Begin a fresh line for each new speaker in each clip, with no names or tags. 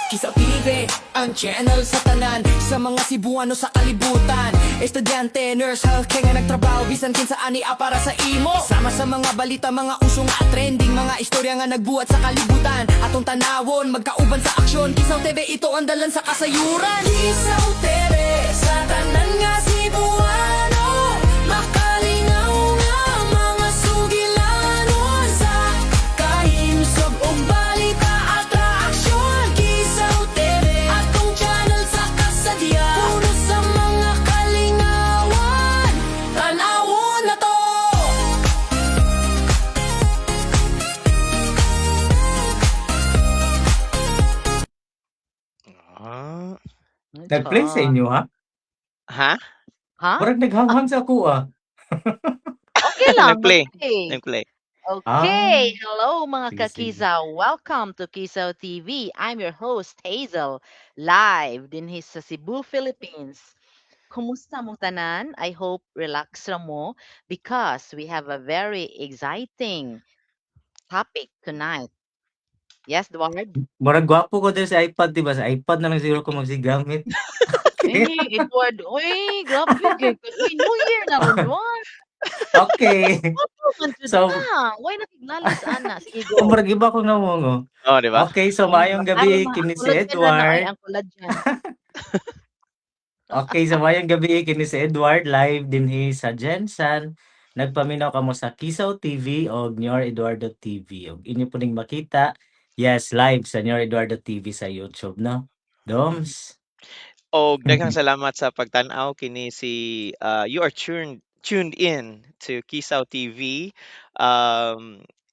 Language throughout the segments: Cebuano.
Kisaw TV, ang channel sa tanan, sa mga Cebuano sa kalibutan. Estudyante, nurse, healthcare nga nagtrabaho, bisan kinsa ani para sa imo. Sama sa mga balita, mga uso nga trending, mga istorya nga nagbuhat sa kalibutan. Atong tanawon, magkauban sa aksyon. Kisaw TV, ito ang dalan sa kasayuran. Kisaw TV, sa tanan nga Cebuano, makalingaw nga mga sugilanon, sa kahimsog ug balita at aksyon. Kisaw TV, atong channel sa kasadya, puno sa mga kalingawan. Tanawon na to.
Ah.
Nag-play sa
Ito.
inyo ha?
Ha?
Ha?
Murag naghanghang sa ako ah.
Okay lang,
Nag-play.
mag-play.
Nag-play.
Okay,
Ah.
hello mga
Sige, sige.
kakisaw. Welcome to Kisaw TV. I'm your host, Hazel, live dinhi sa Cebu, Philippines. Kumusta mong tanan? I hope relax ra mo because we have a very exciting topic tonight. Yes, Edward?
Murag gwapo ko diri sa iPad, di ba? Sa iPad na lang siguro ko magsigamit.
Eh, Edward, uy, grabe kay uy, New Year na ron, Edward.
Okay.
Gwapo man jud
So,
ka. Why nakiglalis ana? Sige, go.
murag iba ko na mo ngo.
Oh, di ba?
Okay, so maayong
Karon
gabi
ma, ang
kini si
collagen na na ay
Edward.
ang collagen.
Okay, so maayong gabi kini si Edward live dinhi sa Jensen. Nagpaminaw kamo sa Kisaw TV og Nyor Eduardo TV. Og inyo po ning makita, yes, live sa Nyor Eduardo TV sa YouTube, no? Doms.
Og daghang salamat sa pagtan-aw kini si you are tuned in to Kisaw TV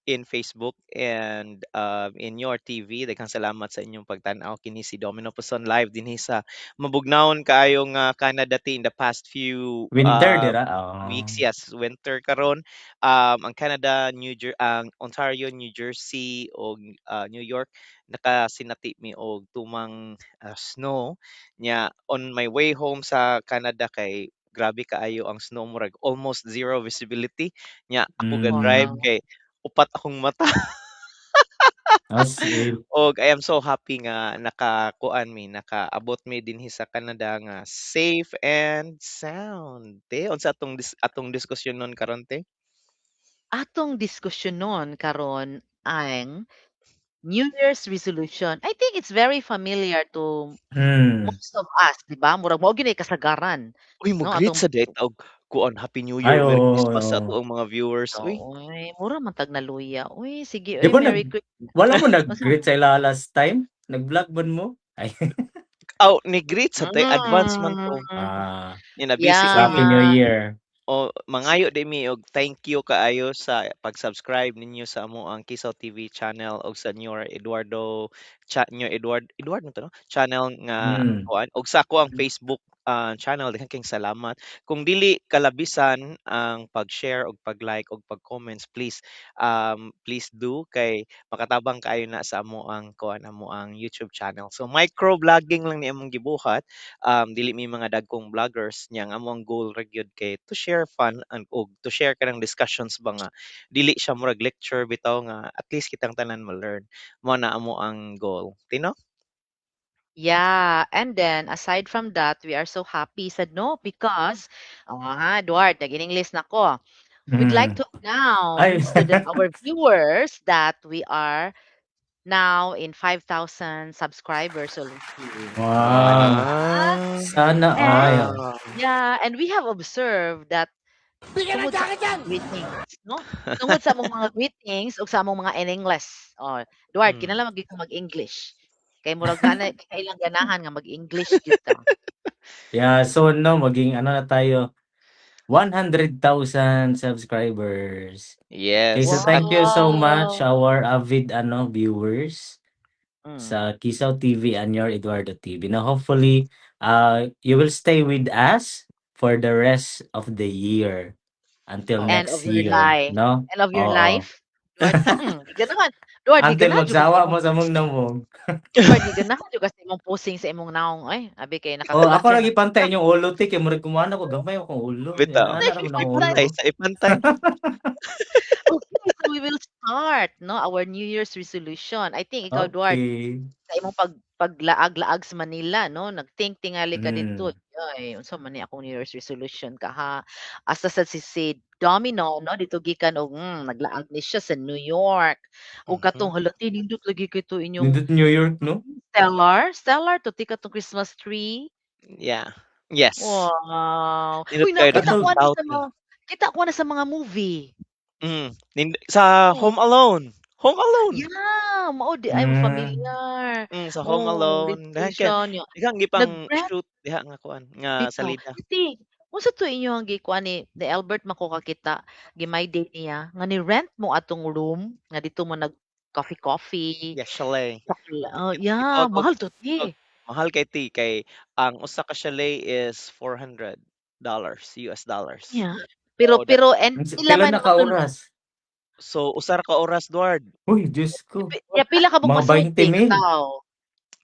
in Facebook and in your TV. Daghang salamat sa inyong pagtan-aw kini si Domino Poson live dinhi sa mabugnawon kaayo nga Canada ti in the past few
Winter dira. Oh.
weeks. Yes, winter karon. Ang Canada, ang Ontario, New Jersey og New York nakasinati mi og tumang snow. Nya on my way home sa Canada kay grabe kaayo ang snow, murag almost zero visibility. Nya ako ga-drive kay upat akong mata.
As in.
Og I am so happy nga nakakuan mi, nakaabot mi dinhi sa Canada nga safe and sound. Te, unsa atong diskusyon nun karon, te?
Atong diskusyonon karon ang New Year's resolution. I think it's very familiar to most of us, di ba? Murag mao gyud kasagaran.
Uy,
No,
mo-greet
atong
sa diay ta og kuan, Happy New
Ay,
Year, Merry
oo,
Christmas sa
oo.
atoang mga viewers, uy.
Oy, mura man tag naluya. Uy, sige,
Di
uy,
ba nag
Merry Christmas.
wala mo
Unsa?
nag-greet sa ila last time? Nag-vlog man mo? Ay.
Aw, ni-greet sa tay, advance man to.
Ah.
Nya na busy
So, Happy
mi.
New Year.
O mangayo di mi og thank you kaayo sa pag-subscribe ninyo sa amo ang Kisaw TV channel og sa Nyor Eduardo Nyor Edward Edward man to, no? Channel nga kuan og sa ako ang Facebook channel. Daghan kayong salamat. Kung dili kalabisan ang pag-share og pag-like og pag-comments, please please do kay makatabang kaayo na sa amo ang kuan, amo ang YouTube channel. So micro vlogging lang ni among gibuhat. Dili mi mga dagkong vloggers. Nya ang among goal ra gyud kay to share fun and og to share kanang discussions ba nga dili siya murag lecture bitaw, nga at least kitang tanan ma-learn. Mao na amo ang goal. Tino?
Yeah, and then aside from that, we are so happy sad no because oh ha, Edward, nag-English na ko. We'd like to
Ay.
announce to our viewers that we are now in 5,000 subscribers already.
Wow.
Ah.
Sana
And
all.
yeah, and we have observed that
Bigyan ng
tungod sa
jacket yan!
greetings, no? Tungod sa among mga greetings ug sa among mga in English. Oh, Edward, kinahanglan magyud ka mag-English. Kay murag kana kailang ganahan nga mag-English gyud ka.
Yeah, so no, maging ano na tayo, 100,000 subscribers. Okay,
Yes.
so thank you so much
Wow.
our avid ano viewers sa Kisaw TV and your Eduardo TV. Now hopefully you will stay with us for the rest of the year until
And
next
of your
year,
life.
no?
And of your
Oo.
life. Edward, ganahan. Edward,
Until
giganahan jud ka sa
magsawa
imong
mo sa among namong.
Edward, giganahan jud ka sa imong posing sa imong naong ay, abi kay
Oh, ako
nakakulak
lagi pantay inyong ulo ti kay murag kumuana ko gamay akong ulo.
Bitaw.
Ana ra man ang ulo.
Ipantay sa ipantay.
Okay, so we will start no our New Year's resolution. I think ikaw, Edward,
Okay.
sa imong pag Paglaag-laag sa Manila 'no, nag-think tingali ka didto, "Ay, unsa man ni akong New Year's resolution kaha?" Asa sad si Domino 'no, didto gikan og, naglaag ni siya sa New York. Ug katong hala ti nindot lagi kay to inyong
Nindot New York, no?
Stellar, Stellar to tika tong Christmas tree.
Yeah. Yes.
Wow!
Nindot
Uy,
kaayo
nakita
daghang
ko
Kato
ani
tao
sa
ti.
mga kita ko na sa mga movie.
Sa
Oo.
Home Alone, Home Alone.
Yeah, mao diay mo familiar.
Sa Home
Oh,
Alone
didto
daghan kay
siya nya
daghang gipang
nag-rent
shoot diha nga kuan nga
bitaw.
salida.
Ate, unsa to inyohang gikuan ni Albert man ko kakita, gi-my day niya nga ni-rent mo atong room nga didto mo nag coffee-coffee,
Yeah, chalet.
oh, yeah,
Gitawag og
mahal to
og
te.
mahal kay ti kay ang usa ka chalet is $400, US dollars.
Yeah, pero
So that
pero and pila
Pila
man
na ka
matul
oras?
So usa ra ka oras, Duard.
Uy, Diyos ko.
Ya pila ka buok
Mga
masud
20
te ka
mil.
tawo?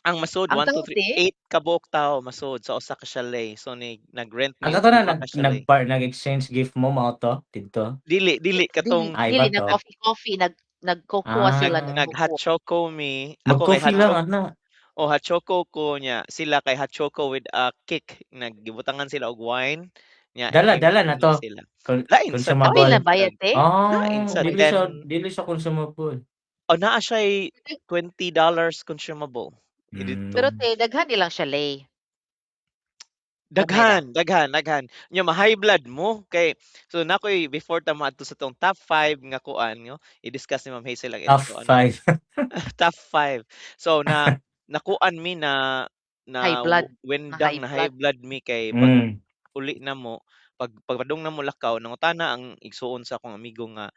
Ang masud
Ang
1,
tawo
2, 3,
te?
8 ka buok tawo masud sa usa ka chalet. So ni nag-rent
Ang
mi og
kato na
duha
nag
ka chalet.
nagpar nag-exchange gift mo mao to didto?
Dili dili
Dili
katong
Ah,
dili
iba
nag
to?
nag
coffee-coffee, nag nag-cocoa
Nag
sila,
Ah.
nag-hot
nag-cocoa.
choco mi, ako kay
Mag-coffee
hot
lang
choc
ana.
oh, hot choco ko nya sila kay hot choco with a kick, nag gibutangan sila og wine, nya
Dala dala na
inom
to?
sila. Lain sad
Apil
lain
na
Consumable?
sad
bayad
ang
te?
lain
Ah,
Oh
sad
my
dili
10
siya dili siya consumable.
Oh, naa siya'y $20 consumable, didto.
Pero te daghan ilang chalet? Gamay ra?
Daghan, daghan, daghan. Nya ma-high blood mo kay so naa koy before ta moadto sa atong top 5 nga kuan 'no, i-discuss ni Ma'am Hazel ang
Top
intro ana.
5.
Top 5. So na nakuan mi na
High
na
blood,
windang
na-high
na
blood.
high blood mi kay pag uli namo, pag pagpadung namo lakaw nangutana ang igsuon sa akong amigo nga,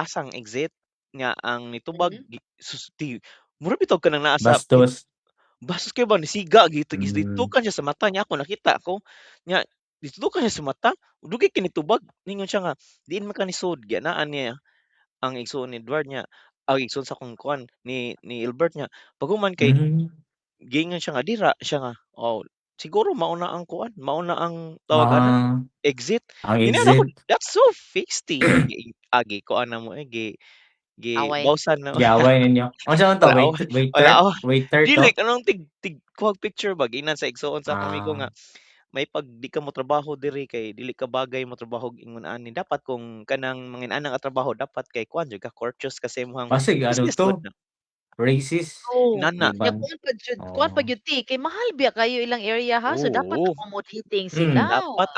asang exit? Nga ang nitubag sus di mura bitaw kanang naa sa
Bastos.
bastos kaayo ba nisiga gitukan siya sa mata niya ako nakita ko. Nya gitutukan siya sa mata, dugay kay nitubag. Ningon siya nga diin man ka nisud, gianaan niya ang igsuon ni Edward nya ang igsuon sa akong kuan ni Elbert nya paghuman kay giingon siya nga dira siya nga, oh, siguro mao na ang kuan, mao na ang tawag ana,
Ah,
exit.
ang
Ingana
exit.
ko, that's so feisty nya gi kuan namo eh, gi
Away.
gibawsan namo.
Giaway ninyo? Unsa man to
Wala
wait
away,
waiter
wala away.
waiter to?
Dili kanang tig tig kuhag picture ba giingnan sa igsuon sa akong amigo nga may pag di ka motrabaho diri kay dili ka bagay motrabaho og ingon ani. Dapat kung kanang mga inana nga trabaho dapat kay kuan jud ka, courteous ka sa imong
Basig ano
business
to,
gud na.
racist,
Oo,
Inana.
nya
iban.
kuan pa jud kuan pa
Oo.
gyud ti kay mahal biya kaayo ilang area ha, so dapat
Oo.
accommodating sila.
Dapat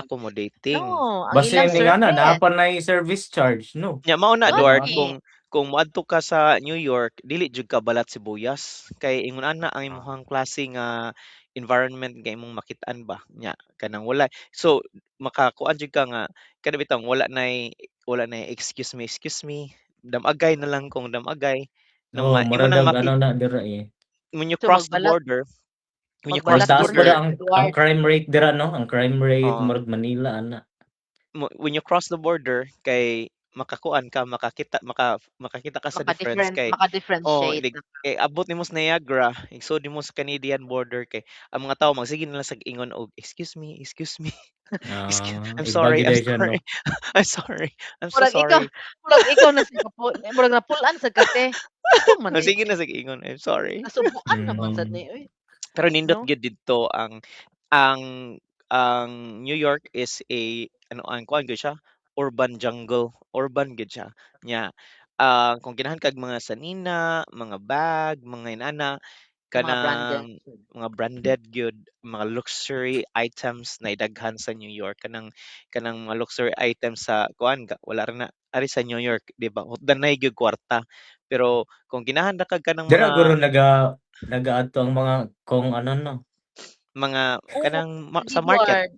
No,
accommodating.
ang ilang
Basin ingana naa
service.
pa nay service charge 'no?
Nya mao na
Murag
Duard
ana.
Gani.
kung moadto ka sa New York dili jud ka balat sibuyas kay ingon ana ang imong klase nga environment nga imong makit-an ba nya kanang wala. So makakuan jud ka nga kana bitawng wala nay excuse me, excuse me, damagay na lang kung damagay nang
Oo,
imo
mura
nang
dag
maki
ano na dira eh.
When you
So
cross the
magbalat
border when you cross the
magbalat
Magtaas pud
border
turnig
ang
Edward.
crime rate dira 'no, ang crime rate
Oo.
murag Manila ana.
When you cross the border kay makakuan ka, makakita makakita ka sa difference
Maka-different
kay oh,
maka-differentiate
like
na ka.
kay abot nimo sa Niagara, igsood nimo sa Canadian border kay ang mga tawo magsige na lang sag ingon og, "Excuse me, excuse me, excuse
Ah,
I'm
iba
sorry,
gyud
I'm
diay siya 'no.
sorry, I'm sorry, I'm so
Murag ikaw
sorry."
murag ikaw na sa murag napul-an sad ka te. Unsa man diay
Magsige na sig ingon, "I'm sorry."
Nasubuan naman sad ni oy,
Pero nindot
'no?
gyud didto ang New York is a ano ang kuan gyud siya, urban jungle, urban gyud siya. Nya, kung ganahan kag mga sanina, mga bag, mga inana,
Mga branded.
kanang mga branded gyud, mga luxury items na idaghan sa New York kanang kanang mga luxury items sa kuan wala ra na ari sa New York di ba, danay gyud kwarta. Pero kung ginahan ra kag kanang
Dira
mga
guro nagaadto ang mga kung ano 'no?
Mga
Oo,
kanang sa market.
Edward.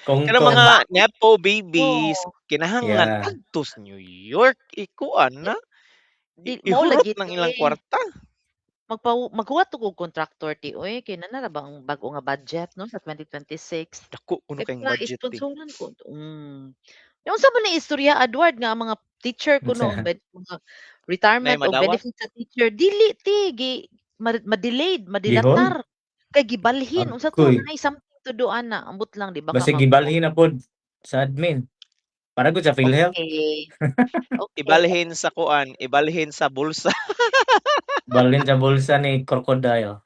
Kung
Kanang
kung
mga
Nagpaabot
nepo babies
oo.
kinahanglan adto sa New York, ikuan
Di
na,
di mao
ihurot
lagi
ng
te.
ilang kwarta.
Maghuwat og contractor ti oy, kay naa na ba ang bag-o nga budget 'no sa 2026.
Dako kuno
Kay
kaayong
para
budget ti.
isponsoran ko Nya unsa man ni istorya Edward nga ang mga teacher kuno ang
Unsa?
mga
Nay
retirement o
madawat?
benefit sa teacher dili ti gi ma-delayed,
Gihol?
madilatar kay gibalhin unsa to
Agoy.
naay something to do ana, ambot lang di ba ka
Basig
mag
gibalhin na pod sa admin. Para gud sa PhilHealth.
Okey. Okey.
Ibalhin sa kuan, ibalhin sa bulsa.
Balhin sa bulsa ni crocodile.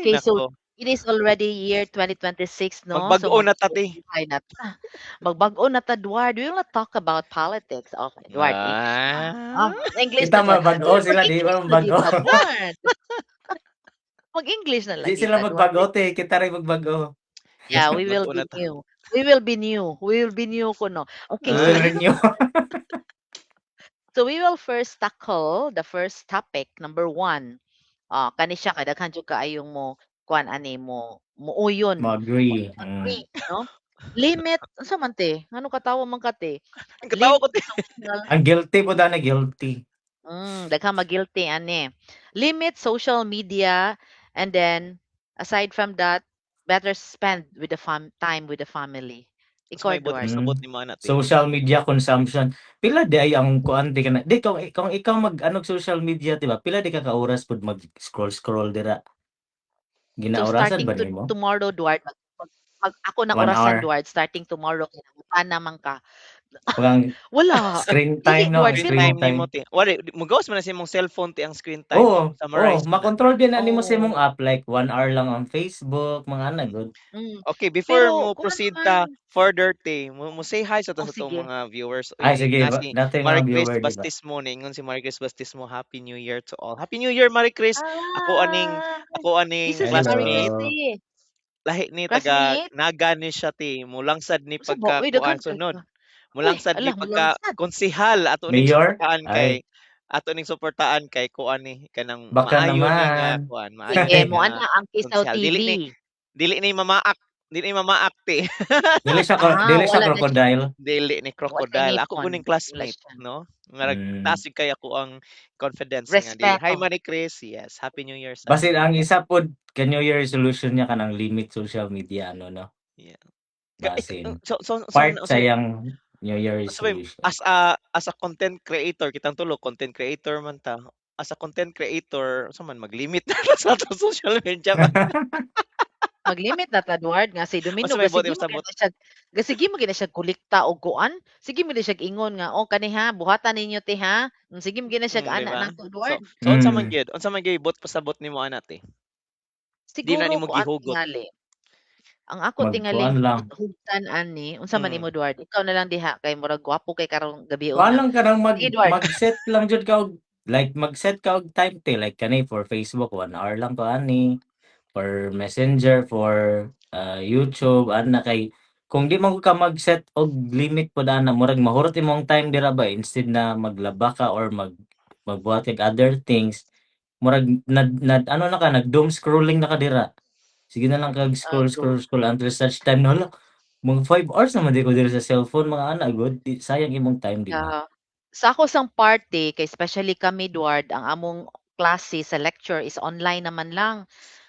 Ay
Okay, so
nako.
it is already year 2026, no? So
Magbag-o na ta, te.
magbuhay na ta. Magbag-o na ta, Dward. We will not talk about politics. Okay, Dward, English na.
Ah.
Ah, English
Kita
na, Dward.
mabag-o sila, di
Mag-English
ba
na di
magbag-o?
ba, Dward? Mag-English na
Di
lagi
sila
ta, Dward.
magbag-o, te, kita rin magbag-o.
Yes,
Yeah, we will
magbag-o
be
na ta.
new. We will be new. We will be new kuno.
We
Okay, so
will
Ah.
we will
renew.
So we will first tackle the first topic, number 1. Ah, kani siya kay daghan jud kaayong mo kuan ani mo muuyon, mo
Mo-agree,
agree, no? Limit unsa man te? Ngano katawa man ka te?
Ang katawa
Limit
ko, te.
social.
Ang guilty pod ana, guilty.
Daghang ma-guilty ani. Limit social media and then aside from that, better spend with the fam time with the family.
Unsa
Ikaw,
may buot
Edward.
pasabot nimo ana, te?
Social media consumption. Pila di ay ang kuan di kana di kung ikaw mag-ano og social media, di ba? Pila di ka ka oras pud mag-scroll scroll dira?
So
Ginaorasan
starting
ba
to
nimo?
tomorrow, Duard, mag mag mag ako na
1
orasan,
hour.
Duard, starting tomorrow kay nangutana man ka.
Walang
Wala,
screen
dili
time, no, ang
Duard,
Screen
pero
screen
time nimo,
time.
te. Wala mogawas man na sa imong cellphone, te, ang screen time.
Oo,
Summarize man na.
makontrol din na nimo sa imong
Oh.
app like 1 hour lang ang Facebook, mga ana gud.
Okay, before
Pero
mo
kuan
proceed
man
ta further, te, mo say hi sa ta
Oh,
sa atong
sige.
mga viewers.
Ay
Uy,
sige
na
ba
si
naa tay mga
Marie Chris
viewer, di ba?
Bastismo, niingon si Marie Chris Bastismo, "Happy New Year to all." Happy New Year, Marie Chris. Ako aning
Ah,
ako aning
isa si Marie Chris,
classmate.
Hello.
eh.
Lahi ni taga
Classmate?
Naga ni siya, te, mulangsad ni
Unsa ba?
pagka
Uy,
kuan
daghan kay
sunod.
ka. Uy,
Mulangsad
ala
ni pagka
molangsad.
konsehal ato ning
Mayor?
suportahan kay
Ay.
ato ning suportahan kay kuan ni kanang
Baka
maayo ni nga
naman.
kuan, maayo
Sige
ni
mo
nga
ana ang Kisaw
konsehal.
TV.
Dili ni mamaak, dili ni mamaak, te.
Dili siya
Ah,
dili siya
wala na siya.
crocodile?
Dili ni
Wa siya
crocodile. Ako
ngipon,
po ning
wala
classmate,
siya.
no? Nga taas jud kay ako ang confidence nga dili. Hi
Respeto.
Marie Chris, yes, Happy New Year sa
Basin
inyong
ang
duha.
isa pod ka New Year resolution niya kanang limit social media ano, no?
Yeah.
Basin
So so so
part sa
so
iyang New Year
Unsa may
resolution.
as a content creator, kitang tulo content creator man ta. As a content creator, unsa man maglimit na sa atong social media ba?
Maglimit na ta, Duard, nga si
Unsa
Domino
may buot
gasige man
pasabot?
na siya gasige man gyud na siya kolekta og kuan. Sige man siya ingon nga, "Oh kani ha, buhatan ninyo te ha." Sige man gyud na siya
Di
ana
ba?
nako,
So
Duard.
so unsa man gyud? Unsa man gyud buot pasabot nimo ana, te? Di na
Siguro
nimo
kuan
gihugot.
tingali. Ang ako tingaling
Magkuan lang.
hugtan ani, unsa man imo, Duard? Ikaw na lang diha kay murag gwapo kay karong
Kuan
gabiuna.
lang kanang mag
Sige, Duard.
mag-set lang jud ka og like mag-set ka og time, te, like kani for Facebook 1 hour lang ko ani, for Messenger, for YouTube ana kay kung di man ka mag-set og limit pod ana murag mahurot imong time dira ba instead na maglaba ka or magbuhat kag other things, murag nag ano na ka, nag doom scrolling na ka dira. Sige na lang kag scroll
True.
scroll scroll until such time na hala, mga 5 hours naman di ko diri sa cellphone, mga ana gud, di sayang imong time, di ba?
Yeah. Sa ako sang parte kay especially kami, Duard, ang among klase sa lecture is online naman lang.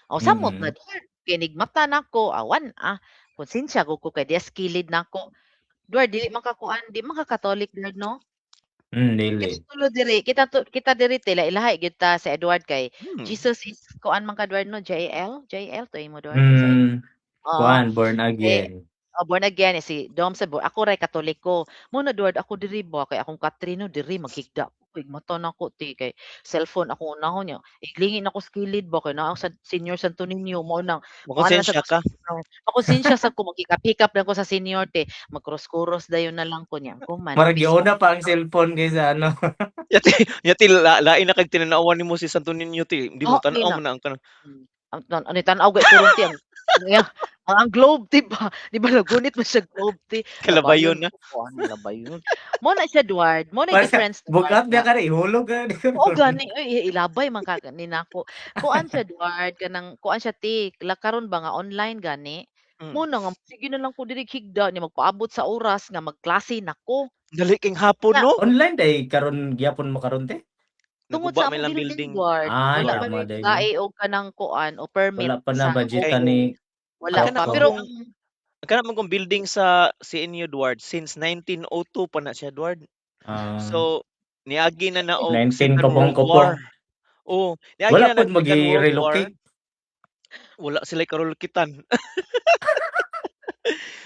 O samot na, Duard, kay nigmata nako, awan ah, konsensya gud ko kay diya sa kilid nako. Duard, dili man ka kuan, di man ka Catholic, Duard, no?
Dili.
Kita tulo diri, kita diri te lahi-lahi gyud ta sa Edward kay Jesus is kuan man ka, Duard, no, JL? JL to imo, Duard, sa imo? Oo.
Kuan, born
Eh,
again.
oh, born again eh, si Dom sa ako ray Katoliko. Mo na, Duard, ako diri ba kay akong katrino diri maghigda ko kay mata nako ti kay cellphone ako unahon niya. Iglingin ako sa kilid ba kay naa sa Senior Santo Niño mo nang mo ana sa
Makonsensya ka.
makonsensya sad ko maghikap-hikap lang ko sa senior te. Magkuros-kuros dayon na lang ko niya. Kuman
Murag
Facebook.
giuna pa ang cellphone kaysa ano.
Yati yati la lain na kag tinanawan nimo si Santo Niño, te, di mo
Oh,
tan-aw
na.
man na ang kanang
Ang ano tan-aw gani karon te ang iya ang globe ti ba, di ba nagunit man siya globe te.
Kalabayon
Labayon
na.
ko kuan labayon. Mo na siya, Duard, mo na
Para
difference, Duard,
bugat niya
nga
ka ihulog ka ni
Oo gani oy ilabay man ka ni nako. Kuan siya, Duard, kanang kuan siya te, la karon ba nga online gani. Mo na nga sige na lang ko diri higda niya magpaabot sa oras nga magklase nako.
Dali king hapon,
Nga
no?
Online day karon gyapon mo karon, te?
Tungod
Naguba
sa
man
among
ilang
building,
building.
Duard,
Ay,
wala pa
tama
mi
day no.
gae og kanang kuan o permit
Wala pa na
sa
Kay
budgetan
OO.
ni
Wala
ang kana
pa,
man
pero
Coco.
kong
ang
ang kana man kong building sa CNU, Duard, since 1902 pa na siya, Duard.
Ah.
So, niagi na na og
19
Second World War.
kopong-kopong.
Oo, niagi
Wala
na
pod
nag Second World War.
magi-relocate?
Wala sila'y karulukitan.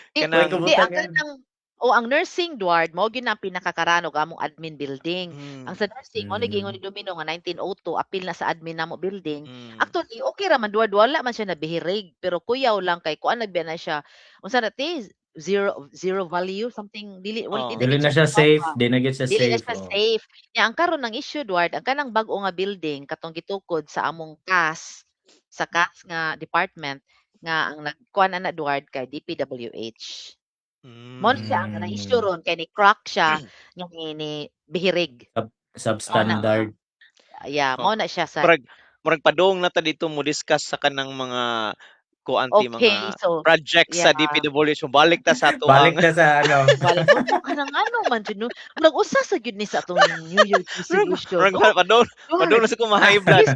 Di
Way
Kanang
di ang
kabutangan.
kanang O ang nursing, Duard, mao gyud na ang pinakakaranog among admin building. Ang sa nursing mao ni giingon ni Domino nga 1902 apil na sa admin namo building. Actually, okay ra man, Duard, wala man siya nabihirig, pero kuyaw lang kay kuan nagbiya na siya. Unsa na ti zero zero value something, dili wala
Oo.
di
Dili
na
na
gyud
siya safe,
ba.
di na gyud siya
Dili na
safe,
siya
oo.
safe. Nya ang karon ang issue, Duard, ang kanang bag-o nga building katong gitukod sa among CAS, sa CAS nga department nga ang nagkuan ana, Duard, kay DPWH. Mao na siya ang kanang issue ron kay ni crack siya nga ni bihirig.
Ah.
Substandard.
Yeah,
Oh.
mao na siya sa
Murag padung na ta dito mo discuss sa kanang mga kuan ti
Okay,
mga
so
project sa DPWH. Balik ta sa
Balik
atoang
ta sa ano.
Balik mo mo kanang ano man jud no. Murag usa sa gyud ni sa atong New Year's resolution.
Murag
Oh,
padung padung
Duard.
na sa ko ma-high blood.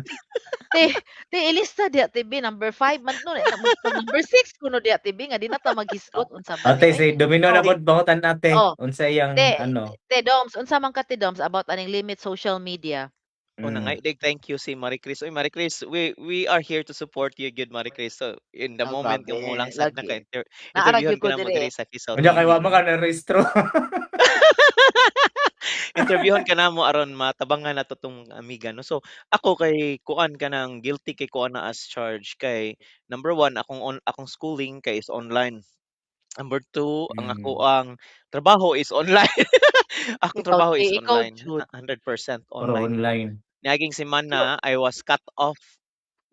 Te, te ilista diha TV number 5 man no, mag number 6 kuno diha TV nga di na ta maghisgot unsa ba ni.
Ate, si Domino na
Oh.
pod pangutan ate.
Oh.
Unsa iyang
Te,
ano?
te Doms, unsa man ka, te Doms, about aning limit social media?
Una nga, thank you si Marie Chris. Oy, Marie Chris, we are here to support you gyud, Marie Chris. So in the
Oh,
moment
grabe.
nga mo lang sad na
Lagi.
ka
Naa ra
interviewon
gyud ko
ka namo
diri.
diri sa Kisaw
Unya kay
TV.
wa man ka na rehistro.
Interviewon ka namo aron matabangan nato tong amiga no. So ako kay kuan kanang guilty kay kuan na as charge kay number one akong schooling kay is online. Number two, ang ako ang trabaho is online. Akong
Ikaw,
trabaho
te,
is
ikaw
online,
jud.
100%
Puro
online ko.
online.
Niaging semana I was cut off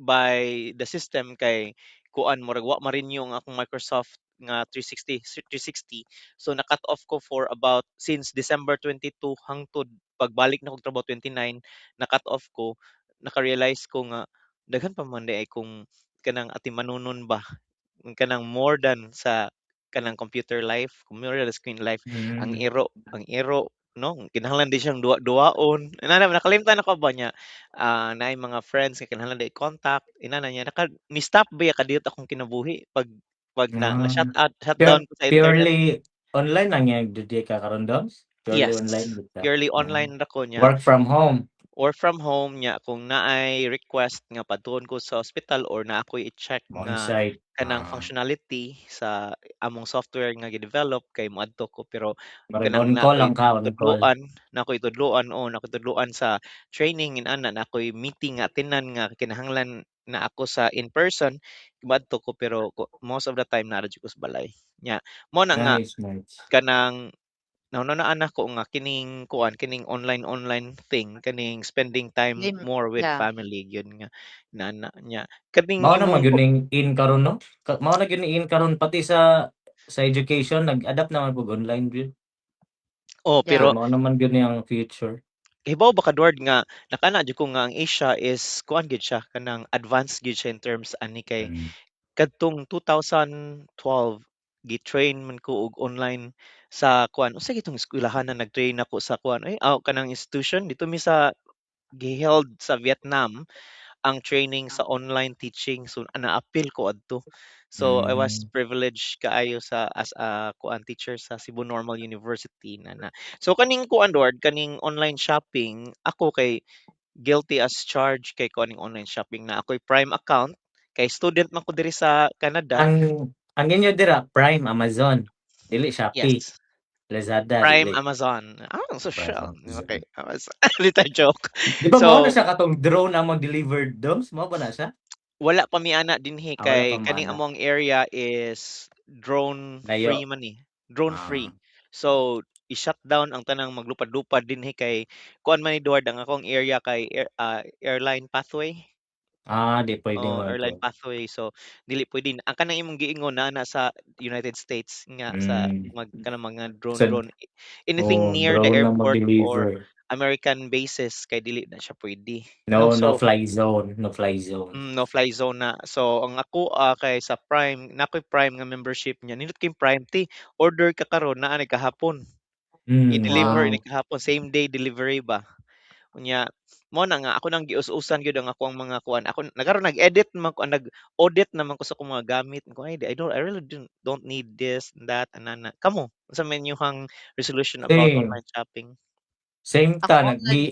by the system kay kuan murag wa ma-renew ang akong Microsoft nga 360 360. So na-cut off ko for about since December 22 hangtod pagbalik na kog trabaho 29, na-cut off ko. Naka-realize ko nga daghan pa man diay kung kanang atimanunon ba, kanang more than sa kanang computer life, more than screen life, ang iro, ang iro no, kinahanglan di siyang duwa-duwaon inana. Nakalimtan ako ba niya, naay mga friends nga kinahanglan di contact inana niya, naka ni stop ba kadiyot akong kinabuhi pag na shut out shut down ko sa internet.
Purely online lang yung dudi ka karon, Doms? Purely
Yes,
online gud ka?
purely online ra ko niya.
Work from home.
Work from home niya kung naay request nga padtuon ko sa ospital or naa ko'y i-check nga
On-site.
Kanang functionality sa among software nga gi-develop kay moadto ko, pero
Murag
kanang
on
naa
call
ko'y
lang ka, on call.
tudloan, naa ko'y tudloan o naa ko'y tudloan sa training inana, naa ko'y meeting nga tinan nga kinahanglan na ako sa in person, moadto ko, pero most of the time naa ra jud ko sa balay. Nya mao na nga
Nice, nice.
kanang nahuna-hunaan nako nga kining kuan kining online online thing, kaning spending time more with family gyud nga nana nya kaning
Mao na
imong
man gyud ning in karon no? Mao na gyud ni in karon, pati sa education nag-adapt naman pug online gyud.
Oh, pero
Mao naman gyud ni ang future.
Hibaw ba ka, Duard, nga nakana jud ko nga ang Asia is kuan gyud siya, kanang advanced gyud siya in terms ani kay kadtong 2012 gi-train man ko og online sa kuan, unsa gitong eskwelahan na nag-train ako sa kuan ay kanang institution dito mi sa gi-held sa Vietnam ang training sa online teaching, so naapil ko adto. So I was privileged kaayo sa as a kuan teacher sa Cebu Normal University na na. So kaning kuan, Duard, kaning online shopping, ako kay guilty as charged kay kuaning online shopping na ako'y Prime account kay student man ko diri sa Canada.
Ang inyo dira Prime Amazon, dili Shopee.
Yes.
Lazada
Prime
dili.
Amazon. Ah, social.
Prime Amazon.
Okay. Amazon. Little joke.
Di ba mao na
So
siya katong drone ang mag-deliver, Doms? Mao ba na siya?
Wala pa mi ana dinhi
Ah, wala
kay
pa
kaning
moana.
among area is drone
Layo.
free man ni. Drone free. So i-shutdown ang tanang maglupad-lupad dinhi kay kuan man ni, Duard, ang akong area kay airline pathway.
Ah, di pwede
Oh,
mag
airline pathway. So dili pwede. Ang kanang imong giingon naa na sa United States nga sa mag kanang mga drone
So,
drone anything
oh,
near the
drone na
airport or
mag-deliver.
American bases kay dili na siya pwede.
No,
No,
no
so
fly zone, no fly zone.
No fly zone na. So ang ako kay sa Prime, na ako'y Prime nga membership niya. Nindot kay Prime ti order ka karon naa ni kahapon. I-deliver ni kahapon, same day delivery ba. Unya mo na nga ako nang gius-usan gyud ang ako ang mga kuan. Ako nagaron nag-edit man ko, nag-audit naman ko sa akong mga gamit ko, ay I don't I really don't need this that anana. Kamo unsa man inyong resolution about
Same.
online shopping?
Same ta
Ako
nag gi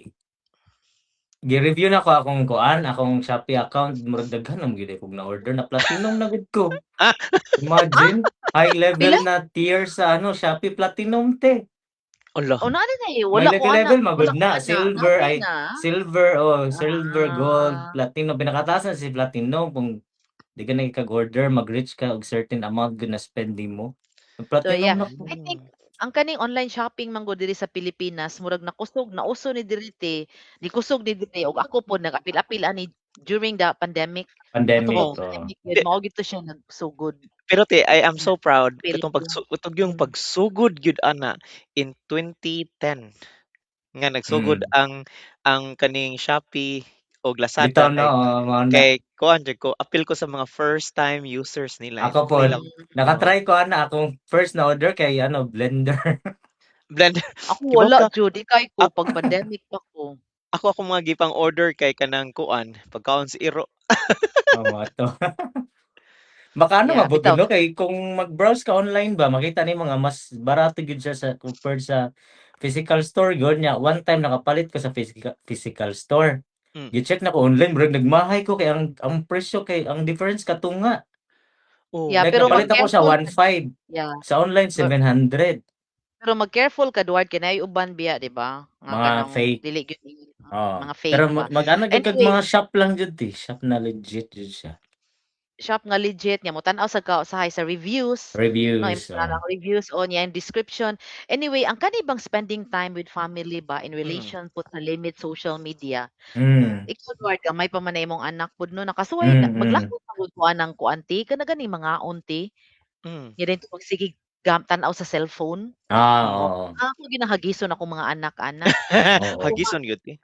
Gi-review nako akong kuan, akong Shopee account, murag daghan na gyud kog na-order na platinum na gud ko.
Ah.
Imagine, high level
Pila?
na tier sa ano Shopee Platinum te.
Ala.
Oh, naa na eh,
May
wala ko
level
ana,
level
wala
magud
ko
na
ana.
silver
Naa
ay
na?
silver, oh, silver, gold,
Ah.
platinum, pinakataas na si platinum kung di ka na kag-order mag-reach ka og certain amount gud na spending mo.
So
Platinum
yeah,
na ko.
I think ang kaning online shopping man gud diri sa Pilipinas murag nakusog nauso ni diri te, nikusog ni diri og ako pod nag-apil-apil ani during the pandemic. Katong
Pandemic,
Oh.
oo.
pandemic yun, mao gito siya nagsugod.
Pero te, I am so proud
Apil
katong
ko.
katong yung pagsugod gyud ana in 2010 nga nagsugod ang kaning Shopee og Lazada
Bitaw no,
kay
oo, mao na.
kay kuan jud ko, apil ko sa mga first time users nila.
Ako pod,
Nila.
naka-try ko ana akong first na order kay ano blender.
Blender.
Ako
Kibaw
wala
ka,
jud, di kay ko pag pandemic pa ko.
Ako akong mga gipang order kay kanang kuan, pagkaon sa iro.
Oh, mga to. Baka ano
Yeah,
mabugod
bitaw.
no kay kung mag-browse ka online ba makita ni mga mas barato gyud siya sa compared sa physical store gyud nya. One time nakapalit ko sa physical store. Gi-check na ko online, murag nagmahay ko kay ang presyo kay ang difference katunga.
Oh,
Yeah,
Like
pero
napalit ako sa
mag-careful
1.5.
Yeah.
Sa online 700.
Pero mag-careful ka Duarte kay naay uban biya, di ba? Nga
Mga
kanang
fake.
dili gyud
Oo.
mga fake
Pero
ba.
mag-ano gyud kag
Anyway,
mga shop lang jud ti, shop na legit jud siya.
Shop nga legit nga mo-tan-aw sa ka usahay sa reviews, no,
Reviews,
im
oo.
ang reviews o niya description. Anyway, ang kani bang spending time with family ba in relation pud sa limit social media. Ikaw Duarte, gamay pa man na imong anak pud no, nakasuway na maglakaw pa gud ko anang kuan ti, kana gani mangaon ti. Nya dito magsige tan-aw sa cellphone.
Ah,
Oo.
oo.
Ako ginahagison akong mga anak ana.
Oo.
Hagison gyud ti.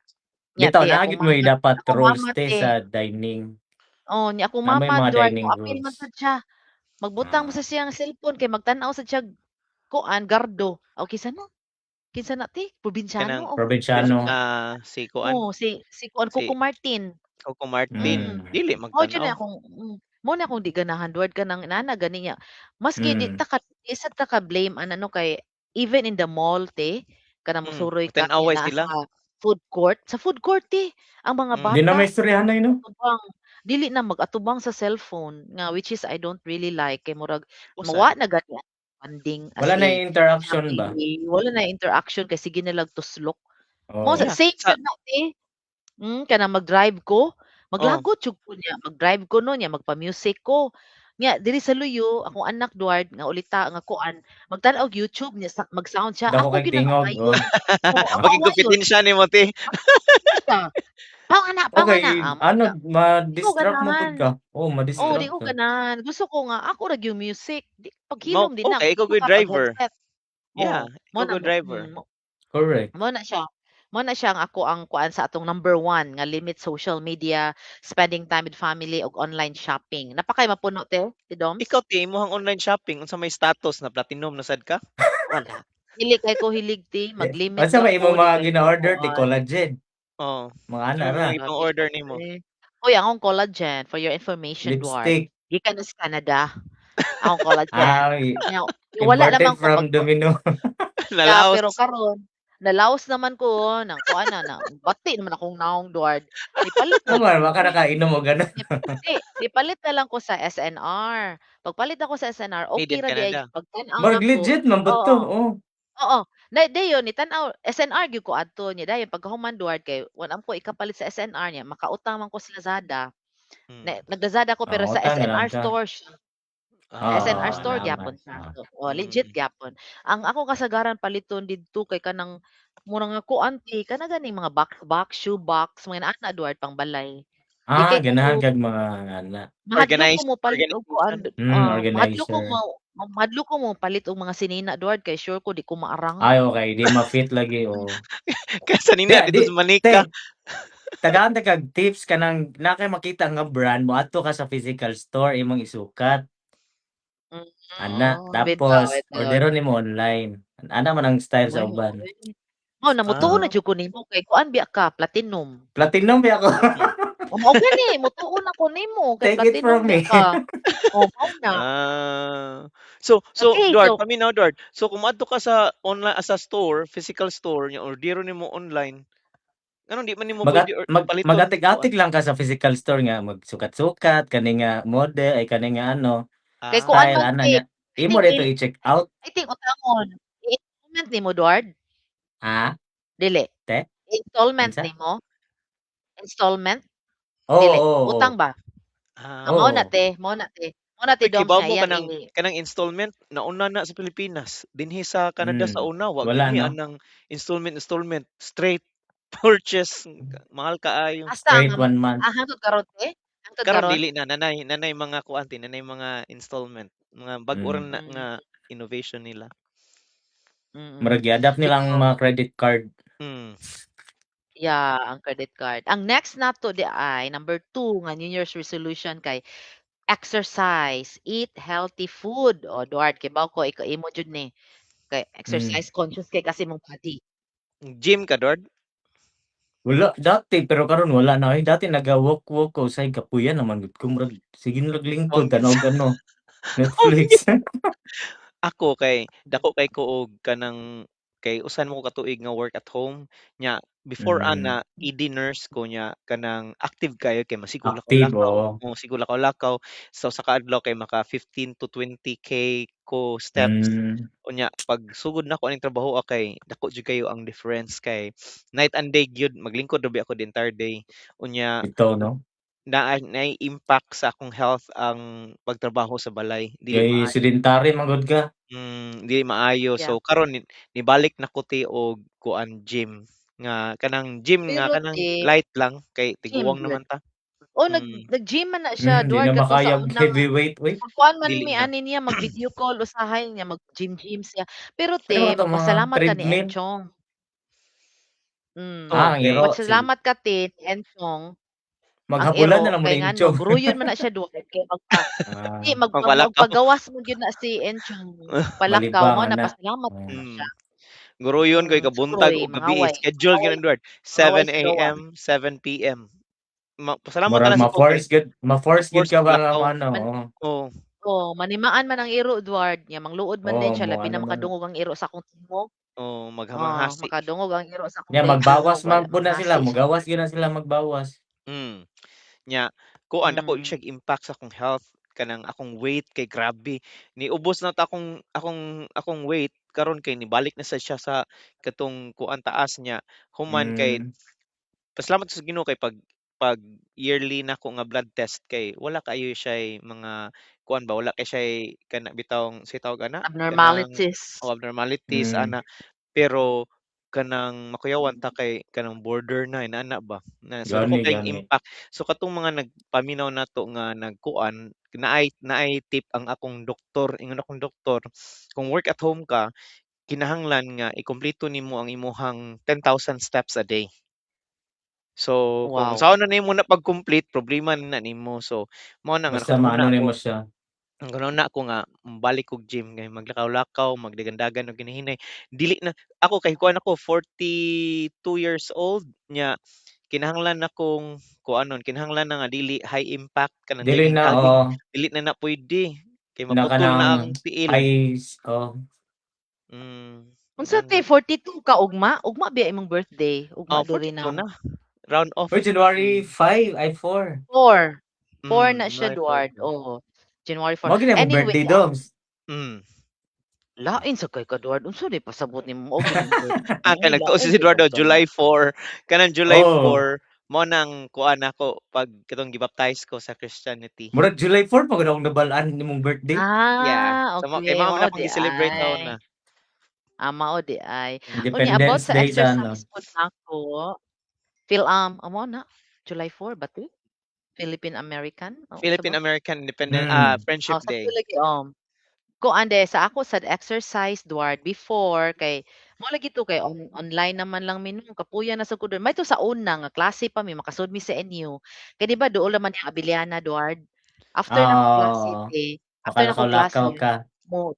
Nya
Bitaw
te,
naa
akong
gyud mo'y
mama
dapat
akong
rules
mama
te
te.
sa dining.
Oh, nya akong
Naa may
mama
mga
Duarte,
dining
moapil man
rules.
sad siya. Magbutang mo sa siyang cellphone kay magtan-aw sad siya kuan gardo. O kinsa na? Kinsa na ti? Probinsyano
Kanang
o
Probinsyano.
Ah, si kuan.
Oh, si kuan
Si
Coco Martin.
Coco Martin. Dili
Mao jud na
magtan-aw.
akong mao na akong di ganahan Duarte kanang inana gani niya. Maski di ta ka di sad ta ka blame ana no kay even in the mall te, kanang mosuroy ka
Magtan-away
naa
sila.
sa food court, sa food court te, ang mga
Di na
bata
may istoryahan no?
atubang dili na mag-atubang sa cellphone nga which is I don't really like kay murag
Usad.
mawa na gani ang bonding as
Wala na
a
interaction ba?
family. Wala na interaction kay sige na lang tuslok. Mo
Oo.
sa
Yeah,
same
sa
sad na te. Kanang mag-drive ko, maglagot jud ko niya, mag-drive ko no niya, magpa-music ko. Nya diri sa Luyo, akong anak Duarte nga ulita nga kuan, magtan-aw og YouTube niya sa mag-sound siya.
Dako
Ako
kay
gyud ang
tingog,
awayon.
oh.
Oo, ako
Maging
awayon.
kompetensya nimo te.
Siya. Pao ana, pao ana.
Okay,
Ah, mo
ano,
na. Di ko
ma-distract mo pud
ganahan.
ka. Oh,
Oh, di
ma-distract
ko
ka.
ganahan. Gusto ko nga ako ra gyud music. Di
Mo
paghilom din na
okay, ikaw
gusto
gyud
ka
driver.
pag-headset.
Yeah,
Oh, mo
ikaw
na
gyud
mo
driver.
mo
Correct.
mo na siya. Mo na siya ang ako ang kuan sa atong number 1 nga limit social media, spending time with family ug online shopping. Napakay mapuno te, ti Doms?
Ikaw te, imong online shopping unsa may status na platinum na sad ka?
Wala. Dili kay ko hilig te, mag-limit
Unsa
ra
may
ko,
imong
di
mga
kay ko
gina-order ti
kuan.
collagen?
Oh.
Mga
Unsa
ana
may
ra.
mga ipang order nimo?
Uy, akong collagen for your information, Duarte.
Lipstick.
Gikan sa Canada. Akong collagen.
Ay,
Nya wala
imported
naman ko
from
pag
Domino.
Yeah,
Nalaos.
pero karon nalaos naman ko nang kuan na na bati naman akong naong Duarte. Nipalit na
Tama, baka nakainom og ano.
Di, nipalit na lang ko sa SNR. Pagpalit ako sa SNR,
Made
okay
in
ra di ay
Canada.
pagtan-aw
Murag
nako.
legit man bud to,
Oo.
oh.
Oo. Na dayon ni tan-aw SNR gyud ko adto niya dayon pagkahuman Duarte kay wala ko ikapalit sa SNR niya makautang man ko sa Lazada. Na, nag-Lazada ko pero
Ah,
sa
utang na lang
SNR
ka.
store siya.
Ah,
SNR
Oo,
store
naman.
gyapon siya.
Ah.
So, oh, legit gyapon. Ang ako kasagaran paliton didto kay kanang mura nga kuan ti kana ganing mga box box, shoe box, mga ana Duarte pang balay. Di
Ah,
kay ko
ganahan kag mga ana.
mahadlok ko
Organized
mo palit og kuan,
organization.
mahadlok ko
Organizer.
mo mahadlok ko mo palit og mga sinina Duarte kay sure ko di ko maarang.
Ay, okay, di ma-fit lagi oh.
Kaya nina
Di,
dito
di,
sa Manika.
te, tagaan ta kag tips kanang na kay makita nga brand mo adto ka sa physical store imong isukat. Ana,
Oh, bitaw,
tapos
bitaw.
orderon nimo online. Ana man ang style sa
Uy,
uban.
uy. Oh, namutuo na
Ah.
jud ko nimo kay kuan biya ka platinum.
Platinum biya ako.
Oh, mao gani motuo na ko nimo kay
Take it
platinum
from
biya
me.
ka. Oh, mao na.
Ah. So
Okay,
Duarte,
so
paminaw Duarte. So kung moadto ka sa online sa store, physical store nya orderon nimo online. Nganong di man nimo
Magat
pwede or
mag
paliton kuan?
mag-atik-atik lang ka sa physical store nga magsukat-sukat kani nga model ay kani nga ano,
Kay kuan
style
Ah.
man
ana
te,
niya.
I
Imo
think
ra to i-check out.
I think utangon, i-installment nimo, Duard?
Ah?
Dili?
Te?
Installment
Unsa?
nimo? Installment?
Oo,
Dili,
oo,
utang
oo.
ba? Ah, mao na
Ah.
Oo.
te, mao na te. Mao na te
Uy,
Doms
kibaw
nga
mo
iyang
kanang
i
kanang installment nauna na sa Pilipinas, dinhi sa Canada sa
Hmm,
una wa gyud
wala
mi
'no?
anang installment installment, straight purchase, mahal kaayo.
Asa ang
Straight 1 month.
ah, hangtod karon te? Hangtod
Karon
karon?
dili na, nanay mga kuan te, naay mga installment, mga bag-o ra
Hmm.
na
Hmm.
nga innovation nila.
Mm,
Murag gi-adapt nila ang
bitaw.
mga credit card.
Yeah, ang credit card. Ang next nato diay, number 2 nga New Year's resolution kay exercise, eat healthy food. O Duard, kibaw ko ikaw imo jud ni. Kay exercise conscious kay kasi imong body.
Gym ka, Dord?
Wala, dati pero karon wala na oy. Dati naga-walk-walk ko usay kapuyan naman gud ko murag sige na lag lingkod
Wang
tan-aw og ano, Netflix.
Ako kay dako kay ko og kanang kay usa man ko ka tuig nga work at home nya before
Mm.
ana ED nurse ko nya kanang active kayo kay masigog
Active,
lakaw-lakaw,
oo.
mo sige lakaw-lakaw. So sa kaadlaw kay maka 15 to 20K ko steps.
Hmm.
Unya pag sugod nako aning trabaho kay dako jud kayo ang difference kay night and day gyud maglingkod ra bi ako the entire day. Unya
Bitaw 'no?
naa nay impact sa akong health ang pagtrabaho sa balay dili
Kay
maayo.
sedentary man gud ka.
Dili maayo.
Yeah.
So karon nibalik na ko te og kuan gym nga kanang gym nga
Pero
kanang
te,
light lang kay
gym
tiguang
gyud.
naman ta.
Oh, nag
Mm.
nag-gym man na siya
Hmm, di
Duard
na
kato sa
makaya og
una nga
heavyweight uy.
magkuan man
Dili
mi
na.
ani niya, mag-video call usahay niya, mag-gym-gym siya. Pero
Pwede
te,
ba katong mga
magpasalamat ka ni
treadmill?
Enchong. Hmm,
Oh,
Ah, ang
kay
iro si
pasalamat ka te ni Enchong, ang
Maghabulan
iro
na lang mo
kay
ni
ngano
Enchong.
guruyon man na siya Duard kay magpa di
Ah.
mag
Magpalakaw.
magpagawas man gyud na si Enchong, magpalakaw
Malibang
mao na
ana,
pasalamat
oh.
na siya.
Guruyon ko'y kabuntag
Suroy
og gabii,
mangaway,
schedule
mangaway
gyud Edward,
mangaway
7
sa gawas.
AM, 7 PM. Ma pasalamat na
Murag
lang sad ko kay
ma-force gyud
ma-force
ka
kog
ba nga
lakaw.
mo-ano,
Man
oo.
Oo.
oo, manimaan man ang iro Edward, nya mangluod man
Oo,
din siya labi
mo-ano
na
man na.
makadungog ang iro sa akong tingog.
Oo,
Oh,
maghamanghasi.
makadungog ang iro sa akong
Nya magbawas
tingog
man
wala
pud na sila,
manghasi siya.
mogawas gyud na sila magbawas.
Nya kuan dako
Mm.
siyag impact sa akong health kanang akong weight kay grabe niubos na ta akong weight karon kay nibalik na sad siya sa katong kuan taas niya human kay
Hmm.
pasalamat sa Ginoo kay pag yearly nako nga blood test kay wala kaayo siya'y mga kuan ba wala kay siya'y kana bitawng unsay tawag ana kanang
Abnormalities.
oh, abnormalities
Hmm.
ana pero kanang makuyawan ta kay kanang border na inana ba na so dako
Gani,
kayong
gani.
impact. So katong mga nagpaminaw nato nga nagkuan naay tip ang akong doktor ingon akong doktor kung work at home ka kinahanglan nga ikumpleto nimo ang imuhang 10,000 steps a day. So kung
Wow.
unsaon na nimo na pag-complete problema na nimo. So mao na nga
Basta
nakahuna
maano
ako
nimo siya.
naghuna-huna ako nga mobalik kog gym kay maglakaw-lakaw, magdagan-dagan og hinahinay. Dili na ako kay kuan ako 42 years old nya kinahanglan nakong kuanon kinahanglan na nga dili high impact kanang
Dili
jogging
na,
jogging
oo.
dili na na pwede kay
Na
maputol na
kanang
ang tiil.
high oh.
Unsa
Ana.
te 42 ka ugma? Ugma biya imong birthday? Ugma
Oh,
diri
42
na.
na, round off.
Uy, January
Mm.
5 ay 4.
4. 4 na siya
January 4
Duard,
na.
oo. January 4.
Mao gyud na imong
Anyway,
birthday,
ang
Doms.
Lain sa kay ka Duard, unsa day pasabot nimo mao gyud imong birthday,
Ah, kay nagtuo
lain
si
kay
Eduardo
ka
July 4, kanang July
Oh.
4 mao nang kuan nako pag katong gibaptize ko sa Christianity.
Murag July 4 pa gud akong nabal-an nimong birthday.
Yeah.
Ah,
So kay
okay,
mao man
mao
akong
di
gi-celebrate
ay.
na.
Ah, mao di ay. Unya about
Independence
sa
Day sa ano.
exercise pod nako, Phil-am, amo na, July 4 ba to? Philippine American, oo, unsa ba?
Philippine American Independent
Hmm.
Friendship
Oh, sakto
Day.
lagi, Kuan de sa ako sad exercise Duard before kay mao lagi to kay online naman lang mi noon kapuya na sad ko dun. May to sa una nga klase pa mi makasud mi sa NU. Kay di ba duol naman yung Abellana Duard? After na ko klase te, after na ko
Makalakaw-lakaw
klase
ka.
mo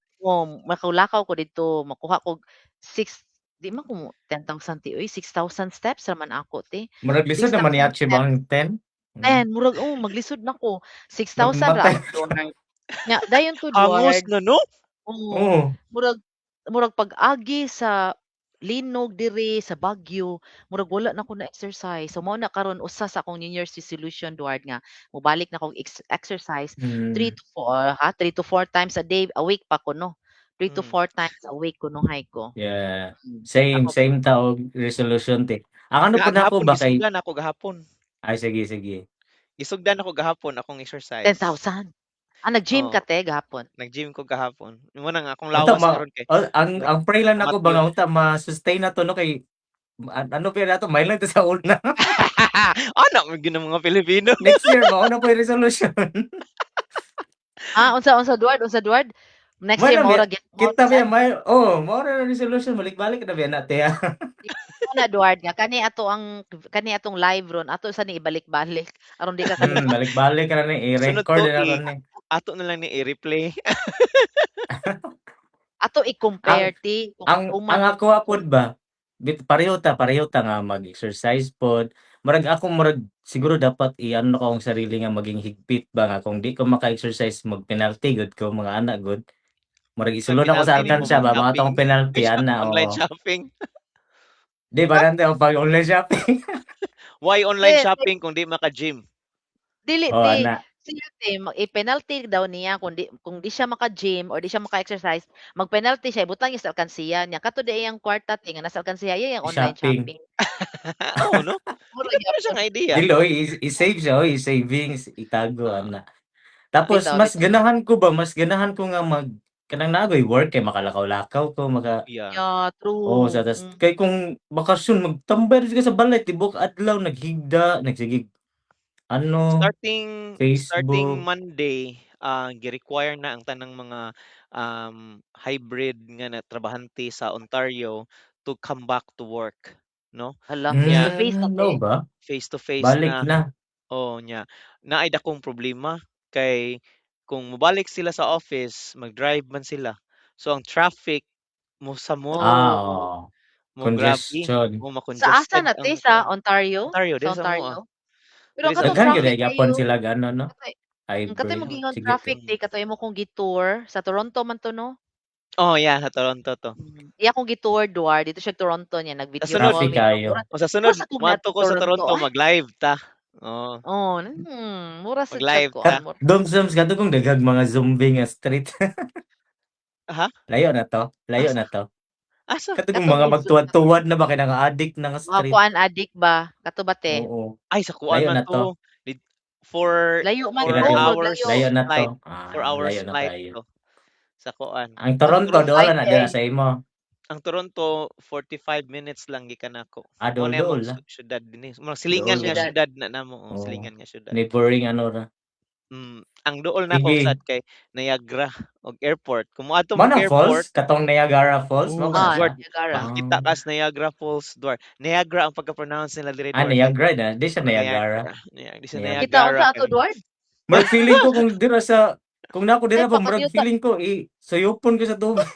makalakaw ko didto makuha kog 6 di man ko mo 10,000 ti oy 6,000 steps ra man ako te.
Murag lisod naman
6,000
i-achieve
steps.
ang 10.
10 murag oh maglisod nako. 6,000 ra
Mamatay.
ako Duard. Nya dayon to
Hangos
Duard.
na no?
Oo,
Oo.
murag murag pag-agi sa Linog diri sa Baguio, murag wala na ko na-exercise. So mao na karon usa sa akong New Year's resolution, Duard, nga mobalik na kog exercise 3 to 4 ha, 3 to 4 times a day, a week pa kuno. 3 to 4 times a week kunuhay ko.
Yeah. Same,
Ako
same ta og resolution te. Ang ano po nako
Gahapon
ba kay
gisugdan ako gahapon.
Ay, sige, sige.
Gisugdan ako gahapon akong exercise.
10,000? Ah, nag-gym
Oo.
ka te gahapon?
Nag-gym ko gahapon. Mo na nga akong
Unta
lawas
ma
karon kay
oh, ang pray lang nako ba
matyo.
nga unta ma-sustain na to no kay ano pa nato may lang to sa una.
Ana man gyud ang mga Pilipino.
Next year mao na po yung resolution.
Ah, unsa unsa Duard, unsa Duard? Next
Mo
year
na
mao
biya
ra gyud mao
kita
ra
biya
sad.
may oh, mao ra na resolution, balik-balik na biya na te.
Mao na Duard nga kani ato ang kani atong live ron ato sa ni ibalik-balik aron di ka kalimot.
Balik-balik ra ni
Sunod
i-record na
tuig
ni.
ato na lang ni i-replay.
Ato
Ang
i-compare ti kung
ang
tuman
ang ako pod ba bit pareho ta nga mag-exercise pod. Murag ako murag siguro dapat i-ano ko akong sarili nga maging higpit ba nga kung di ko maka-exercise mag-penalty gud ko mga anak gud. Murag
Sa
isulod ako sa
penalty nimo
alkansya ba mga
mag-shopping.
atong penalty ana,
Online
oo.
shopping.
Di ba nante ako pag online shopping.
Why online
Te, te
shopping kung di maka-gym?
Dili
Oh,
te,
ana.
siya te i-penalty daw niya kung di siya maka-gym or di siya maka-exercise, mag-penalty siya ibutang niya sa alkansiya niya. Kato di iyang kwarta te nga nasa alkansiya iya yang online
Shopping.
shopping.
Oo no.
Mura
Pila pala siya
gyapon.
nga idea.
Dili oy, i-save siya oy, i-savings itago ana. Tapos
Bitaw,
mas
bitaw.
ganahan ko ba, mas ganahan ko nga mag kanang naa koy work kay makalakaw-lakaw ko maka
Yeah.
Yeah,
Oo,
true.
sa tas kay kung bakasyon magtambay ra jud ka sa balay tibuok adlaw naghigda, nagsigig ano,
Starting
Facebook.
Monday, gi-require na ang tanang mga hybrid nga na trabahante sa Ontario to come back to work, no?
Hala, face
Nya
to face na
Mao
te?
ba?
Face to face
Balik
na.
na.
Oo, nya naay dakong problema kay kung mobalik sila sa office, mag-drive man sila. So ang traffic mo sa mo
Ah, oo.
mo grabe,
Congestion.
mo
Sa asa
ma-congested
na
ang
te, sa
kuan.
Ontario?
Ontario
Sa
diri sa amoa.
Ontario? Pero
Diri
ang
sa
katong
Daghan gyud
traffic
ay gyapon
kayo
sila ano 'no,
katoy
hybrid.
mogingon
Sige te.
traffic te katoy imo kong gi-tour sa Toronto man to 'no?
Oh, yeah, sa Toronto 'to.
Iya akong gi-tour Duar dito siya Toronto niya
Sa
nag-video
sunod
call
Traffic
mi mura
kaayo.
o sa sunod
mura sa kog
moadto ko sa
Toronto
Toronto
ay.
mag-live ta, oo.
Oh, mura sad siya
Mag-live
kuan
ta.
mura
Doms doms kato kung daghang mga zombie nga street.
Ha?
Layo na 'to? Layo
Asa?
na 'to?
Asa?
Kato kung
Katong
mga magtuwad-tuwad na ba kay nang-addict na nga
Mga
street.
kuan addict ba? Kato ba te?
Oo.
Ay sa kuan
Layo
man
na 'to.
to, did 4
Layo man
4
to,
Kira
murag
hours
layo.
layo na to.
flight, 4
Ah,
hours
layo na
flight
kaayo.
to sa kuan.
Ang Toronto
Toronto
dool
Flight
na
eh.
dira sa imo.
Ang Toronto 45 minutes lang gikan nako.
Ah,
Mao na
dool-dool
among
la.
siyudad dinhi, mga silingan nga
Dool ra.
Siyudad.
siyudad na namo, oh,
Oo.
silingan nga siyudad.
Neighboring ano ra.
Ang dool nako
Sige.
sad kay Niagara og airport. Kung moadto
Mao
mo
na
airport
falls? Katong Niagara Falls mao ba na
Ah,
siya?
Duard,
Niagara.
makakita
Ah.
ka sa Niagara Falls, Duard. Niagara ang pagka-pronounce nila diri,
Ah,
Duard kay
Niagara na, di siya
oh,
Niagara.
Niagara, di siya
Niagara.
Kita
Niagara
unsa ato
kay
Duard?
Murag feeling ko kung dira sa kung nako
Ay
dira pa murag
pakanyuta.
feeling ko i suyopon ko sa tubig.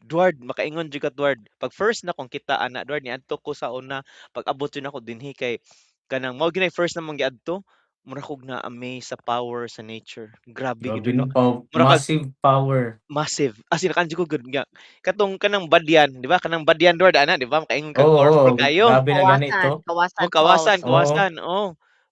Duard, makaingon jud ka Duard. Pag first na kong kita ana Duard, niadto ko sa una, pag abot jud nako dinhi kay kanang mao gyud first namong giadto, mura kog na-amaze sa power sa nature. Grabe gid
Grabe no,
mura kag
massive power.
Massive. As in nakaano jud ko gud nga katong kanang Badian, di ba? Kanang Badian Duard ana, di ba? Makaingon kag
Oo,
powerful
oo,
kaayo.
grabe na gani
Kawasan,
to.
Kawasan
Oh, Kawasan,
Falls.
Oo.
Kawasan, oh.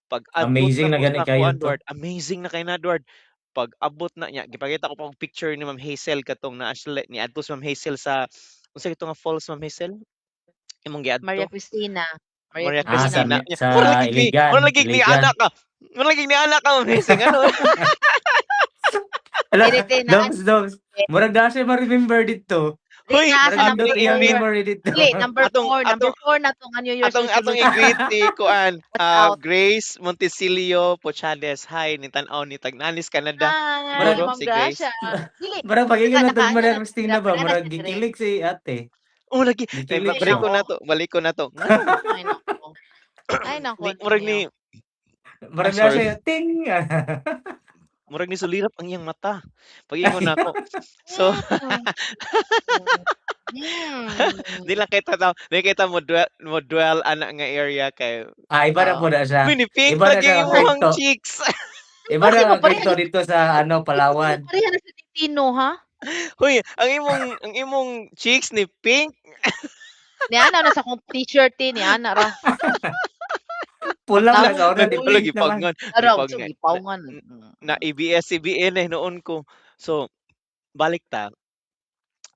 Pag abot
Amazing na
nako
gani
sa
kayo
kuan
to.
Duard, amazing na kay na Duard. Pag abot na niya, gipakita ko pa og picture ni Ma'am Hazel katong naa sila niadto si Ma'am Hazel sa unsa gito nga falls Ma'am Hazel? Imong giadto?
Maria Cristina. Maria
Maria
Ah, sa
Cristina.
sa
Mura lagi ni,
Iligan,
mura lagi ni
Iligan.
anak ka. Mura lagi ni anak ka Ma'am Hazel ngano?
Ala,
Dili te naa
doms doms. Murag na siya ma-remember dito.
Dili
Hoy,
naa
Murag
sa
nindot
number
iyang
4.
memory dito.
Dili number
Atong
4, number
atong
4 na tong New Year's
atong
resolution.
i-greet ni kuan
Watch out.
Grace Montecillo Pochades. Hi, ni tan-aw ni Tagnanis Canada.
Hi,
Murag
Siguro
Ma'am
si Grace.
Gracia. Dili
Murag pag-ingon
naka
na tog
naka ano
Maria
na
Cristina
sila,
ba,
na
murag
siya dire.
gikilig si ate.
Oh, lagi. Kay
Gikilig
Ay
balik
siya.
ko
nako.
na to, balik ko na to. Ngano?
Ay nako. Ay nako
Ni murag
ninyo.
ni
Murag
Ah,
na
sorry.
siya ting.
Murag ni sulirap ang iyang mata. Pag-ingon nako. So di lang kita tao, di kita mo dwell ana nga area kay
Ah, iba na
Oo.
po na siya.
Uy, ni pink
Iba na
lagi
siya ang
imong
kwento.
cheeks.
Iba na
Bakit mo
ang kwento
pareha
dito sa ano Palawan.
pareha na sa Tino, ha?
Hoy, ang imong cheeks ni pink.
Niana na sa akong t-shirt eh, niana ra.
Pula man
Tarong
sa una,
uy.
Wala
di-paint naman.
gipagngan,
Ara unsa
gipagngan na
gipawngan.
na ABS-CBN eh noon ko. So, balik ta.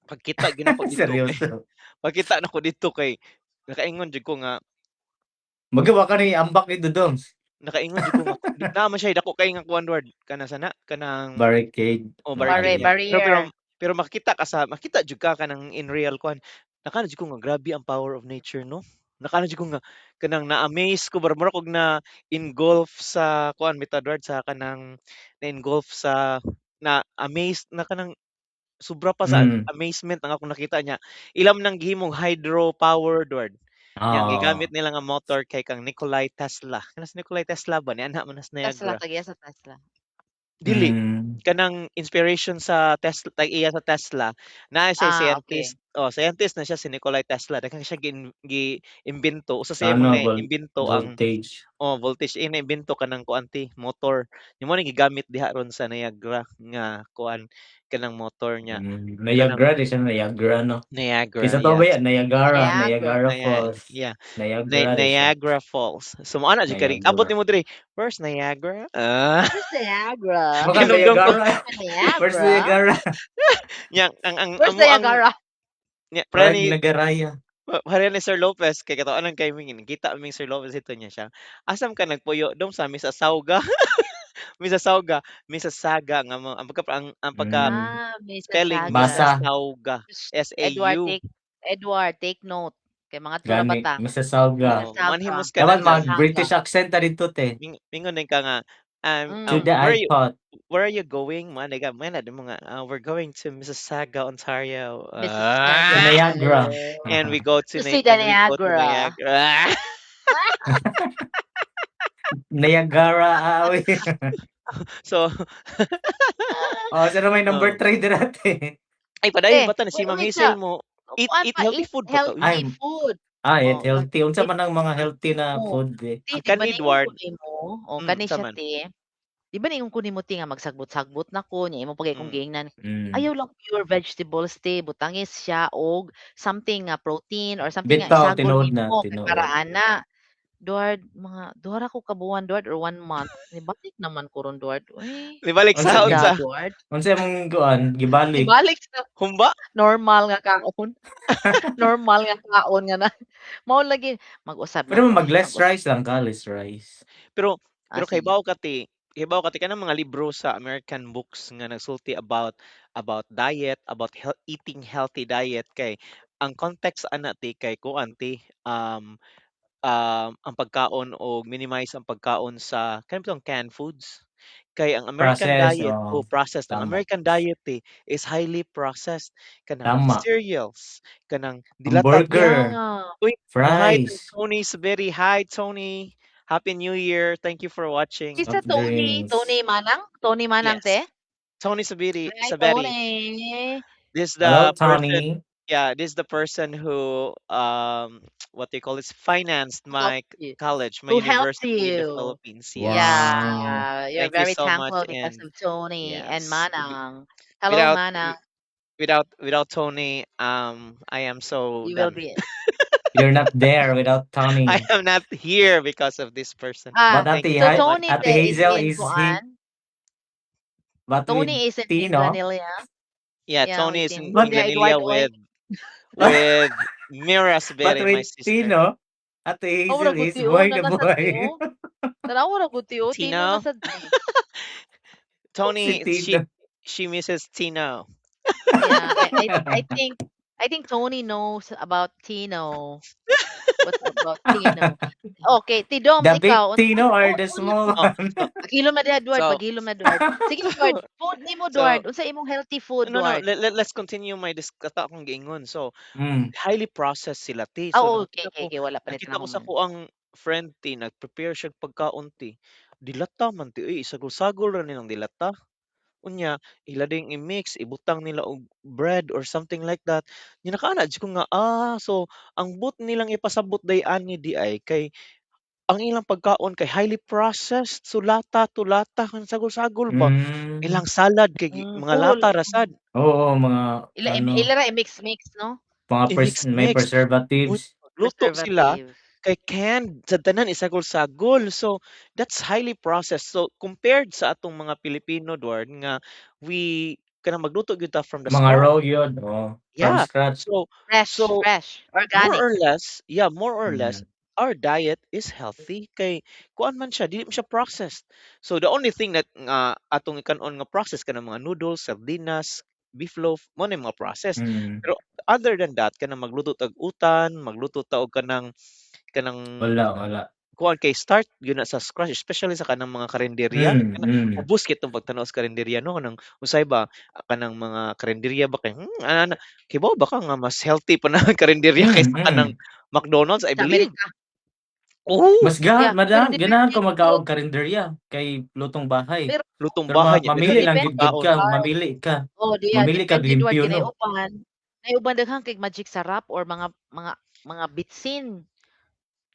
Pagkita gyud nako didto kay
Seryoso.
pagkita nako didto kay nakaingon jud ko nga
Magawa ka ni ambak ni Doms.
Nakaingon jud ko nga naa man siya dako kay nga kuan Edward kana sana kanang
Barricade.
oh, barricade
Barre
niya. Pero pero
barrier.
pero makita ka sa makita jud ka kanang in real kuan. Nakaano jud ko nga grabe ang power of nature, no? Nakaano jud ko nga kanang na-amaze ko murag og na engulf sa kuan bitaw, Edward, sa kanang na-engulf sa na-amaze na kanang sobra pa sa amazement ang akong nakita niya. Ilam nang gihimong hydropower, Edward. Yang
Oo.
gigamit nila nga motor kay kang Nikolai Tesla. Kana si Nikolai Tesla ba niana man na sa
Tesla
Niagara.
tag-iya sa Tesla.
Dili kanang inspiration sa Tesla, tag-iya sa Tesla naa siya
Ah,
scientist.
okey.
Oh, scientist na siya si Nikolai Tesla. Daghan siya gi-imbento. Usa sa
Ano
imong
vol
na-imbento ang
voltage.
oh, voltage iyang naimbento kanang kuan ti motor. Mao ni gigamit diha ron sa Niagara nga kuan kanang motor niya. Kanang
Niagara di siya Niagara, no?
Niagara,
Kaysa to ba
yes.
yan Niagara,
Niagara.
Niagara Falls.
Yeah.
Niagara di siya.
Niagara Falls. So moana jud kari abot
Niagara.
nimo diri, "Where's Niagara?" Ah.
Where's Niagara?
Baka
Kinumdum ko.
Niagara. Where's
Niagara?
Niagara?
Nya ang
Where's
amo ang
Niagara?
nya
Murag
pareha ni
Nagaraya.
pareha ni Sir Lopez kay katuonan kay mi nagkita mi Sir Lopez ito niya siya. Asam ka nagpuyo dong sa Mississauga. Mississauga, Mississauga nga mo ang pagka ang pagka
Ah,
spelling
Mississauga.
Basa.
Mississauga,
Shh, Edward
S-A-U.
take Edward, take note kay mangadto ra ba
Gani,
ta?
Mississauga.
Oo,
Mississauga,
manhi mo sa
Dapat
Canada.
Mississauga.
mag-British accent ta didto te.
Mingon din ka nga,
To the
where are you
iPod.
where are you going? Mo ka man mo nga, we're going to Mississauga, Ontario.
To
Mississauga,
Ah!
Niagara.
Ontario.
And we go to
To see the
and we go to
Niagara.
Niagara.
Niagara awi.
So
Oh, sino may number
oh.
3 dirate?
Ay padayon
Te,
ba ta ni si
wait
Ma'am
wait
Hazel
sa
mo eat
kuan
eat
pa,
healthy
eat
food ba ta uy?
Ay,
healthy food.
eat
Oh.
healthy. Unsa
Eat
man ang mga healthy na
oh,
food eh?
te,
Ang
di ba
kani
niingon ko
Edward
nimo, oh, kani
unsa
siya
man?
te, di ba niingon ko nimo te nga magsagbot-sagbot na ko nya imo pa gyud akong giingnan, ayaw lang pure vegetables te, butangis siya og something nga protein or something nga
Bitaw,
isagol
tinuod na,
nimo kay
tinuod.
para ana. Duard mga duha ra ko ka buwan, Duard, or 1 month, nibalik naman ko ron, Duard, uy.
Nibalik
Unsa
sa
gi
Da,
unsa?
Duard.
unsa imong kuan gibalik?
Nibalik sa
Humba?
normal nga kaon. Normal nga kaon nga na mao lagi mag-usab na
Pwede mo
ko, te,
mag less
mag-usab.
rice lang ka, less rice.
Pero
Ah,
pero
sige.
kahibaw ka ti kanang mga libro sa American books nga nagsulti about diet, about eating healthy diet kay ang context ana ti kay kuan ti ang pagkaon og minimize ang pagkaon sa kanang bitong canned foods. Kay ang American
Process,
diet
oo.
o processed ang
Tama.
American diet ti is highly processed kanang
Tama.
cereals, kanang dilatad
Hamburger,
Yeah.
Uy, hi to
fries.
Tony Saberi. Hi, Tony. Happy New Year. Thank you for watching.
Kinsa
Soft
Tony?
drinks.
Tony Manang? Tony Manang
Yes.
te?
Tony Saberi
Hi,
Saberi.
Tony.
This
Hello,
the person
Tony.
yeah, this the person who, what they call this, financed
Who helped
my
you?
college, my
Who helped
university in the
you?
Philippines, yes.
Wow.
Yeah, you're
Thank you
very
so much,
thankful because
and
of Tony and
yes,
Manang. Hello,
without
Manang.
without Tony, I am so
You will
done.
be
You're not there without
I
Tony.
am not here because of this person.
Ah,
But
Thank
Ate
you
so
so much,
Tony
Ate
te
Tony.
is
Hazel
in
is he
kuan?
but with
Tony is in
Tino.
Minglanilla.
Yeah,
Yeah,
Tony
with
is
Tino.
in
But
Hindi
Minglanilla
Edward oy.
with Mira
but
Saberi, my
with
sister.
Tino, Ate
Oh, ra
Hazel
gud
is
ti oh,
buhay na
naa sad ti
buhay.
oh. Tan-awa ra gud ti oh, Tino na
Tino?
sad ti.
Si
Tony,
Tino.
she misses Tino.
Yeah, I think Tony knows about Tino. What's about Tino? Okay, Ti Doms
The big
ikaw unsa
Tino or
oh,
the
una
small
Oh,
one?
so
Paghilom na diha Edward,
so
paghilom na Edward. Sige Edward, food nimo
so
Edward, unsa imong healthy food
no, no,
Edward?
let's continue my kato akong giingon. So, highly processed sila te.
Ah,
So,
okay okay okay, wala pa ni
nakita ko sa
human.
kuang friend te, nag-prepare siya og pagkaon te. Dilata man te uy, isagol-sagol ra nilang dilata. Unya ila ding i-mix, ibutang nila og bread or something like that. Nya nakaana jud ko nga, so ang but nilang ipasabot day ani di ay kay ang ilang pagkaon kay highly processed. So lata to lata kan sagol-sagol ba. Ilang salad kay mga
Puro
lata ra sad.
Oo, mga
Ila
ano
ila ra i-mix-mix 'no?
Mga pres may
I-mix-mix. Uy,
preservatives.
magluto sila
Preservative.
kay canned sa tanan isagol-sagol. So, that's highly processed. So, compared sa atong mga Pilipino, Dward, nga we kanang magluto gyud ta from the
Mga
start.
raw yun, oo, from
Yeah.
scratch.
So
Fresh,
so
fresh,
more
organic.
or less, yeah, more or less our diet is healthy kay kuan man siya, dili man siya processed. So the only thing that nga atong ikan-on nga process kanang mga noodles, sardinas, beef loaf, mao na yung mga processed. Pero other than that, kanang magluto tag utan, magluto ta og kanang kanang
Wala, wala.
kuan kay start gyud na sa scratch, especially sa kanang mga karinderya kana ubos kay tong pagtan-aw sa karinderya, no, kanang unsay ba kanang mga karinderya ba kay ana kibaw ba ka nga mas healthy pa na ang karinderya kaysa kanang McDonald's, I
Sa
believe.
Amerika.
Oo.
Mas gahan
Yeah, pero
madahan ganahan
depende
ko
gud.
magkaon karinderya kay lutong bahay.
Pero
Lutong
Pero
bahay niya
pero
mamili
daghan
lang
kay
depende
gud gud
pagkaon.
ka,
Dward.
mamili ka.
Oh, diya
Mamili kag
depende Dward
limpyo
kay naay
'no.
uban, naay uban daghan kay Magic Sarap or mga bitsin.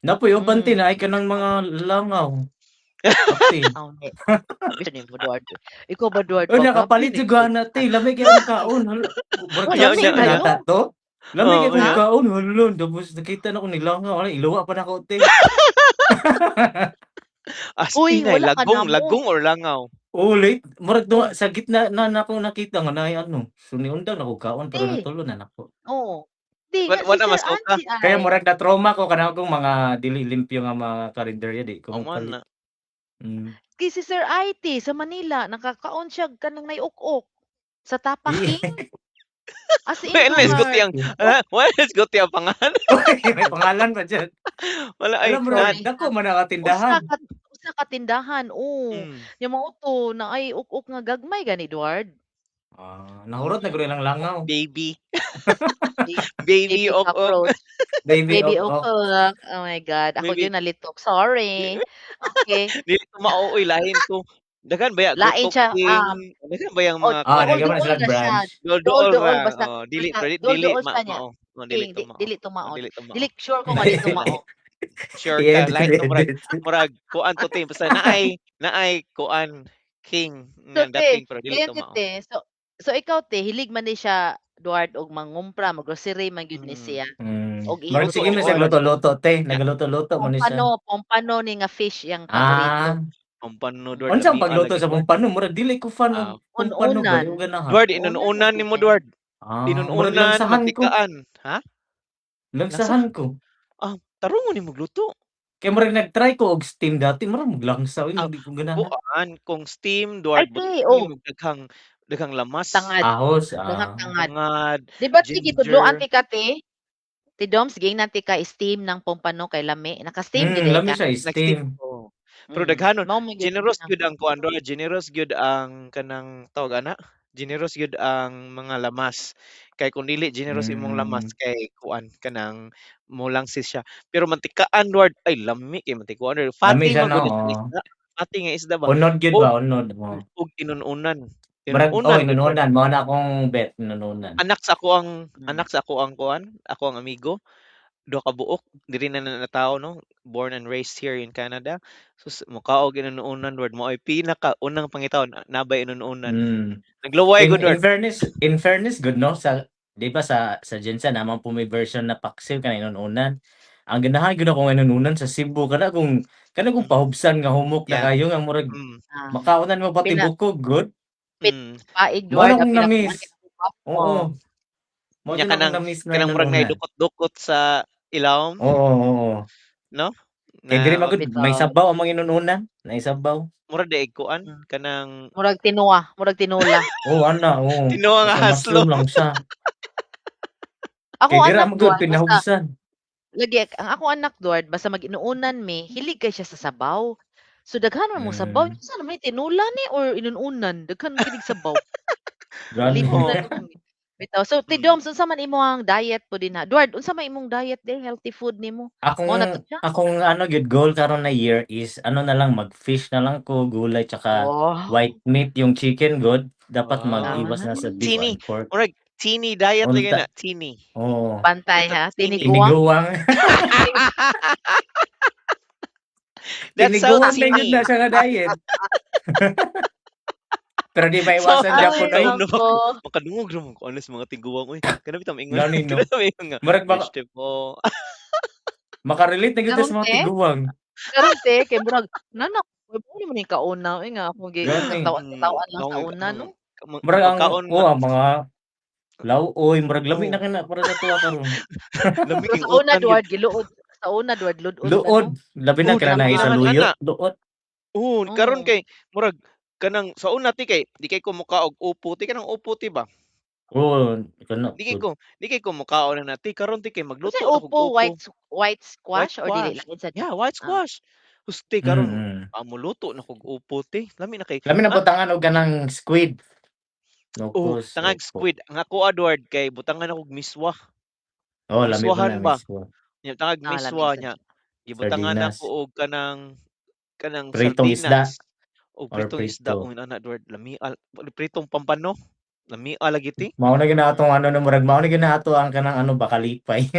Naa poy uban te naay kanang
Daghan.
mga langaw, apil.
Aw, di mo Dward. Ikaw ba Dward
Uy,
ba grabe
nakapalit
ni
jud ko ana te, lami kay akong kaon, hala, murag
Oh,
Unya,
lami
unya,
cancer man
unya.
kayo.
ata to. Lami
Oo,
kay kong
unya.
Ha?
kaon, hala, tapos nakita nako nilangaw, ala iluwa pa nako te.
As
Uy,
in ay
wala ka
lagong,
namo.
lagong or langaw?
Oo, late murag duha sa gitna na nako nakita nga naay ano, so niundang na kog kaon pero
Te.
natulo na nako.
Oo. Di
Wa
nga si
wala
Sir
masuka?
Angie
Kaya
ay
murag na-trauma ko kana akong mga dili limpyo nga mga karinderya di ko
Amo
mopalit.
na.
Kay si Sir IT sa Manila nakakaon siya kanang nay uk-ok sa Tapa King. As in
Wala
Dward.
isguti ang wala isguti ang pangalan.
Uy, may pangalan pa jud.
Wala ay
Alam murag
na
Sorry
dako
ha.
man na nga
Usa
tindahan.
ka usa ka tindahan, oo. Nya mao to naay uk-ok nga gagmay gani Dward.
Ah, nahurot na
Mm.
gud ilang langaw.
Baby.
Ba
Baby
baby
ok-ok.
cockroach.
Baby
Baby
ok-ok.
ok-ok, oh my God, ako
Baby
gyud nalitok, sorry. Okey.
Dili ko mao oy lahin to. Daghan baya
Lain
Gutok
siya,
King, daghan bayang
oh,
mga
Ah,
kuan?
daghan man
duol-duol
silag
ra siya,
branch.
Duol-duol
duol-duol
ra,
basta
oo, dili
basta
pero dili
duol-duol
ma
siya niya
mao, oo, dili
king
to mao,
dili
oo,
tumaod.
dili to mao.
Dili sure ko nga
Lahi
di
to, lahi.
tumao.
Sure ka
I-edit
lahi to murag
i-edit.
murag kuan to te basta naay naay kuan king
So
nga
te,
dating pero dili
dayon
to
gyud
mao.
te, so ikaw te hilig man ni siya Dward og mangumpra, mag-grocery man gyud ni siya og
Murag
Luto
sige
iluto
man
jud
siya
or
Dward.
luto-luto te,
Nya
nagaluto-luto man ni siya.
Pompano, pompano ni nga fish iyang paborito.
Ah.
Pampano Dward
Unsang
lamia
pagluto
lagi
sa
Dward.
pompano? Murag dili ko fan og
Ah.
pompano ba,
Un-unan.
di ko ganahan.
Dward
Unan man
inun-unan
gyud
nimo
ni.
Dward.
Ah, murag
Inun-unan,
langsahan ko.
mantikaan, ha? Langsa?
Langsahan ko.
Ah, tarungon nimo magluto.
Kay murag nag-try ko og steam dati, murag maglangsa oy,
Ah,
di ko ganahan.
kuan kung steam
Ay
Dward
te,
butangan
oh.
nimo daghang daghang lamas.
Tangad,
Ahos,
daghang
ah.
tangad.
Tangad,
'Di ba te gitudloan
ginger.
tika te? Te Doms giingnan tika steam ng pompano kay lami, naka-steam gyud diay
Lami
ka?
siya
Nag-steam
steam.
ko. Pero daghanon,
Mao man gyud
generous
siya.
gyud ang kuan Dward, generous gyud ang kanang tawag ana, generous gyud ang mga lamas. Kay kung dili generous imong lamas kay kuan kanang molangsi siya. Pero mantikaan Dward, ay lami kay mantikuan Dward,
Lami
fatty
siya
man
'no,
gud ni siya
oo.
isda, fatty nga isda ba
Unod gyud
ug
ba, unod, oo.
ug inun-unan,
Murag oo,
inun-unan gud Dward.
inununan mao na akong bet, inununan.
Anak sa akoang anak sa akoang kuan, akoang amigo, duha ka buok diri na na natawo 'no, born and raised here in Canada. Sus mokaog inununan Dward, mao'y pinaka unang pangitaon, naa bay inununan. Nagluway
In
gud
in
Dward.
fairness in fairness gud 'no, sa 'di ba sa GenSan naa man po may version na paksiw kanang inununan. Ang ganahan gyud ako nga inununan sa Cebu kana kung pahubsan nga humok na kayo nga murag makaunan mo pati
Pina
bukog gud.
Pinapaig
Mao na
Dward ang
akong
pinakuan
na-miss. Oo. Mao
Nya
jud akong
kanang
na-miss nga
kanang murag naay
inununan.
dukot-dukot sa ilawom.
Oo, oo.
'No?
Kay
Na
diri man gud may
Bitaw.
sabaw among inununan, naay sabaw.
Murag diay kuan kanang
Murag tinua, murag tinula.
Oo, ana, oo.
Tinuo nga
Basta
haslom.
mushroom lang siya.
Ako
Kay dira
anak
man gud
Dward basta
pinahubsan.
lagi ang ako anak Dward basta mag-inuunan mi, hilig kay siya sa sabaw. So daghan man mo sabaw, unsa naman ni tinula ni or inununan, daghan man kinig sabaw.
Gani.
Liton na mi. Bitaw. So Ti Doms, unsa man imong diet po dinha? Dward, unsa man imong diet day, healthy food nimo? Mao na to
Akong
siya?
akong ano gyud goal karon na year is ano na lang mag-fish na lang ko, gulay tsaka white meat yung chicken gud. Dapat mag-iwas na sa beef
Teeny,
and pork.
murag teeny diet lagi
Unta
na, teeny.
oo.
Bantay
Ito
ha,
teeny.
tiniguang.
Tiniguang.
That's so
Tiniguang na gyud
teeny.
na siya nga diet. Pero di
So,
maiwasan
Ay,
gyapon
sa
oy.
una
nako.
makadungog ra man ko anas mga tiguang oy. Kana bitaw maingon
Gani no.
kana maingon nga
Murag maka
vegetable.
maka-relate na gyud ta
Karon
sa mga
te,
tiguang.
karon te kay murag nana mo ni kauna oy nga akong gi
Gani.
kataw-an lang sa una
Ako
'no.
ang
Murag ang
pagkaon
kuha
nga
mga law-oy, murag lami
Oh.
na kay na para sa atoa karon.
Lami
Pero
kay
sa una
utan gyud.
Duard giluod, sa una Duard lud-on ta
Luod,
'no?
labi na
Oh, di
kanang
ko
Kanang
naay
mga
ganahan
saluyo,
ana.
luot.
Oo, karon
Oo.
kay murag kanang sa una ti kay di kay ko mokaog upo ti, kanang upo ti ba?
Oo, kana
Di kay
pud.
ko di kay ko mokaon ana ti, karon ti kay
Unsay
magluto na kog
upo,
upo.
white
White
squash or dili
squash,
lain sad na?
yeah, white
Ah.
squash. Uste karon
Mm.
moluto na kog upo te, lami na kay
Lami na
ah
butangan og kanang squid.
Oh,
Nokos,
tangag
opo.
squid. Ang ako Edward kay butangan nakog miswa.
Oh, lami po
Miswahan
na
ba?
miswa.
Nya tangag
Ah, lami
miswa
sad
nya
siya.
gibutangan nako
Sardinas.
og kanang kanang
Pritong isda
sardinas og
or
pritong isda
prito.
uy ana Edward lamia pritong pampano, lamia lagi ti.
Mao na gyud na
Mm.
atong ano no, murag mao na gyud na ato ang kanang ano ba, kalipay.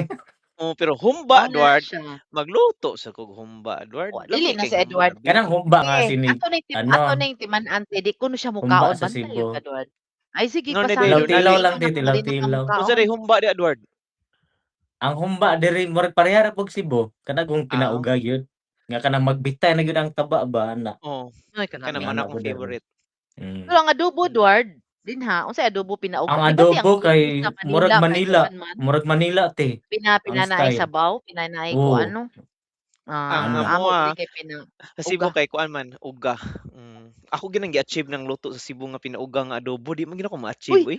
Oo, pero humba
Mao na
Edward,
siya.
magluto sa kog humba Edward,
Wa dili
lami
na
kay
si
humba
Edward.
gabi.
Kanang humba nga
Eh,
sinig
ato ning
ano
ato ning timan-an te di kuno siya
humba
mukaon,
sa
bantay
Cebu.
ka Edward. Ay sige
Ngano day
pasagad
dunali
Tilaw-tilaw
ingon
lang te,
nako nga di na ka
tilaw-tilaw.
Unsa
mukaon.
day humba di Edward?
Ang humba diri murag pareha ra pug Cebu, kana kung
Ah.
pinauga gyud, nga kanang magbitay na gyud ang taba ba ana.
Oh,
Ay
kana
kanami.
man
Ingana
akong
ko diri.
favorite.
Pero ang adobo Edward, dinha unsay adobo
Ang
pinauga di ba ti ang
adobo
adobo
kay
sa
murag
Manila kay
Manila,
kuan man?
murag Manila te, ang
Pinanaay
style.
sabaw, pinanaay
Oo.
kuan 'no?
Ang
Ah,
Ana.
amo
amoa
diri kay
sa Cebu
pinauga.
kay kuan man, uga, Ako gyud ang gi-achieve ng luto sa Cebu nga pinauga nga adobo, di man gyud nako ma-achieve
Uy,
uy.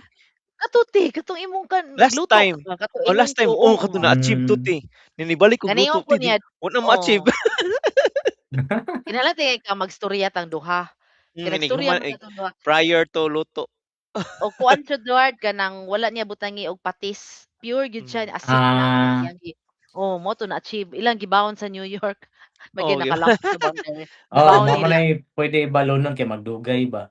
kato te, katong imong kan
Last
nagluto ka
time,
ba kato
oh,
ingon
last
ko
time, oh,
oo.
kato na-achieve to te. Nibalik kog luto
Kaniingon ko
te, di
niya
wa na ma-achieve.
oo. Kinahanglan tingani ka magstorya tang duha, kay nagstorya
Inig human
man
ig
ta tong duha.
prior to luto.
Og kuan siya Duard kanang wala niya butangi og patis, pure gyud siya asin lang ang
Ah.
iyang gi oh, mao to na-achieve ilang gibawon sa New York. Magi
Oh, gi
nakalapit sa boundary,
Oo,
gibawon
mao man
nila.
nay pwede ibalonon kay magdugay ba,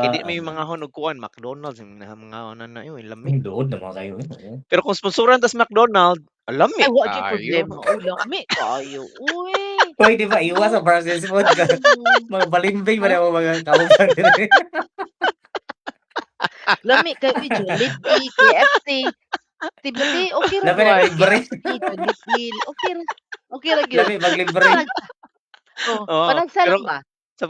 Kay
humba
di may
ana.
mangahon og kuan McDonald's mangahon ana oy lami.
Hmm, duod na man kaayo eh, oo.
Pero kung sponsoran tas McDonald, lami
Ay wa gyud
kaayo.
problema, uy lami kaayo uy,
Uy, di ba
'no?
iwas sa processed food ka
Mm.
mga balimbing man
Ha?
ang mga kauban diri.
Lami kaayo uy, Jollibee, KFC. 'Di ba te, okey ra
Labi nag
Duard,
libre.
KFC, Jollibee, okey ra gyud.
Lami maglibre.
Panagsa oh,
Oo,
panagsa
pero
lang ba?
sa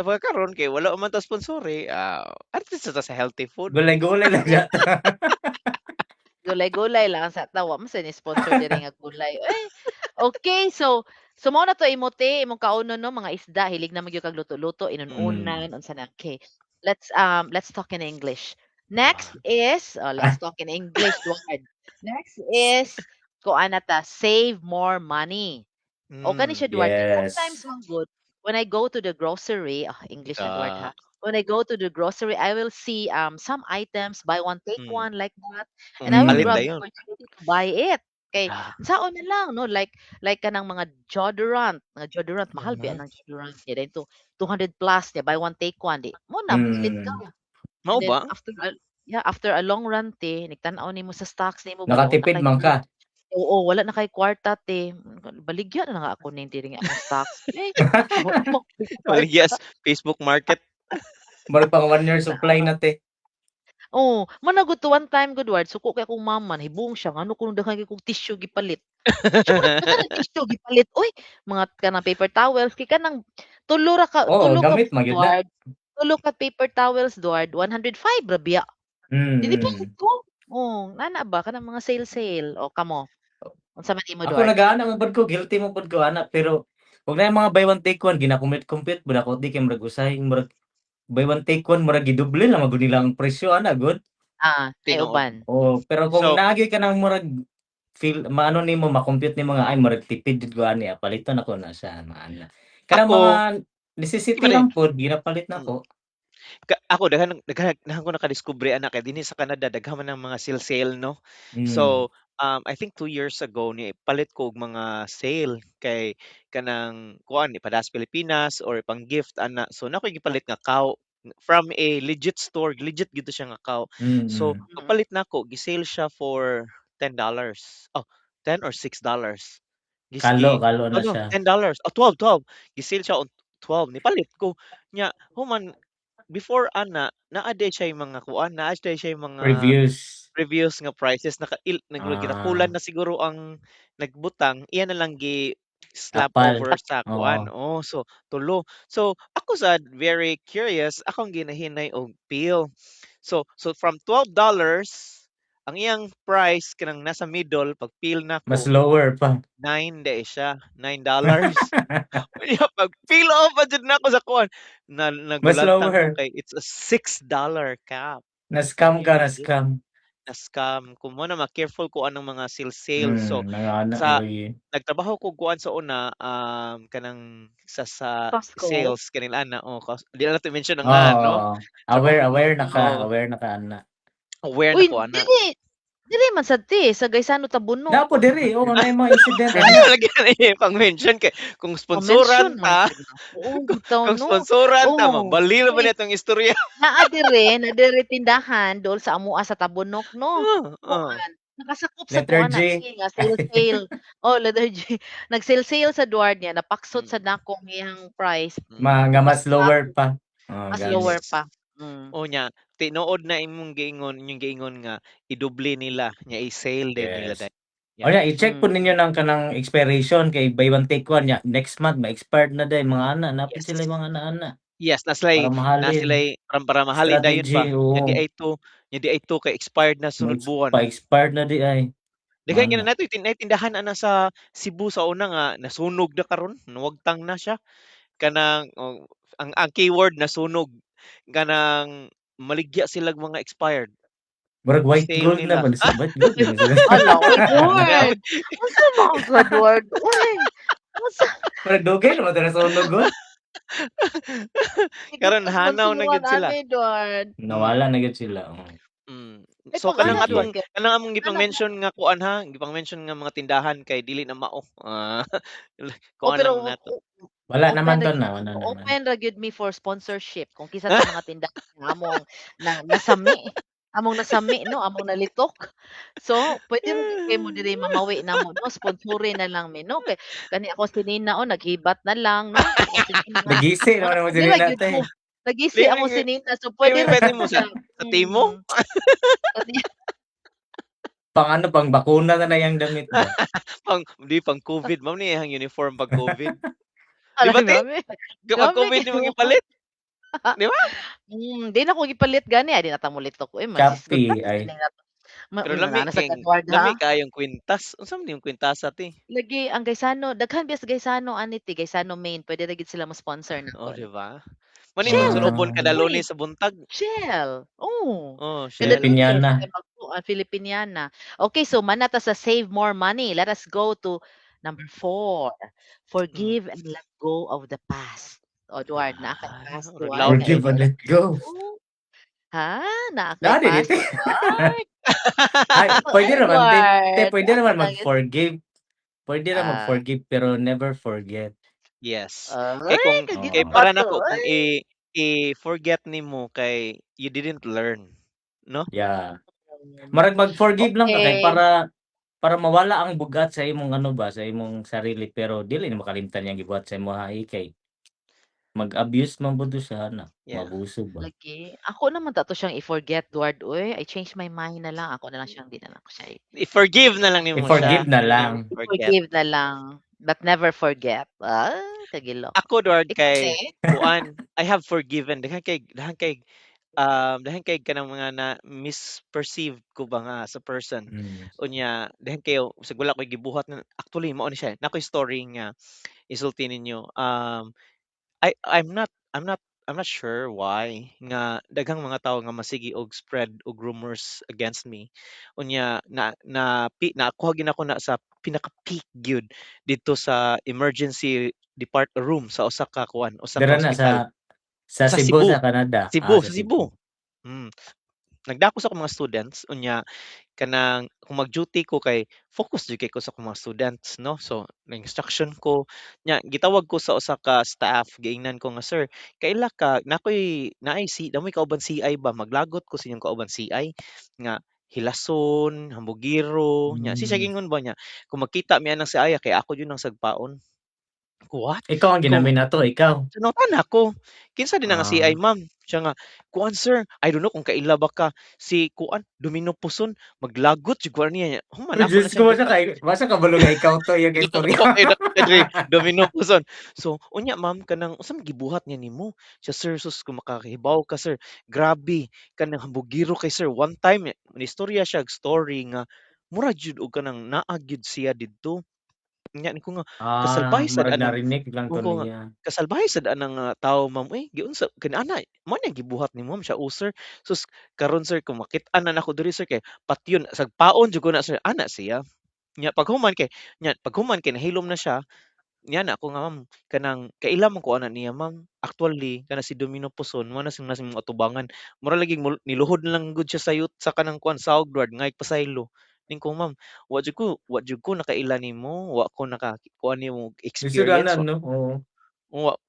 pagkakaron kay wala man ta sponsori, ah, at least ta sa healthy food.
Gulay-gulay lang siya.
Gulay-gulay lang sa tawa man sad ni sponsor diri nga gulay. Eh, okey so so mao na to imo te, imong kaunon 'no, mga isda hilig na man gyud kag luto-luto, inununan, unsa na, okey. Let's talk in English. Next
Wow.
is oh, let's
Ah.
talk in English, Duard. Next is kuan na ta, save more money. O kani siya Duard, sometimes
Yes.
man gud when I go to the grocery, ah, English na Duard
Ah.
ha. When I go to the grocery, I will see, some items, buy one take one like that, and I will
Palit
grab the
dayon.
opportunity to buy it. Kay
Ah.
unsaon na lang 'no, like kanang mga deodorant mahal biya ng deodorant niya dito 200 plus niya buy one take one di mo na mopalit ka.
Mao
And then
ba?
after a yeah, after a long run te, nagtan-aw nimo sa stocks nimo ba niya wala
Nakatipid
kay
man ka.
oo, wala na kay kwarta te. Baligya na lang ako ning diri nga akong stocks. Eh, wa koy
Yes,
kwarta.
Facebook Market.
Murag pang 1 year supply na te.
Oo, man na gud to one time gud Ward, suko kay akong mama nahibong siya ngano kuno daghan kay kog tissue gipalit. Siya man daghan og tissue gipalit oy, mga kanang paper towels kay kanang tulo ra ka
Oo,
tulo ka
gamit man gyud na.
Duard, tulo ka paper towels Duard, 105 ra biya. Di nipalit ko. Oh, nana ba kanang mga sale-sale. O kamo, unsa man imo
Ako
Duard?
nagaana man pud ko, guilty man pud ko ana, pero ug na mga buy one take one gina-compute-compute pud ako di kay murag usahay murag buy one take one murag gidoble lang man gud nila ang presyo ana gud.
Ah, kay
Tinuod.
uban.
Oo, pero kung
So
naa gyud ka nang murag feel maano nimo ma-compute nimo nga ay murag tipid jud ko ani, ah, paliton nako na siya maana. Kanang
Ako
mga necessity
Di ba
lang pod ginapalit nako.
Ka ako daghan daghan daghan ko nakadiskubre ana kay dinhi sa Canada daghan man ang mga sale-sale 'no. So, I think 2 years ago ni palit ko og mga sale kay kanang kuan ipadala sa Pilipinas or pang-gift ana. So naa koy gipalit nga cow from a legit store, legit gyud to siya nga cow. So pagpalit nako gi-sale siya for $10. Oh, 10 or $6. Gis
Kalo,
gi
kalo
oh
na
no,
siya.
$10, oh 12, 12 gi-sale siya og 12 nipalit ko. Nya human Before ana, naa diay siya mga kuan, naa diay siya mga
Reviews.
reviews nga prices naka il ginakulan
Ah.
na siguro ang nagbutang, iya na lang gi-slap
Kapal,
over sa kuan,
oo.
oh, so tulo. So ako sad very curious, akong ginahinay og peel. So from $12 ang iyang price kanang nasa middle, pag peel
Mas
nako,
lower pa.
9 diay siya, $9. Unya pag peel off pa jud nako sa kuan, na
Mas
nagulantang ko
lower.
kay it's a $6 cap. Can
Na-scam
you
ka,
imagine?
na-scam.
Na-scam ko mo na ma-careful ko anang mga sale-sale. So
Mga ana
sa
lagi.
nagtrabaho ko kuan sa una, kanang sa
Costco?
sales kaning ana, oh, cos di na nato i-mention ang
Oo,
ngalan, no?
oo.
Trabaho
Aware aware na ka,
oo.
aware na ka ana.
Aware na
Uy,
ko ana.
dili dili man sad ti sa Gaisano
Naa
Tabunok.
po diri, oo, naay mga incident
Ayaw
ana.
lagi na ipang-mention kay kung
Ma-mention
sponsoran
man
ta,
gud nako, oo bitaw
kung
'no.
sponsoran ta
Oo,
mabalilo ba
uy,
na itong istorya.
naa diri tindahan dool sa amoa sa Tabunok 'no,
Oh.
kuan nakasakop sad ko
Letter
ana
J.
ti nga sale-sale. Oh, letter G. Nag-sale-sale sa Duarte niya napaksot sad nako ang iyang price.
Ma nga
Mas
mas lower
bago,
pa, oo
mas
gani.
lower
Yes.
pa, hmm.
O nya tinuod na imong giingon inyong giingon nga idoble nila, nya i-sale din nila
Yes.
day
O
yeah.
nya i-check pud
Mm.
ninyo ng kanang expiration kay buy one take one nya next month ma-expired na day mga ana naa pud
Yes.
sila mga ana-ana.
Yes,
Para
na
mahalin.
sila'y para mahalin dayon ba,
Strategy,
nya di
oo.
ay to nya di ay to kay expired na sunod buwan.
Mag-pa-expired na diay,
Daghan
mga
kay
ana.
na naay tindahan ana sa Cebu sa una nga nasunog na karon, nawagtang na siya. Kanang og ang keyword nasunog, kanang maligya silag mga expired.
Murag white
I-sale
gold na
nila.
ba sa white gold na ba sila?
Hala, uy Duard, unsa man ka Duard uy? Unsa
Murag dugay naman to nasunog oy.
Di
Karon
ta
hanaw na
sponsoran
gyud sila.
ani Duard.
Nawala na gyud sila, oo.
Ay
So
pang-ana
kanang
Duard
Sige.
atong
kay
kanang among
ana
gipang-mention nga kuan ha, gipang-mention nga mga tindahan kay dili na mao. Ah,
Oh,
kuan
pero
lang nato.
Wala
open
naman
ra
to
gyud
na, wala naman.
open ra gyud mi for sponsorship kung kinsa to mga tindahan nga among na nasami, among nasami 'no, among nalitok. So, puwede ra gyud kay mo diri mamawi namo 'no, sponsori na lang mi 'no, kay kani ako si Nina oh, naghibat na lang 'no, ako si Nina.
Nagisi
Mao na
naman namo si
pwede ra
Nina
gyud
te.
ko. Nagisi
Di
ako si Nina, so puwede ra
pwede
gyud
mo
siya,
sa Temu?
mm.
Pang ano, pang bakuna na na yang damit ba.
Pang di pang COVID mao ni iyang uniform pag COVID. Di
Ala
ba te?
grabe,
Kapag
grabe
COVID
kaayo.
imong gipalit? Di ba?
Di na ko gipalit gani, ay di na ta molitok uy magsisgot ta
Shopee
sa
ay
ma
Pero lami
naa sa
kay
Edward
lami
ha.
kaayong kwintas. Unsa man imong kwintasa te?
Lagi ang Gaisano daghan biya sa Gaisano ani ti, Gaisano main puwede ra gyud sila mo-sponsor
Oh,
nako.
di ba? Mao ni imong
Shell sad
sulobon
Ah.
kada
uy,
Lunes sa buntag.
Shell, oo,
Oh,
kada
Shell.
Lunes
Filipiniana.
kay magkuan Filipiniana. Okay, so mana ta sa save more money, let us go to number 4, forgive and let go of the past. Oh, Duard naa kay
Ah,
past
murag
Duard
lawom
nga
Forgive
imo
and let go.
Ha, naa kay
Naa diri
past
te.
Duard?
Ay, puwede
Ay,
naman te te
Duard,
puwede
asa
naman
na
mag-forgive. Puwede ra
Ah.
mag-forgive pero never forget.
Yes, kay
Ay,
kung kay
Oo.
para
kagipato
nako kung
oy.
i-forget nimo kay you didn't learn, 'no?
Yeah. Murag mag-forgive lang ka kay
Okey.
para para mawala ang bugat sa imong ano ba, sa imong sarili pero dili nimo kalimtan iyang gibuhat sa imoha eh, kay mag-abuse man pud to siya ana, maabuso ba.
Lagi, ako naman ta 'to siyang i-forget Duard uy, I change my mind na lang, ako na lang siyang di na lang ko siya i
I-forgive na lang nimo
I-forgive
siya,
na
dili
lang.
nimo i-forget.
I-forgive na lang, but never forget. Ah, kagilok.
Ako Duard
Ikaw
kay
te?
kuan, I have forgiven daghan kay kanang mga na misperceived ko ba nga sa person. Unya daghan kayo bisag wala koy gibuhat na actually mao ni siya, naa koy story nga isulti ninyo. I I'm not sure why nga daghang mga tawo nga masige og spread og rumors against me. Unya na na pi nakuha gyud nako na sa pinaka-peak gyud didto sa emergency depart room sa usa ka kuan, usa ka
Dira na
ospital.
sa
Sa
Cebu,
Cebu,
sa Canada? Ah,
Cebu,
sa
sa Cebu.
Cebu.
Nagdako sa akong mga students unya kanang kung mag-duty ko kay focus jud kay ko sa akong mga students 'no. So na-instruction ko nya gitawag ko sa usa ka staff giingnan ko nga, "Sir, kaila ka naa koy naay si naa moy kauban CI ba maglagot ko sa inyong kauban CI nga hilason, hambugiro." Nya siya ingon ba niya, "Kung magkita mi anang si Aya kay ako jud nang sagpaon." What?
Ikaw ang
Kung
ginamin ato, ikaw?
So nangutana ko, "Kinsa din ang
Ah.
CI, ma'am?" Siya nga, "Kuan sir, I don't know kung kaila ba ka, si kuan Domino Puson maglagot jud kuan niya." Human
Uy,
ako
Diyos
na
ko
siyang
wa siya kay wa siya kabalo nga ikaw to iyang
Dako
istorya.
dako kay dako kay diri Domino Puson. So, "Unya ma'am kanang unsa may gibuhat niya nimo?" Siya, "Sir, sus kung makahibaw ka sir, grabe kanang hambugiro kay sir one time." Nistorya siya og story nga mura jud og kanang naa gyud siya didto. Nya ko nga
Ah,
kasalbahe sad
murag
anang
narinig lang to
ko nga
niya.
kasalbahe sad anang nga tawo, ma'am, uy, giunsa kanana mao na gibuhat nimo, ma'am?" Siya, "Oh, sir, sus karon sir kung makit-an na nako diri sir kay patyon sagpaon jud ko na sir," ana siya. Nya paghuman kay nahilom na siya, niya na ako nga, "Ma'am, kanang kaila man ko ana niya, ma'am. Actually kana si Domino Puson mao na sa imong atubangan. Mura lagi niluhod na lang gud siya sayot sa kanang kuan sa guard nga pasaylo." Ning ko, "Ma'am, wa jud ko nakaila nimo, wa ko nakakuan nimo
Lisod ana
experience, wa
no, oo.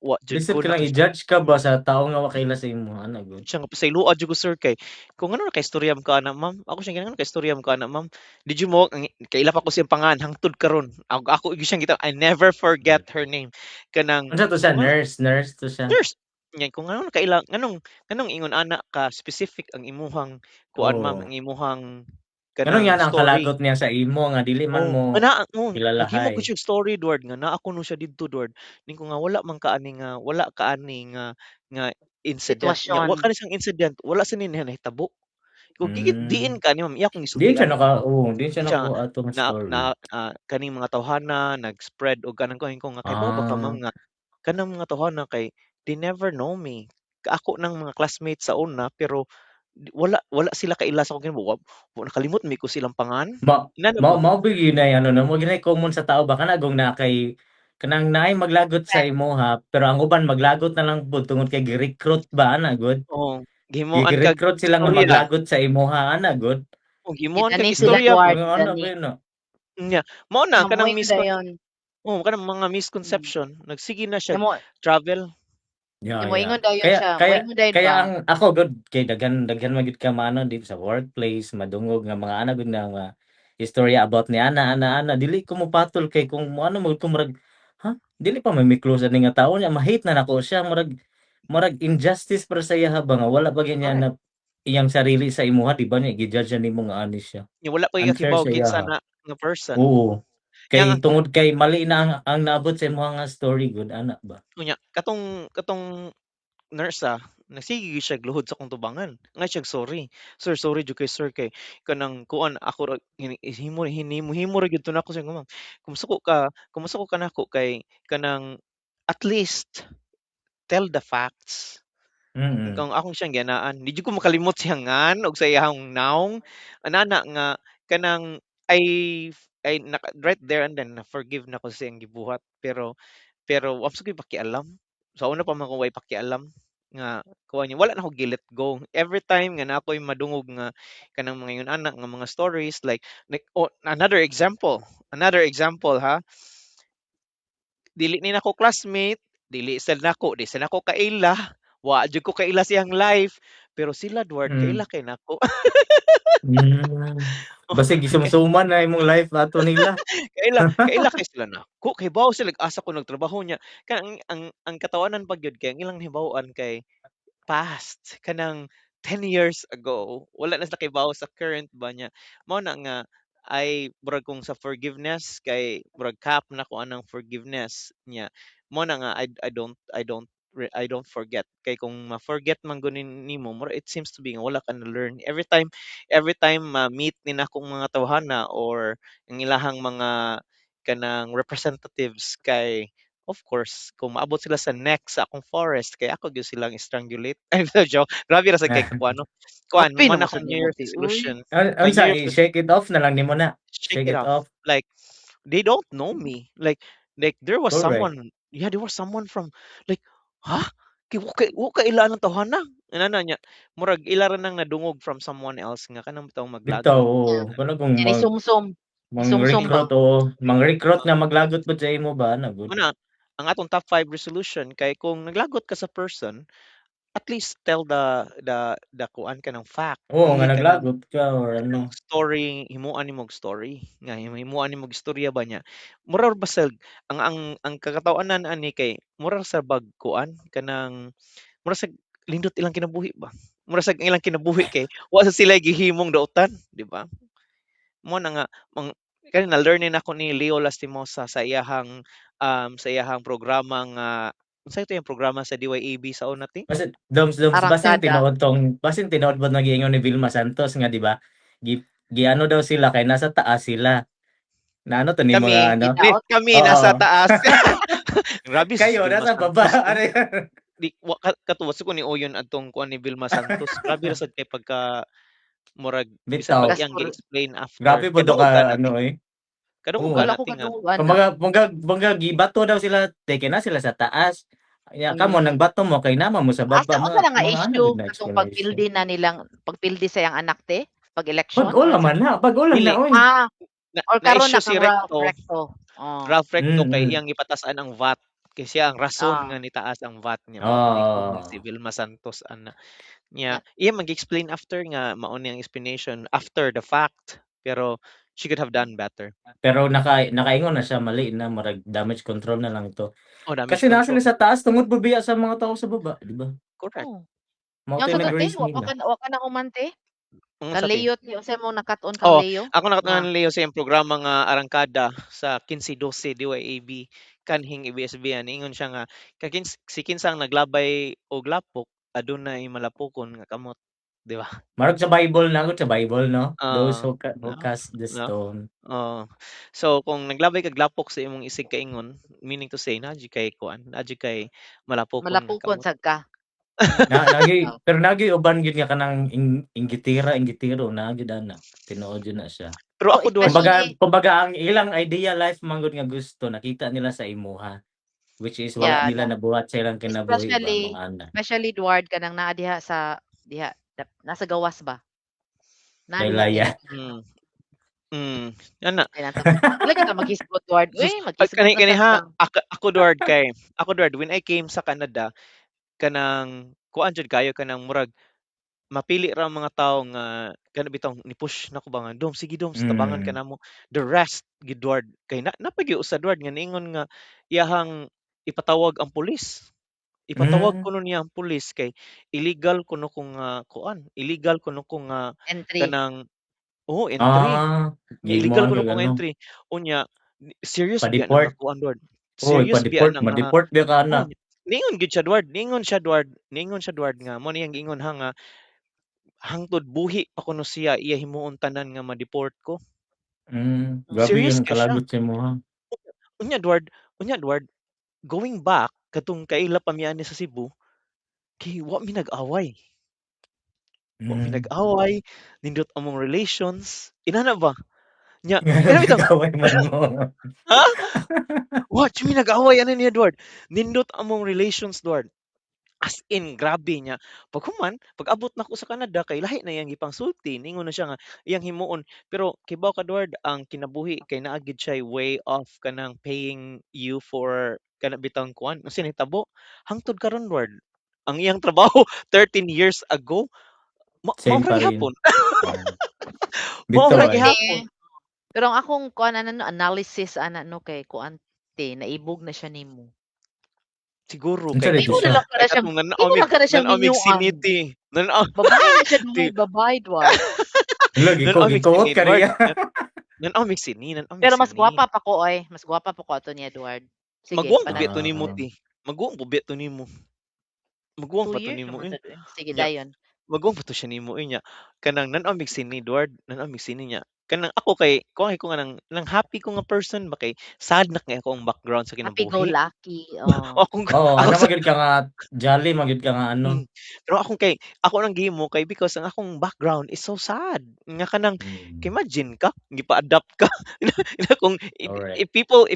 wa jud
Lisod
ko
ka lang
naka."
i-judge ka ba sa tawo nga wa kaila sa imo ana gud.
Siya nga pasayloa jud ko sir kay kung ano na kaistorya mo ka ana, ma'am. Ako siya ngano kaistorya mo ka ana, ma'am. Did you mo kaila pa ko siyang pangalan hangtod karon. Ako ako gyud siyang I never forget her name. Kanang
Unsa to siya,
kung ano
nurse, nurse to siya?
nurse nya kung ngano kaila nganong ingon ana ka specific ang imuhang kuan, ma'am,
Oo.
ang imuhang
Nganong
kanang
yana ang
story.
kalagot niya sa imo nga dili man
Oh,
mo
nga naa oh, naghimo
kilalahay.
ko siya story duward nga naa kuno siya didto duward. Ning ko nga wala man ka ani nga wala ka ani nga nga incident nya
Sitwasyon.
wa kani siyang incident, wala sa ni nahitabo. Kung gigit diin
Hmm.
ka ni ma'am iya akong
Diin siya
gisultian.
naka oo, diin siya
Siya nga
nakuha atong
na
story.
na, kaning mga tawhana nag-spread og kanang kuan ko nga kahibaw ba ka,
Ah.
ma'am, nga kanang mga tawhana kay they never know me. Ako nang mga classmates sa una pero wala wala sila kaila sa akong wa nakalimot mi ko silang pangan.
Ma
Inana
mao
ba?
mao ba gyud nay ano 'no, mao gyud common sa tao ba kana gong naa kay kanang naay maglagot sa
Friend.
imoha pero ang uban maglagot na lang pud tungod kay gi-recruit ba ana gud.
Oo, gihimuan kag
Gi-recruit sila nga
istorya.
maglagot sa imoha ana gud.
Oh, gihimuan kag
Gidani sila
istorya.
Dward,
Mga ana
gidani.
ba yun na.
Nya, mao na kanang
Moingon dayon.
oo, kanang mga misconception nagsige na
Kay
siya
mo
travel.
Yeah, yeah.
moingon dayon
Kaya
siya,
kaya
moingon dayon
kaya
ba?
ang ako gud kay daghan daghan man gyud ka maano dito sa workplace madungog nga mga ana gud nga mga istorya about ni ana ana ana dili ko mopatol kay kung moano mo ko murag ha dili pa man mi close ani nga tawo niya ma-hate na nako siya murag murag injustice para sa iya ba nga wala pa gyud niya
Correct.
na iyang sarili sa imuha di ba niya gi-judge na nimo nga ani siya.
Nya wala pa
Unfair
kahibaw
sa
kinsa
iyaha.
na nga person.
Oo.
Nya
Kay
nga
tungod kay mali na ang naabot sa imuha nga story gud ana ba.
Unya katong katong nurse, nagsige gyud siya luhod sa akong tubangan. Angay siya sorry. "Sir, sorry jud kay sir kay kanang kuan ako ra himo hinimo himo ra gyud to nako sir." Nga ma'am. Kung musuko ka nako kay kanang at least tell the facts. Kung akong siyang gianaan, di jud ko makalimot siyang ngan og sa iyahang nawong anana nga kanang ay ay naka right there and then na-forgive nako sa iyang gibuhat pero pero wa sad koy pakialam. Sa una pa man ko way pakialam nga kuan niya wala na ko gi-let go. Every time nga naa koy madungog nga kanang mga ingon ana nga mga stories like oh, another example ha. Dili ni nako classmate, dili sad nako, di sad nako kaila, wa jud ko kaila siyang life, pero sila Dward kaila kay nako. Oh,
Basig
kay
gisumsuman na imong life ato nila.
Kaila kaila kay sila nako, kahibaw sila asa ko nagtrabaho niya. Kanang ang katawanan pa gyud kay ang ilang nahibaw-an kay past kanang 10 years ago, wala na sila kahibaw sa current ba niya. Mao na nga ay murag kung sa forgiveness kay murag cap na ko anang forgiveness niya. Mao na nga I don't forget kay kung ma-forget man gud nimo mura it seems to be nga wala ka na learn. Every time ma-meet ni nakong mga tawhana or ang ilahang mga kanang representatives kay of course kung maabot sila sa next sa akong forest kay ako gyud silang strangulate. Ay joke. Grabe ra sad kay kuan no. Kuan
Grabe
mo na
naman sad
akong New
nimo
Year's
ti, uy.
resolution. My
Unsa
New Year's
i-shake it off na lang nimo na?
Shake
Shake
it
it
off.
off.
Like they don't know me. Like there was
Correct.
someone, yeah, there was someone from like, huh? Kay wa ka ila anang tawhana. Inana niya. Murag ila ra nang nadungog from someone else nga kanang bitawng
Bitaw,
maglagot.
oo. Kana kung
Ni
mag
sumsum, ni sumsum ba?
mang-recruit oo, mang-recruit nga maglagot pud sa imo ba ana gud.
Muna, ang atong top 5 resolution kay kung naglagot ka sa person, At least tell the kuan, kanang fact,
Oo,
dili
nga
kanang
naglagot ka or ano.
kanang story, himuan nimog story, nga himuan nimog istorya ba niya. Mura ba sad ang kakatawanan ani kay mura sa bag kuan, kanang mura sad nindot ilang kinabuhi ba. Mura sad ilang kinabuhi kay wa sad sila gihimong dautan, di ba? Mao na nga mang kani na-learn ni nako ni Leo Lastimosa sa iyahang programa nga unsay to iyang programa sa DYAB sa una, te?
Basin Doms, Doms, basin
Arangkada.
tinuod tong, basin tinuod ba nagiingon ni Vilma Santos nga, di ba? Giano daw sila kay nasa taas sila. Na ano to ni
Kami,
mga ano?
ni
Gidaot.
kami
Oo.
nasa taas. Grabe si
Kayo
Vilma
nasa baba.
Santos,
Ano yun?
Di wa ka katuwa ko ni Oyon atong kuan ni Vilma Santos. Grabe ra sad kay pagka murag bisan
Bitaw.
pag iyang
Gastur
gi-explain after.
Grabe po do
Kadungog ka
ka
na,
ano
te?
eh.
Kadungog
Oo.
ka
Wala
na,
ko
te, nga
kadungog ana.
Kumbaga gibato daw sila, te, kay na sila sa taas. Ya kamo nang bato mo kay nama mo sa baba,
Asa unsa na nga
mga ano
issue
gud na
katong
explanation.
pagpildi na nilang pagpildi sa iyang anak, te? Pag-election?
Bag-o
Or
man na, bag-o lang
Dili.
na oy.
Ah,
Na,
or karon
na-issue
na
si
kang Ralph
Recto.
Recto. Oh.
Ralph Recto kay iyang gipatasan ang VAT. Kay siya ang rason nga nitaas ang VAT niya. Mao ni comment si Vilma Santos ana. Nya iya mag-explain after nga mao ni ang explanation after the fact, pero she could have done better.
Pero nakaingon na siya mali na, murag damage control na lang ito.
Oh, damage
Kasi naa
control.
sila sa taas tungod pa biya sa mga tao sa baba, di ba?
Correct.
Oh.
Mao
Yang
to
sa
nag
dati,
raise
wa pa
nila.
ka, wa ka na human, te?
Unsa,
Kang
te?
Leo, te, unsay mo nakat-on kang
Oh,
Leo?
ako nakatunan
Ah.
ni Leo sa iyang programa nga Arangkada sa 15/12 DYAB kanhing ABS-CBN. Ingon siya nga si kinsang naglabay og lapok adunay malapokon nga kamot, di ba?
Marag sa Bible na, sa Bible, no? Those who
No?
cast the
No?
stone.
Oh. So kung naglabay kag lapok sa imong isig kaingon, meaning to say naa jud kay kuan, naa jud kay malapokon nga
Malapukon
kamot.
sad ka.
Na nagi pero nagi uban gyud nga kanang inggitira, inggitiro na gyud ana. Tinuod jud na siya.
Pero
Oh,
ako duwa
Kumbaga
especially
kumbaga ang ilang ideal life man gud nga gusto nakita nila sa imuha, which is wala
Yeah,
nila nabuhat sa ilang kinabuhi ba,
especially
mga ana.
Especially Edward, kanang naa diha sa diha nasa gawas ba? Naa diha
Laylaya.
Ana.
Ay, nasa wala kita maghisgot, Edward.
Sus,
Uy, maghisgot
kani
na
kani
sa
ha,
kang.
ako Edward kay ako Edward when I came sa Canada, kanang kuan jud kayo, kanang murag mapili ra ang mga tawo nga kana bitong ni push nako ba nga, "Dom, sige Doms, tabangan ka namo." The rest gid, Edward, kay na napay usa, Edward, nga niingon nga iyahang ipatawag ang pulis. Ipatawag kuno niya ang pulis kay illegal kuno ko nga kuan, illegal kuno ko nga
Entry.
Kanang, oh, entry.
Ah,
Illegal
gihimuan
kuno
kag
ko nga
ano.
entry. Unya serious biya na nga
Pa-deport.
kuan, Edward.
Oy,
Serious biya
pa-deport,
na nga
ma-deport biya ka ana.
Oh, niingon gyud siya, Edward, niingon siya, Edward, niingon siya, Edward, nga mao niyang giingon ha nga hangtod buhi pa kuno siya iya himuon tanan nga ma-deport ko.
Grabe
Serious
yung
ka siya.
kalagot sa imo ha.
Unya Edward, going back katong kaila pa mi ani sa Cebu, kay wa mi nag-away. Wa mi nag-away, nindot among relations, inana ba? Nya,
Nga
kana bitong
nag-away man mo.
Ha? Wa jud mi nag-away ani ni Edward. Nindot among relations, Edward. As in grabe niya. Paghuman, pag-abot nako sa Canada kay lahi na iyang gipangsulti, ningon na siya nga iyang himuon. Pero kibaw ka, Edward, ang kinabuhi kay naa gid siya way of kanang paying you for kana bitawng kuan. Unsa nahitabo? Hangtod karon, Edward, ang iyang trabaho 13 years ago,
Same
mao ra
pa rin.
gihapon. Mao
Bitaw
ra
ay.
gihapon.
Pero ang akong kuan ana no, analysis ana no, kay kuan te, naibog na siya nimo.
Siguro
Unsa
kay
dito
Imo na
siya?
lang kana
Kay
siya,
katong
imo lang kana siyang
nan-omig
minyuan.
siniti.
Babae na siya,
Ti
Edward, babae, Edward.
Hala,
Nan-omig
gikuot
sini,
ka
Edward.
niya.
Nan-omig sini, nan-omig
Pero mas
sini.
gwapa pa ko oy, mas gwapa pa ko ato ni Edward. Sige,
Maguwang po
padayon.
biya to nimo ti. Maguwang po biya to nimo. Maguwang
2
pa to
years
nimo
naman
eh.
sad eh. Sige,
Nya,
dayon.
maguwang pa to siya nimo eh nya. Kanang nan-omig sini, Edward, nan-omig sini niya. Kanang ako kay kuan ko nga nang happy ko nga person ba kay sad na kay ako ang background sa
Happy go
kinabuhi.
lucky, oh.
Akong
Oo,
ako
ana
sa
man gyud ka nga jolly man gyud ka nga ano.
Pero akong kay ako nang gihimo kay because ang akong background is so sad. Nga kanang imagine ka gipa-adopt ka. Kung if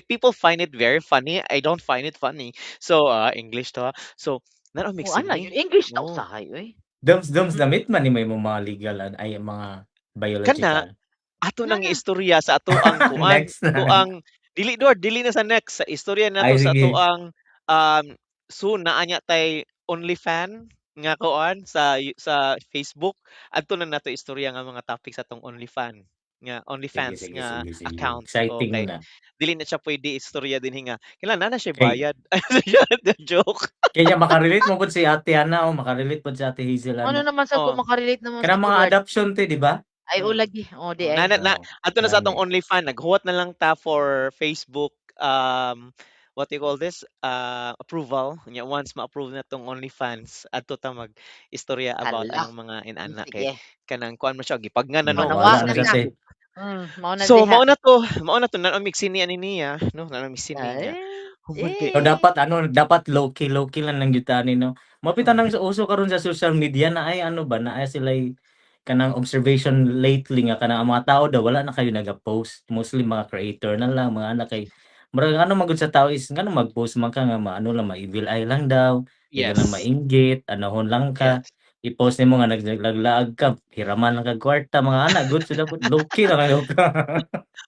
people find it very funny, I don't find it funny. So English to ha. So nan-omig
Oh, ana
sini.
yun English ta
Oh.
usahay oy.
Doms, Doms, na-meet man nimo imong mga legal ay mga biological.
Kana ato nang
Nga na.
istorya sa ato ang kuan,
Next na.
ato ang dili, Edward, dili na sa next, sa istorya nato
Ay,
sa ato
sige.
ang soon naa nya tay OnlyFan. Nga kuan sa Facebook, adto na nato istorya nga mga topic sa atong OnlyFan nga
Sige,
OnlyFans
sige,
nga
sige, sige.
account,
Exciting
okey.
na.
Dili na siya puwede istorya dinhi nga kinahanglan naa na siya'y
Kay
bayad. Joke.
Kaya maka-relate man pud si Ate ana, oh, maka-relate pud si Ate Hazel
Ano
ana.
naman sad
Oh.
kung maka-relate naman
Kanang
sad ko,
mga
Dward.
adoption te, di ba?
Ay, o lagi, oh, di
Oh,
ay.
naa na na
Oo,
adto na sa atong
gani.
OnlyFan, naghuwat na lang ta for Facebook, what do you call this, approval. Nya once ma-approve na 'tong OnlyFans, adto ta mag-istorya about
Hala!
anong mga inana kay
Sige.
kanang kuan man siya, gipagnan
Oh,
na
Hmm,
namo
bahala
nawag
sa
na
na
sa
ta.
te.
Facebook.
Mao na
So,
diha.
mao na 'to, naa mig sini ani niya 'no, naa mi sini niya.
Ay,
Human kay
So,
eh.
dapat ano, dapat low-key, low-key lang lang gyud ta ani 'no. Mao bitaw
Hmm.
nang uso karon sa social media na ay ano ba, naay sila'y kanang observation lately nga kanang ang mga tao daw wala na kayo naga-post, mostly mga creator na lang, mga ana kay murag ano man gud sa tao is nganong mag-post man ka nga maano lang, ma-evil eye lang daw, daghan lang mainggit, anahon lang ka, i-post nimo nga naglaglaag ka, hiraman lang kag kwarta, mga ana good so dapat low-key ra kayo ka.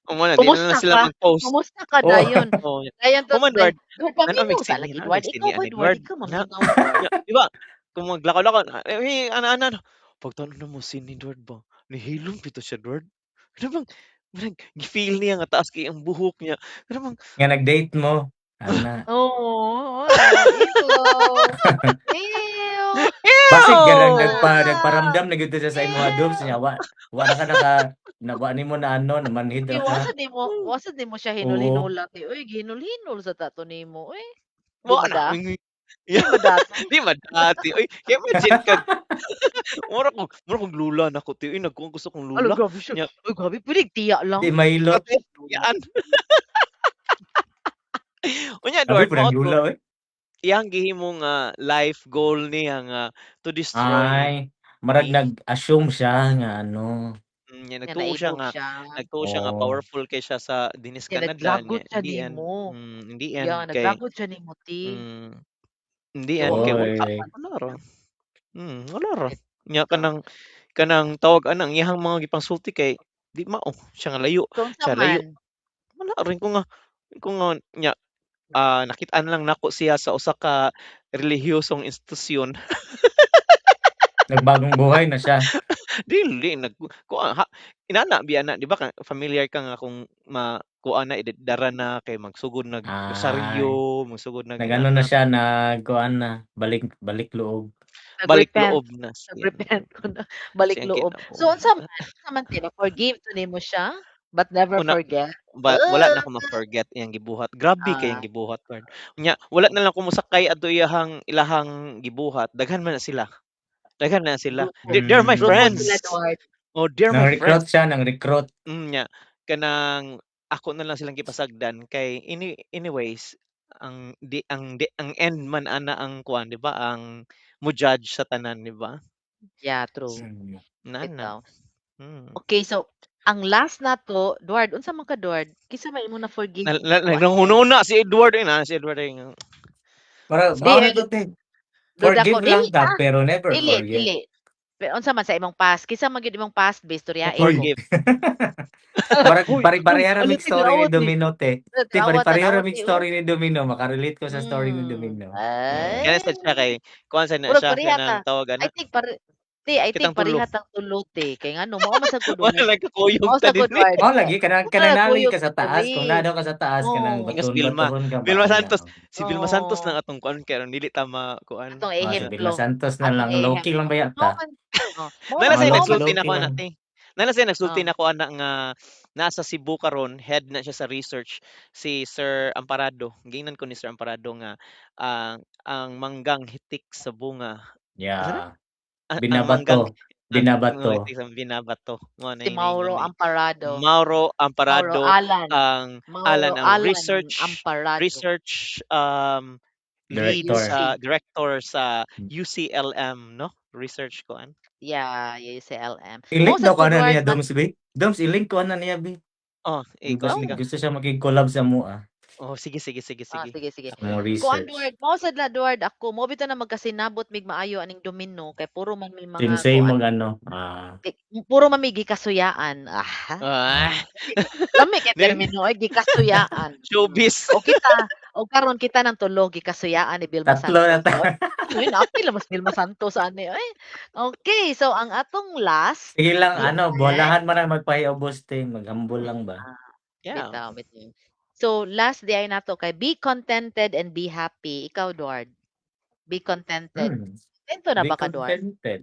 Mao na, di na lang
Kumusta
sila
ka?
mag-post.
Kumusta ka
Oo.
dayon?
Oo,
Dayon to
human
day
Lord, tan-aw
paminaw
mig
sa
sini,
lagi
naa
Edward,
mig
ikaw
sini
ba
ani
Edward,
Edward,
ikaw
na
maminaw Edward.
nya di ba kung maglakaw-lakaw eh, ana-ana no, pagtan-aw namo sini Edward ba, nihilom bitaw siya Edward. Kana bang murag gi-feel niya nga taas kay ang buhok niya, kana bang
Nga nag-date mo, ana.
Oo, ano, ew. Ew.
Basig kanang
Ew!
nagparamdam na gyud to siya sa imong Doms
Ew.
nya wa na ka naka na wa nimo na ano, namanhid
Uy,
ra
wa
ka.
sad nimo wa sad nimo siya
Oo.
hinul-hinula te uy, gihinul-hinul sa ta to nimo uy. Di
Mao
ba
na
da?
ingoy
Di ba dati?
di man dati oy, kay imagine kag mura kog lula nako te uy, nagkuan ko sa akong
Hala,
lula
grabe siya.
nya
Uy, grabe pwede tiya lang.
Di mahilot.
Yaan. Unya
Grabe
Edward
pud
mao
ang
to,
lula oy.
iyang gihimo nga life goal niya nga to destroy
Ay, murag
me.
nag-assume siya nga ano.
Nya
Nga
nagtuo siya
naibog
nga
siya.
nagtuo siya nga
Oh.
powerful kay siya sa dinhi sa
Kay
Canada
naglagot
nya
siya
in the end
nimo.
in the end
Yeah,
kay
naglagot siya nimo te.
in the
Kay wa
end kay
man
wala
Oy.
wala ra. Wala ra. Nya
Bitaw.
kanang kanang tawag ana ang iyahang mga gipangsulti kay di mao, siya nga layo,
So unsa
siya layo.
man?
Wala rin ko nga nya, nakit-an lang nako siya sa usa ka relihiyosong institusyon.
Nagbagong buhay na siya.
Dili nag kuan ha inana biya na di ba ka familiar ka nga kung makuan na edad-edaran na kay magsugod nag
Ay.
rosaryo, magsugod nag
Nag-ano na
inana.
siya, nag-kuan na, balik balik loob.
Balik
Nag-repent,
loob na siya,
nag-repent kuno, balik
Siyang
loob. So unsa man te, na-forgive to nimo siya, but never
Una
forget?
ba wala na ko ma-forget iyang gibuhat, grabe kay iyang gibuhat Lord. Nya wala na lang ko mosakay adto iyahang ilahang gibuhat, daghan man na sila. Daghan na sila.
Grupo,
They're my
grupo sila
friends.
Dward.
Oh, they're my friends.
Nang-recruit siya, nang-recruit.
Nya kanang ako na lang silang gipasagdan kay anyways ang di ang end man ana ang kuan di ba, ang mo-judge sa tanan, di ba?
Yeah, true.
Inana.
Bitaw. Okay, so ang last nato, Dward, unsa man ka Dward? Kinsa man imo na-forgive
Na na
kuan?
nanghuna si Edward eh, naa si Edward ay nga
Para
Di
mao na
ay
to te.
Duda ko
Forgive
dili
lang ta
ah.
pero never
Dili,
forget.
dili. Pero unsa man sa imong past? Kinsa man gyud imong past ba istoryahe ko.
Uy.
Forgive.
Murag
Uy, uy,
pare-pareha ra
ala
mig
te
story ni
tan-awa te.
Domino te. Te
Tan-awa,
pare-pareho ra
tan-awa
mig
te, oh.
story ni Domino, maka-relate ko sa story ni Domino. Oo.
Kaya sad siya kay kuan sad na
Murag
siya
pareha
kanang
ta.
tawag ana.
I think pare te, I think
Kitang tulo.
pareha tang tulo te, kay ngano mao man sad ko
Wala
Dward.
nagkakuyog
Mao
ta
sad ko
dinhi.
Dward
Mao lagi kanang
mao
kanang
na
naa lagi
kuyog
ka sa
ta
taas, kung
diri.
naa daw ka sa taas kanang
Oo.
Ingas
baton
Vilma,
batohon ka ba
Vilma
ana.
Santos, si Vilma Santos
Oo.
lang atong kuan kay aron dili ta makuan.
Atong
Oh, si
Nga
Vilma
ehemplo,
Santos na
atong
lang, low-key
ehemplo.
lang baya
Mao
ta.
man oh, mao
Naa
man
na
Mga
say
mao man
low-key
nagsulti
low-key
nako ana
lang.
te. Naa na say nagsulti
Oh.
nako ana nga naa sa Cebu karon, head na siya sa research si Sir Amparado. Giingnan ko ni Sir Amparado nga ang manggang hitik sa bunga. Asa na?
Yeah.
Ang manggang
Binabato, binabato.
hitik sa binabato. Mao
Si
na
Mauro
niingon ni
Amparado.
Mauro
Mauro
Amparado
Alan.
ang
Mauro
Alan ang
Alan
research
Amparado.
research lead
Director.
sa
UC.
director sa UCLM no? Research kuan.
Yeah, UCLM. Mao
I-link
sad
daw
ko
ko ana
Dward
niya
mat
Doms be. Doms i-link ko ana niya be.
Oh,
Di ba
ikaw
Oh.
ka.
gusto siya makig-collab sa amoa.
Oh, sige sige sige
Ah,
sige.
sige sige.
Sa mga
Kuan
research.
Dward, mao sad na Dward ako, mao bitaw na magkasinabot mig maayo aning Domino kay puro man mi mga
Same same
kuan.
mag ano, ah.
Puro man mi gikasuyaan. Aha.
Ah.
Lami kay
Then
termino oy, gikasuyaan.
Showbiz.
O kita, Og karon kita nang tulo gikasuyaan ni Vilma
Tatlo na
Santos.
ta.
Oy, naapil mas Vilma Santos ani oy. Okay, so ang atong last
Sige lang
di
ano,
ay
bolahan man ang magpahiubos te, maghambol lang ba.
Ah,
Yeah.
bitaw, bitaw. So last di ay nato kay be contented and be happy. Ikaw, Duard. Be contented. Kontento na
Be
ba ka, Duard?
contented.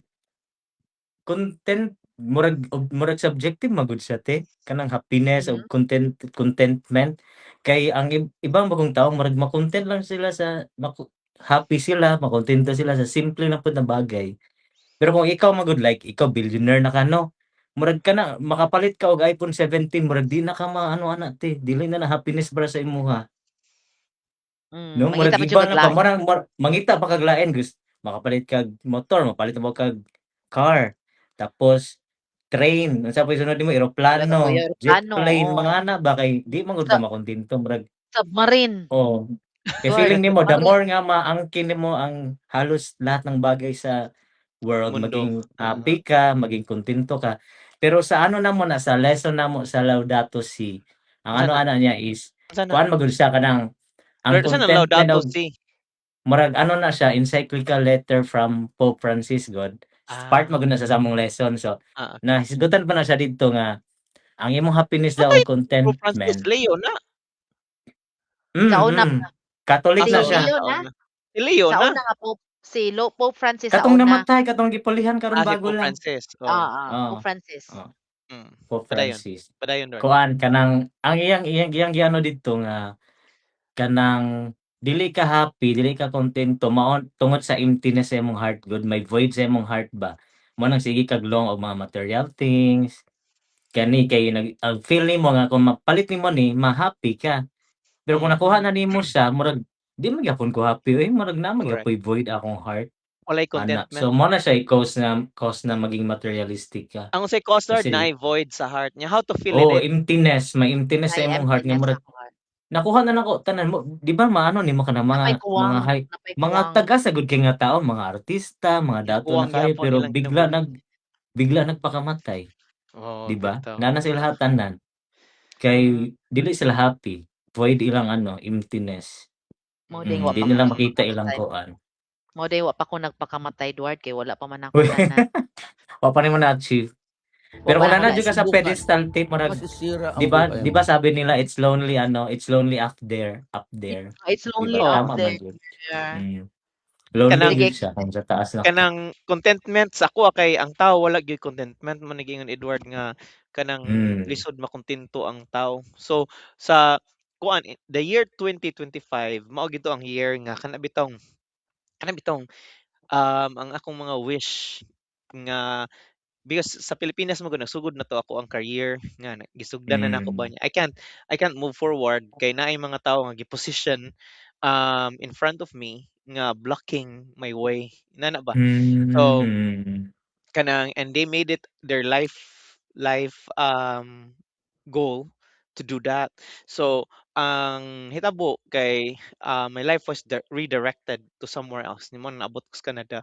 Content murag og murag subjective man gud siya te, kanang happiness og contentment kay ang ibang bagong tao murag ma-content lang sila sa happy sila, makontento sila sa simple lang pud na bagay. Pero kung ikaw man gud, like ikaw billionaire na ka, no, murag kana makapalit ka og iPhone 17, murag di na ka maano ana te, dili na na happiness para sa imuha. No,
Mangita
murag
pa jud
iba
kag
na pa
lain.
murag mangita pa kag lain, gusto makapalit kag motor, mapalit mo kag car, tapos train, unsa pa sunod nimo, eroplano, jet
Eroplano,
plane,
oo.
mga ana ba kay di man gud ka
Sa
makontento murag
Submarine.
Oo. Kay
Duard,
feeling nimo the
submarine.
more nga maangkin nimo ang halos lahat ng bagay sa world,
Mundo.
Maging happy ka, maging kontento ka. Pero sa ano namo na sa lesson namo sa Laudato Si, ang
Unsa
ano
na?
ana niya is
Unsa na?
kuan man gud siya kanang ang
Pero unsa na
contentment
Laudato
og
Si?
Murag ano na siya, encyclical letter from Pope Francis god. Part man gud na sa among lesson. So nahisgutan pa na siya didto nga ang imong happiness daw
Patay
og
Pope Francis
contentment.
Leo na.
Sa una
Mm.
pa.
Catholic
Ah,
Si
na
sa
siya.
una,
Leo
sa
na.
una. Si Leo
Sa
na.
una nga Pope, si Pope Francis sa
Katong
una.
namatay, katong gipulihan karon
Ah, si
bago
Pope
lang.
Francis, oo.
Ah,
Oo.
Pope Francis.
Oo. Pope
Padayon.
Francis.
Padayon, Lord.
Kuan kanang ang iyang giano didto nga kanang dili ka happy, dili ka kontento mao tungod sa emptiness sa imong heart gud, may void sa imong heart ba. Mao nang sige kag long og mga material things. Kani kay nag ang feel nimo nga kung mapalit nimo ni ma-happy ka. Pero kung nakuha na nimo siya, murag di man gyapon ko happy oy, murag naa man
Correct.
gyapoy void akong heart.
Walay
Ana.
contentment.
So mao na siya i-cause na maging materialistic ka.
Ang unsay cause, Lord,
Kasi
naay void sa heart niya. How to fill
Oh,
it?
emptiness, may emptiness sa
May
imong heart nga
emptiness
murag
sa heart.
Nakuha na nako tanan mo, di ba maano nimo kanang mga
Napay kuwang,
mga high,
napay
mga
kuwang.
taga sa gud kay nga tao, mga artista, mga dato na
Kuwang
kayo
gyapon
pero
ilang
bigla
kinabuhi.
Bigla nagpakamatay.
Oh,
Di ba?
bitaw.
Naa na sila tanan. Kay dili sila happy. Void ilang ano, emptiness.
Mao ding wa
Di
pa
nila
ko
makita ilang
nagpakamatay.
kuan.
Mao day wa pa ko nagpakamatay, Duard, kay wala pa man ako tanan.
Wa pa nimo na-achieve.
Wa
Pero
pa
kung
nako
naa jud ka sa
na-achieve.
Pedestal te, murag
Masisira
di
ang
ba
buhay
di ba
mo.
sabi nila it's lonely ano, it's lonely up there, up there.
It's
Di
lonely
ba?
up
Tama man
there.
jud. Lonely
Kanang
jud
Sige.
siya kung sa taas na.
Kanang contentment sa ako kay ang tao wala gyud contentment man giingon Edward nga kanang lisod makontento ang tao. So sa kuan the year 2025 mao gito ang year nga kana bitong ang akong mga wish nga because sa Pilipinas mo gud nagsugod na to ako ang career nga gisugdan na nako ba niya. I can't move forward kay naay mga tawo nga gi-position in front of me nga blocking my way nana ba. So kanang and they made it their life goal to do that. So ang hitabo kay my life was redirected to somewhere else. Nimo naabot ko sa Canada.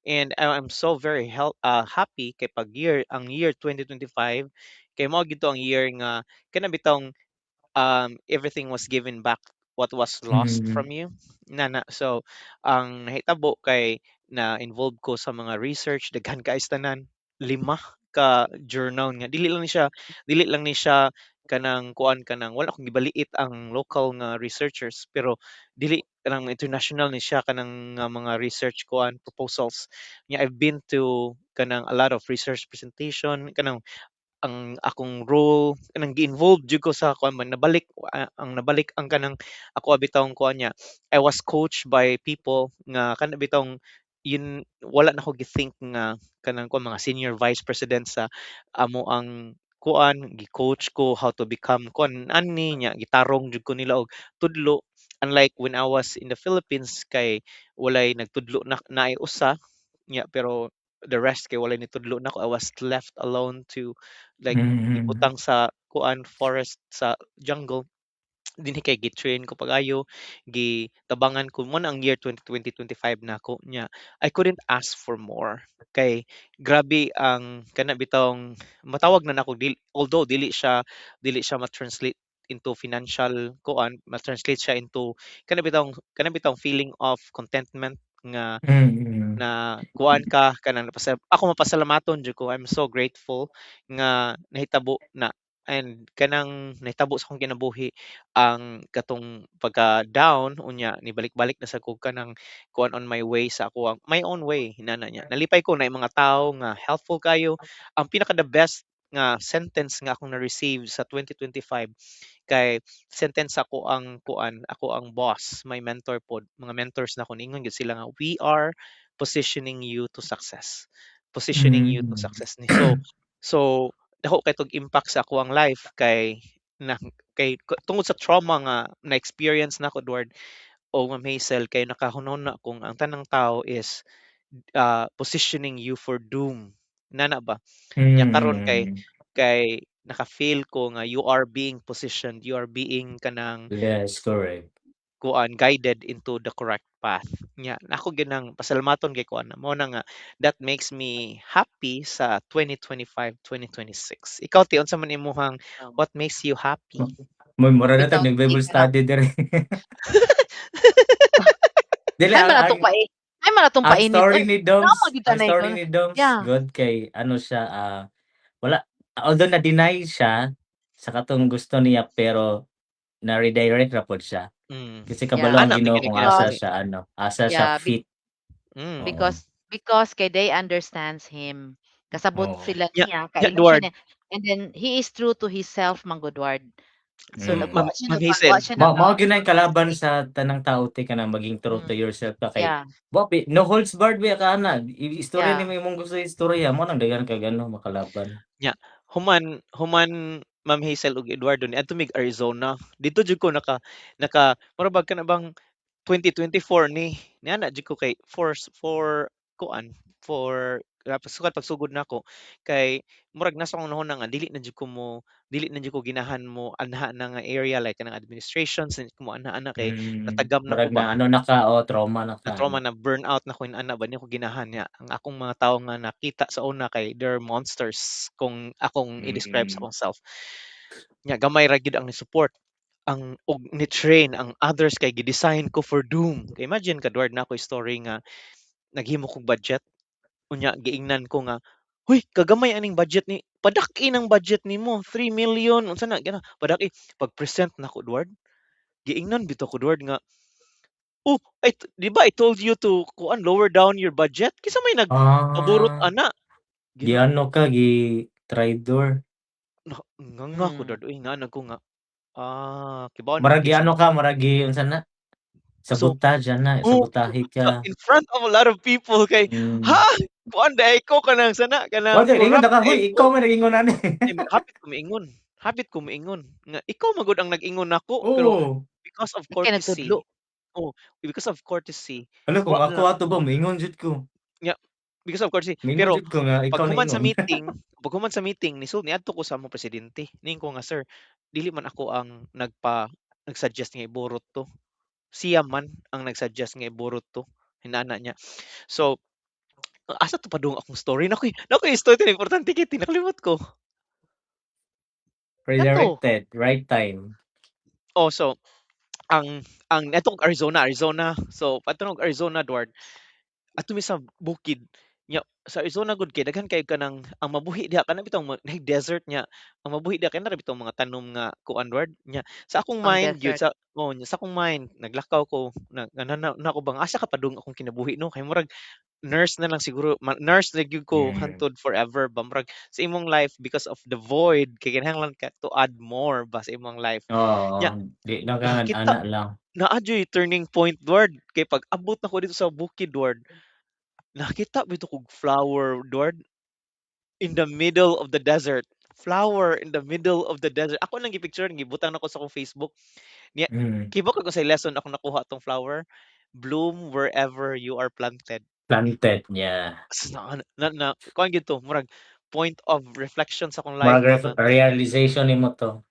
And I'm so very happy kay pag year ang year 2025 kay mao gito ang year nga kana bitong everything was given back what was lost from you. Nana so ang nahitabo kay na involved ko sa mga research, daghan kaayo sa tanan, 5 ka journal nga dili lang ni siya kanang kuan kanang wala akong gibaliit ang local nga researchers pero dili kanang international ni siya kanang nga mga research kuan proposals nya. I've been to kanang a lot of research presentation, kanang ang akong role kanang gi-involve jud ko sa kuan man nabalik ang nabalik ang kanang ako bitawng kuan niya. I was coached by people nga kana bitawng yun wala na ko gi-think nga kanang kuan mga senior vice president sa amo ang kuan gi-coach ko how to become kuan ani nya gitarong jud ko nila og tudlo, unlike when I was in the Philippines kay walay nagtudlo na naay usa nya pero the rest kay walay nitudlo nako. I was left alone to like ibutang sa kuan forest sa jungle dinhi kay gi-train ko pag-ayo, gitabangan ko mo na ang year 2025 nako nya. I couldn't ask for more kay grabe ang kana bitawng matawag na nako although dili siya ma-translate into financial kuan, ma-translate siya into kana bitawng feeling of contentment nga na kuan ka kanang ako mapasalamaton jud ko. I'm so grateful nga nahitabo na and kanang nahitabo sa akong kinabuhi ang katong pagka down, unya nibalik-balik na sa ko kanang kuan on my way sa ako ang my own way inana niya. Nalipay ko na yung mga tawo nga helpful kayo. Ang pinaka the best nga sentence nga akong na-receive sa 2025 kay sentence ako ang kuan, ako ang boss, my mentor pod, mga mentors na ko, niingon gyud sila nga, "We are positioning you to success, positioning you to success." Ni so dako kay tog impact sa ako ang life kay na kay tungod sa trauma nga na experience nako, Edward o Ma'am Hazel, kay nakahunahuna na kung ang tanang tao is positioning you for doom nana ba. Nya karon kay kay naka-feel ko nga you are being positioned, you are being kanang
Yes, correct.
kuan, guided into the correct path. Nya ako ginang pasalamaton kay kuan mo na nga that makes me happy sa 2025, 2026. Ikaw, ti, unsa man imuhang what makes you happy?
Mo mura na
Bitaw
tag nag-Bible
ti kanang
study diri. Dili
Ay
ang
man atong
ang
pai ay man atong
ang
painit
story
oy.
ni Doms,
Tama gyud
ang
tanay
story
ko.
ni Doms good kay ano siya, wala, although na-deny siya sa katong gusto niya, pero na-redirect ra pod siya. Kasi kabalo ang
Ana
Ginoo
man
kung
gini
asa
gani.
siya ano, asa siya fit. Oo.
Because kay they understands him. Kasabot
Oo.
sila niya,
Nya
kaila siya
Edward.
niya. And then he is true to himself man gud, Ward. So
Ma'am
nagwa siya
Ma'am
nagwa
Hazel.
siya
Mao
naka
gyud na kalaban sa tanang tao te, kanang maging true to yourself ka kay wa no holds barred ba ka ana. Istorya nimo imong gusto istorya mo nang daghan kag ano makalaban.
Nya human Ma'am Hazel ug Eduardo, niadto mig Arizona. Dito jud ko naka mura bag kana bang 2024 ni niana jud ko kay for kuan for sukad pagsugod nako kay murag nasa akong hunahuna nga dili na jud ko ginahan mo anha na nga area, like kanang administration sa ko mo ana kay natagam na ko
Murag
ba.
na ano na ka o trauma na
Na
ka
trauma
ana.
na, burn out na ko ana ba, di ko ginahan niya ang akong mga tawo nga nakita sa una kay they're monsters kung akong i-describe sa akong self. Nya gamay ra gyud ang ni-support ang og ni-train ang others kay gi-design ko for doom. Kay imagine ka, Edward, na ako'y story nga naghimo kog budget, unya giingnan ko nga, "Huy, kagamay aning budget ni, padak-i ng budget nimo 3 million unsa na gana padak-i." Pag-present nako, Edward, giingnan bitaw ko, Edward, nga, "Oh, ay di ba I told you to kuan, lower down your budget, kinsa may nagpaburot ana?" Ginoo.
Giano ka, gi traidor.
Na nganga ko, Edward, uy, nga ko nga kibaw na
Murag
kinsa
giano ka, murag gi unsa na?
So
Sabotage ana,
oh,
sabotahe
so
ka.
in front of a lot of people kay ha, kuan diay ko kanang sana
Wa
kanang
ingon
corrupt
na ka,
diay
"Huy,
ko.
ikaw man nag-ingon ani."
Ay, hapit ko miingon. Hapit ko miingon nga ikaw man gud ang nag-ingon nako, pero
Oo.
because of
Di kay
courtesy,
nagtudlo.
oh, because of courtesy,
Hala, kung
wa
ako
lang
ato ba moingon jud ko.
Nya because of courtesy,
Moingon
pero
jud ko nga ikaw
paghuman sa
niingon.
meeting paghuman sa meeting niadto ko sa among presidente. Niingon ko nga, "Sir, dili man ako ang nag-suggest nga iburot to. Siya man ang nag-suggest nga iburot to." Inana niya. So, asa to padung akong story? Nakoy story to importante kay nakalimot ko.
Kato.
Redirected, right time.
Oh, so ang netong Arizona, Arizona. So padung Arizona, Edward, adto mi sa bukid. Nya sa Arizona gud kay daghan kay kanang ang mabuhi diha kana bitong desert nya. Ang mabuhi diha kay naa ra bitong mga tanom nga kuan, Edward. Nya sa akong
Pang
mind gyud
desert.
sa oh, nya sa akong mind naglakaw ko na na ko bang asa ka padung akong kinabuhi no, kay murag nurse na lang siguro, nurse na gyud ko hantod forever ba, murag sa imong life because of the void kay kinahanglan ka to add more ba sa imong life.
Oo,
Nya
di lang ka
nakakita
ana lang.
naa juy turning point, Edward, kay pag abot nako dito sa bukid, Edward, nakita bitaw kog flower, Edward, in the middle of the desert. Flower in the middle of the desert. Ako nang gipicture, gibutang nako sa akong Facebook. Niya, kibaw ka kung sa lesson ako nakuha tong flower? Bloom wherever you are planted.
Planted, yeah.
Sa na, na, kuan gyud to, murag point of reflection sa akong life
Murag
ba nga.
realization nimo to.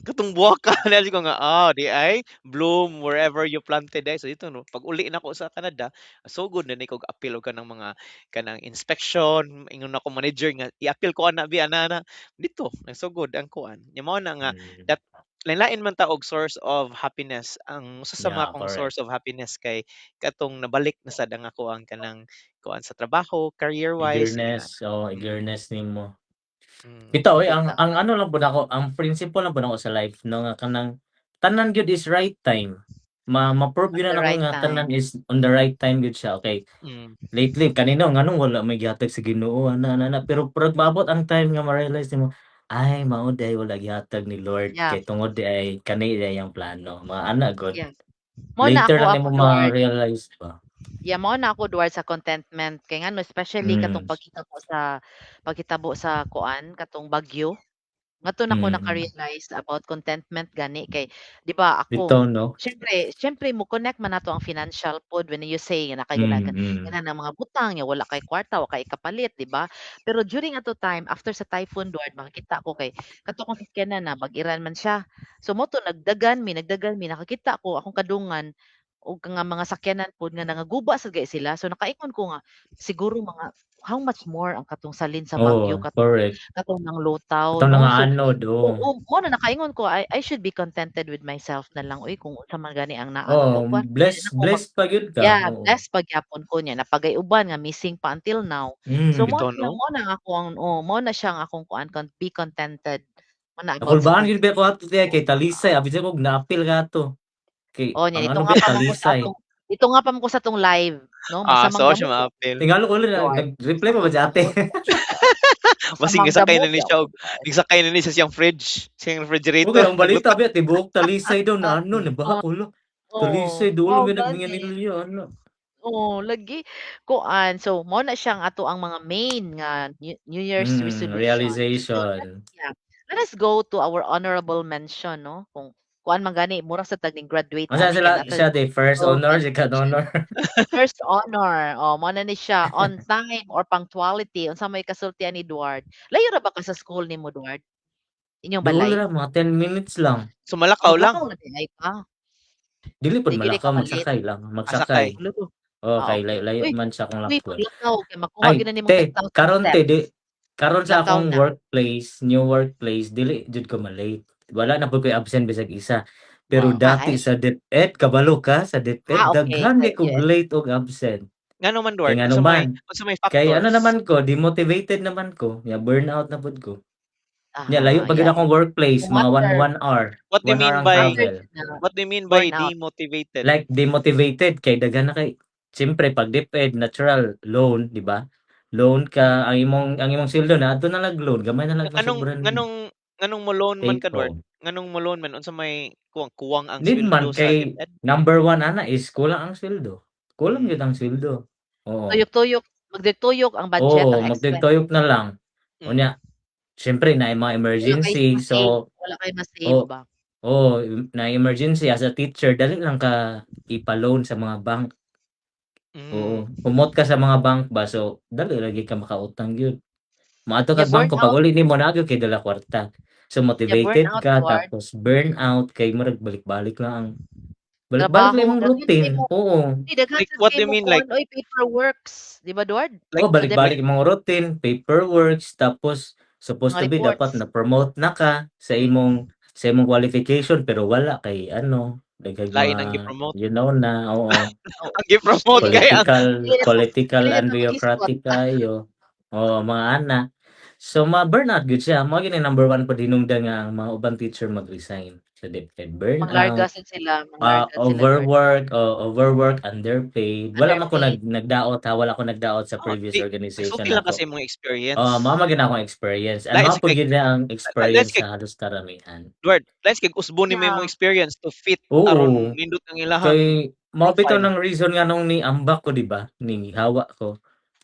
Katong buwaka na ko nga, di ay bloom wherever you planted ay. So dito no, pag uli nako sa Canada, so good na ni kog appeal og kanang mga kanang inspection, ingon ako manager nga i-appeal ko ana bi ana ana dito, so good ang kuan. Nya mao na nga that Lain-lain man ta og source of happiness. Ang usa sa mga
Yeah,
akong
correct.
source of happiness kay katong nabalik na sad ang akoang kanang kuan sa trabaho, career wise,
Eagerness,
ingana.
oo, eagerness nimo. Bitaw oy, ang
Bitaw.
ang ano lang pud ako, ang principle lang pud nako sa life 'no, nga kanang tanan gyud is right time. Ma-prove
At
gyud
the
na nako
right
nga tanan
time.
is on the right time gyud siya, okay. Lately kanino nganong wala may gihatag sa Ginoo ana ana ana, pero pag maabot ang time nga ma-realize nimo, ay mao diay wala gihatag ni Lord kay tungod diay kani diay iyang plano, mga ana gud.
Yeah. Mao na
Later
ako
lang
ako
nimo
Duard.
ma-realize ba.
Yeah, mao na ako Duard sa contentment kay ngano, especially katong paghitabo sa kuan, katong bagyo. Ngadto na ko naka-realize about contentment gani kay 'di ba ako
Bitaw 'no?
siyempre siyempre mo-connect man nato ang financial pod when you say nga naa kay ganahan ng mga butang nya wala kay kwarta, wa kay kapalit, 'di ba? Pero during ato time after sa typhoon, Duard, makakita ko kay kato akong sakyanan na bag-iran man siya. So mao to nagdagan mi, nakakita ko akong kadungan og nga mga sakyanan pod nga nangaguba sad kay sila. So nakaingon ko nga siguro mga how much more ang katong salin sa bagyo,
Oo,
katong
correct.
katong nanglutaw
Katong
'no. So
nangaanod, oo.
oo, mao na nakaingon ko I should be contented with myself na lang, uy, kung unsa man gani ang naa nako
Oo,
kuan
bless
dili na ko
bless
mag
pa gyud ka,
yeah,
oo.
blessed pa gyapon ko nya naa pa gay uban nga missing pa until now. So mao
Bitaw
na
'no?
mao na ang akoang, oo, mao na siya ang akong kuan be contented. Mao na about sa
Nakulbaan gyud ba ko ato tiya kay Talisay abi sa kog naapil ka ato. Kay
Oh, nya
ang
didto
ano
nga
ba
pa man ko sa
Talisay.
atong didto nga pa man ko sa atong live 'no,
Ah,
masamang
so
damo
siya maapil.
Tingalo ko lang
Duard,
nag-reply pa ba
masamang
si ate?
damo.
Basig
Masamang
gisakay
damo
na ni
ba.
siya og gisakay na ni siya siyang fridge, siyang
Okay,
refrigerator
ang balita
nagluta.
ba tibuok Talisay daw na ano nabaha
Oh,
ko hala.
oo,
Talisay duol
mao
man nag
gani.
Minglanilla ana.
Oo, lagi kuan, so mao na siyang ato ang mga main nga New Year's resolution. So let's
Realization.
yeah, let us go to our honorable mention 'no, kung kuan man gani mura sa tag ning graduate
Unsa
ani kay
sila
naa tay
siya di first
honorable
honor, second
mention.
honor?
First honor, oh, mao na ni siya on time or punctuality, unsa may kasultian ni Duard? Layo ra ba ka sa school nimo, Duard? Inyong
Duol
balay?
ra mga 10 minutes lang.
So malakaw lang?
Maglakaw na diay ka?
Dili pud
Di gyud
malakaw,
ka ma-late?
magsakay lang,
Ah, sakay.
magsakay. Oo,
Ah,
kay
okey.
layo-layo
Uy
man siya akong
uy,
lakton.
paglakaw kay makuha
Ay
gyud na nimong
te,
10,000
karon te
steps.
di karon sa
Lakaw
akong
na.
workplace, new workplace dili jud ko ma-late. Wala na pud ko'y absent bisag isa. Pero dati
Ay.
sa DepEd kabalo ka sa DepEd
Ah, okey
daghan
sa
kay kog
US.
late ug absent.
Ngano man
Kay
Duard,
ngano
unsa may
man,
unsa may
kay ano
factors?
naman ko demotivated naman ko, nya burnout na pud ko. Nya layo
Ah,
pa gyud
yeah.
akong workplace
No
mga
matter
1 hour,
What do you
1 hour
mean
ang
by
Matter
travel.
jud na
what do you mean by
burnout.
demotivated?
Like demotivated kay daghan na kay siyempre pag DepEd natural loan, di ba? Loan ka ang imong sweldo naadto na lag loan, gamay na lag
Nganong
masobran
nganong nganong mo-loan man
take
ka Duard?
home.
Nganong mo-loan man unsa may kuwang kuwang ang
Need
sweldo
man
sa
kay
DepEd?
number 1 ana is kulang ang sweldo. Kulang gyud ang sweldo, oo.
Tuyok-tuyok, magtuyok ang budget,
Oo,
ang expense.
magtuyok na lang. Unya siyempre naay mga
Wala kay
emergency
ma-save,
so
wala kay ma-save
o
ba?
oo, naay emergency as a teacher dali lang ka ipa-loan sa mga bank. Oo, humot ka sa mga bank ba so dali ra gyud ka makautang gyud. Moadto
Nya
kag bangko
burnout.
pag-uli nimo naa gyud kay dala kwarta. So
Nya
motivated
burnout,
ka
Duard.
tapos burnout kay murag balik-balik lang ang balik-balik lang
Trabaho
imong
daghan kay
routine,
mo
oo.
di daghan
Like
sad
what
kay
do you
mo
mean
kuan
like
oy, paperworks, 'di ba Duard?
like
Oo,
Sa DepEd.
balik-balik imong routine, paperworks, tapos supposed
Mga
to be dapat
reports.
na-promote na ka sa imong qualification pero wala kay ano, daghang
Lain
mga
ang gi-promote.
you know na, oo.
Oo.
Ang gi-promote
Dili na
kay ang
Political
dili na to
political
dili na
and
ta maghisgot.
bureaucratic kaayo, oo, mga ana. So ma-burnout gyud siya, mao gyud ni number 1 pud hinungdan nga ang mga ubang teacher mag-resign sa DepEd,
Manglarga
burnout,
sad sila, manglarga sila, Duard.
overwork, o overwork, underpaid. Wala man ko
Underpaid.
nagdaot ha, wala ko nagdaot sa
Oh,
previous
di
organization
nagsulti lang
nako.
kasi imong experience.
Oo, mao man gyud na akong experience and
Lain
mao
sa
pud
kay
gyud na ang
let's
experience
kay
sa halos karamihan.
Duard, let's kay usbon nimo imong experience to fit aron
Oo,
nindot ang ilahang
kay mao bitaw
profile.
nang reason nganong ni-ambak ko 'di ba, nihawa ko.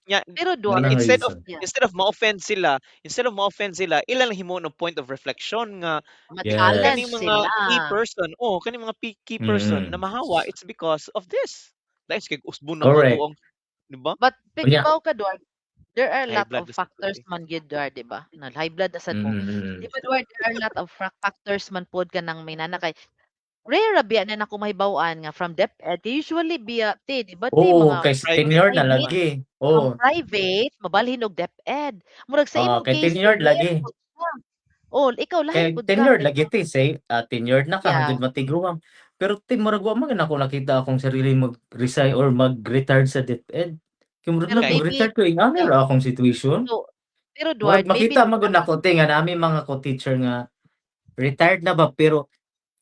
Nya
Pero
Mao
Duard
nang
instead of
reason.
instead of ma-offend sila instead of ma-offend sila, ila lang himuon og point of reflection nga
Ma-challenge
kaning mga
sila.
key person, oh, kaning mga key person na mahawa, it's because of this. Lain kay usbon na
Correct.
ato ang 'di ba?
But
Unya
ikaw ka Duard, there are a
High
lot
blood
of
na sad ko,
factors
eh.
man gyud Duard, 'di ba? Na high blood na sad mo. 'Di ba Duard, there are a lot of factors man pod kanang may nana kay rare ra biya na nako mahibaw-an nga from DepEd usually biya te, 'di ba te,
Oo,
mga
kay
Private
tenured na
private
man.
lagi,
ang
oo.
private mabalhin og DepEd. Murag sa
Oo,
imong
kay
case
tenured
rare
lagi.
pod siya. Oh, ikaw lahi
Kay
pud ka
tenured
kay
lagi ti say, tenured na ka
Yeah.
hangtod matiguang. Pero ti murag wa man gyud nako nakita akong sarili mag-resign or mag-retire sa DepEd. Kay murag
Pero
na
Kay
maybe
mag-retire ko ingani
yeah.
ra akong situation.
So, pero
Murag
Duard, maybe
makita man gud nako te nga naa mi mga co-teacher nga retired na ba pero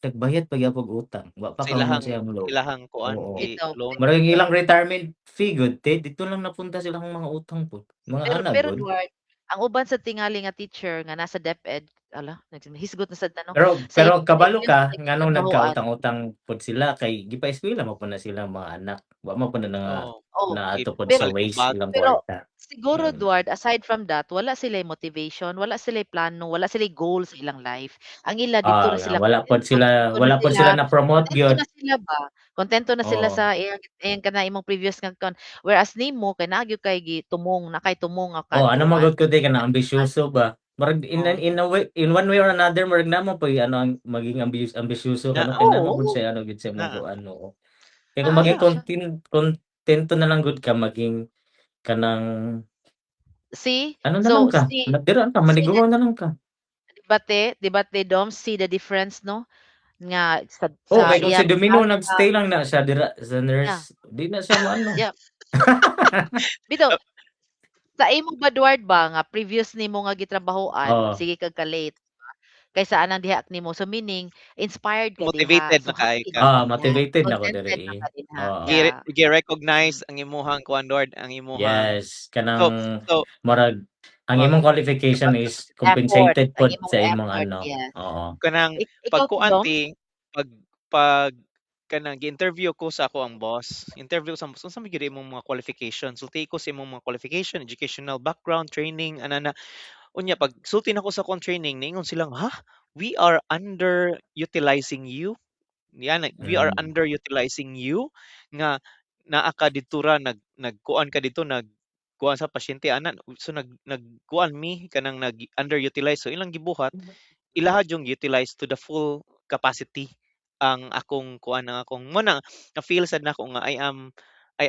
nagbayad pa gyapon og utang, wa pa
Sa
kahuman
ilahang
sa iyang loan.
ilahang kuan
Oo.
gi
Bitaw.
loan.
Murag ang ilang retirement fee gud te didto lang napunta sa ilang mga utang pud, mga
Pero
ana
pero
gud.
Duard, ang uban sa tingali nga teacher nga nasa DepEd, hala, hisgot na sad ta, 'no,
Pero
sa
pero kabalo
previous
ka
nga
nganong
gitrabahoan.
nagkautang-utang pud sila kay gipa-eskwela man pud na silang mga anak, wa man pud na nga
Oo,
Oh,
naadto pud
pero
sa
gipalit og
waste
bag.
ilang
pero
kwarta.
siguro
Mm.
Duard, aside from that, wala sila'y motivation, wala sila'y plano, wala sila'y goal sa ilang life. Ang ila didto
Ah,
ra
nga
sila
wala pod
kontento,
sila
kontento na
wala pod
sila
sila na-promote
kontento
gyud.
na sila ba, kontento na sila
Oo.
sa iyang iyang kana imong previous nga kuan. Whereas nimo kay naa gyud kay gitumong, naa kay tumong nga
Oh, ano man
kaadtuan.
gud ko te kanang ambisyoso ba. Murag
Oo.
in a way, in one way or another, murag naa man po'y ano ang maging ambisyoso ka, no,
Naa.
kay naa man gud
Oo.
siya ano gid sa imong
Naa.
kuan, oo. Kay kung
Naa
maging
gyud siya.
kontento na lang gud ka maging kanang
See?
ano na lang
So,
ka,
see
dira ka
see the
maniguang na lang ka.
'Di ba te Dom, see the difference, 'no? Nga sa
Oh,
sa
kay kung
iya
si Domino
sa
nag-stay lang na siya dira sa nurse, di na siya moano.
Bitaw sa imo ba Duard ba nga previous nimo nga gitrabahoan,
Oo.
sige kag ka-late, 'di ba? Kaysa anang diha nimo. So meaning inspired ka diha,
Motivated
so
na kaayo
happy na
ka.
ka
Ah,
diha,
motivated na ko
contented
diri
na
eh.
ka dinha,
Oo.
yeah.
Gi-recognize ang imuhang kuan Lord, ang imuhang
Yes, kanang
so
murag ang
pag
imong qualification is
Effort,
compensated
ang
pod
imong
sa imong
effort,
ano,
yes.
oo.
Kanang
Ikaw
pag
ti
kuan
Doms?
ti, pag kanang gi-interview ko sa akoang boss, interview sa unsa man gyud imong mga qualification, sulti ko sa imong mga qualification, educational background, training, anana. Unya pag sulti nako sa akong training niingon silang, "Ha, we are underutilizing you." Yan, we are underutilizing you nga naa ka didto ra nagkuan ka didto, nagkuan sa pasyente ana, so nagkuan mi kanang nag underutilize. So ilang gibuhat, ilaha jung utilize to the full capacity ang akong kuan, ang akong mo na na-feel sad nako nga I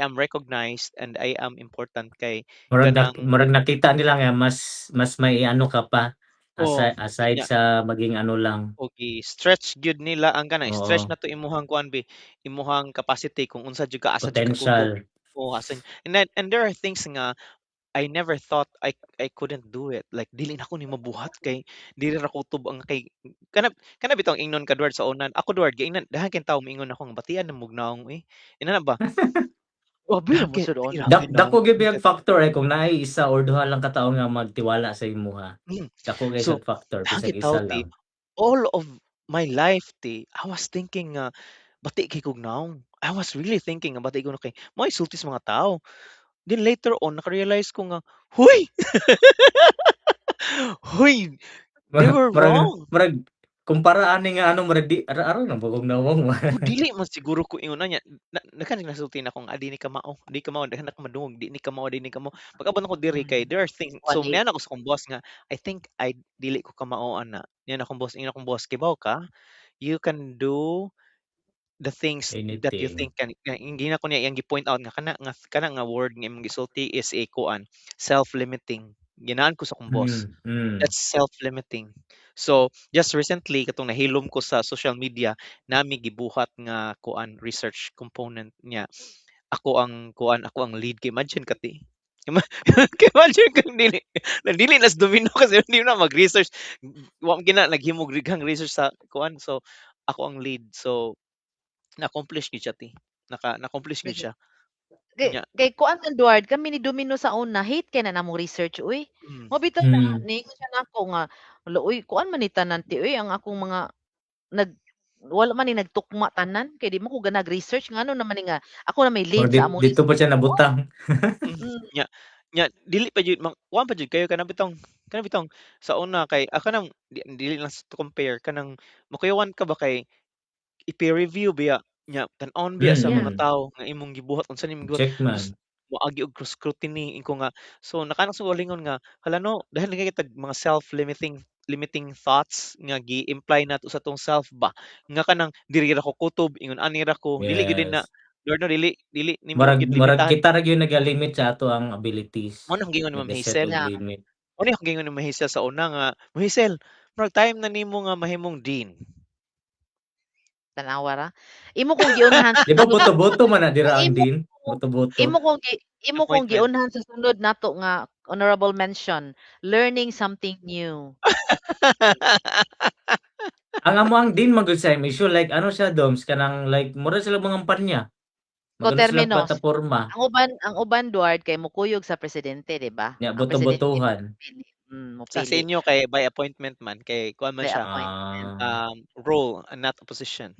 am recognized and I am important kay
Murag
kanang
murag nakita nila nga mas mas may ano ka pa
Oh,
aside
nya
sa maging ano lang.
Og gi-stretch gyud nila ang kanang stretch
Oo.
na to imuhang kuan bi, imuhang capacity kung unsa jud ka, asa jud ka kutob.
Potential.
Oo, asan, and then and there are things nga I never thought I couldn't do it, like dili nako ni mabuhat kay dili ra kutob ang kay kana bitong ingnon ka Duard sa unan. Ako Duard giingnan daghan kay tawo miingon ako nga batian na mog nawong uy. Inana ba?
Grabe
Daghan
naman
kay
sad ana.
daghan kay
Dako
nawong
gyud biyang factor eh kung naay isa or duha lang ka tawo nga magtiwala sa imuha. Dako kay
So,
siya factor
daghan
bisag
kay tawo
isa
ti,
lang.
all of my life ti, I was thinking nga bati kay kog nawong. I was really thinking nga bati ko na kay mao'y sulti sa mga tawo. Then later on naka-realize ko nga, "Huy! Huy, they were
Murag
wrong."
murag kumpara ani nga ano murag di ara-ara na ba kog nawong.
Oh, dili man siguro ko ingon ana na daghan nasulti nako nga, "Ah, di ni ka mao, di ka mao, daghan na ka madungog, di ni ka mao, di ni ka mao." Pag-abot nako diri kay there are things, so
1
niana ko sa akong boss nga, "I think I dili ko kamao ana." Niana akong boss, ingon akong boss, "Kibaw ka, you can do the things that you
Anything.
think kan" nga gina ko niya iyang gi-point out nga kana nga word nga imong gisulti is a kuan, self-limiting. Ginaan ko sa akong boss. That's self-limiting. So, just recently katong nahilom ko sa social media, nami gibuhat nga kuan research component niya. Ako ang kuan, ako ang lead kay imagine ka ti. Imagine kung dili na dili nas domino kasi hindi na mag-research. Wa man gina naghimog daghang research sa kuan. So, ako ang lead. So, na-accomplish gyud siya ti. Naka na-accomplish gyud
Lagi.
siya.
Kay
Nya
kay kuan man Duard, kami ni Domino sa una hate kay na namong research uy. Mao bitaw na niingon siya nako nga, "Hala uy, kuan man ni tanan ti uy ang akong mga nag wala man ni nagtukma tanan kay di mo ko ganag research ngano naman ni nga ako na may
Or
lead sa among
dito pa
research."
siya nabutang.
Nya nya dili pa jud kuan pa jud kayo kana bitong sa una kay ako nang dili lang to compare kanang makuyawan ka ba kay i-peer review biya nya tan-awon biya sa mga tawo nga imong gibuhat unsa nimong gibuhat
Check
tapos
man.
moagi og cross scrutiny ingko nga so nakaano sa kaugalingon nga hala no dahil na kitag mga self-limiting limiting thoughts nga gi-imply nato sa atong self ba nga kanang diri ra ko kutob ingon ani ra ko dili gyud na Lord no dili dili nimo
Murag
gyud
murag
limitahan.
kita ra gyud nagalimit sa ato ang abilities.
Mao nang giingon ni Ma'am
Nag-set
Hazel.
og limit.
Mao ni akong giingon ni Ma'am Hazel sa una nga, "Ma'am Hazel, Murag time na nimo nga mahimong dean.
Tan-awa ra. Imo kong giunhan sa
Di ba
sunod.
boto-boto man na dira ang
Imo
dean? Boto-boto.
imo kong
Appointment.
giunhan sa sunod nato nga honorable mention, learning something new.
Ang amo ang dean man gud sa MSU, like ano siya, Doms, kanang like mura sila mga kampanya. Magano sila
Coterminos.
plataporma.
Ang uban, Duard, kay mukuyog sa presidente, di ba?
Nya
Ang presidente
boto-botohan.
mopili,
Sa
mopili
inyo kay by appointment man kay kuan man
by
siya,
appointment.
Ah.
role and not opposition.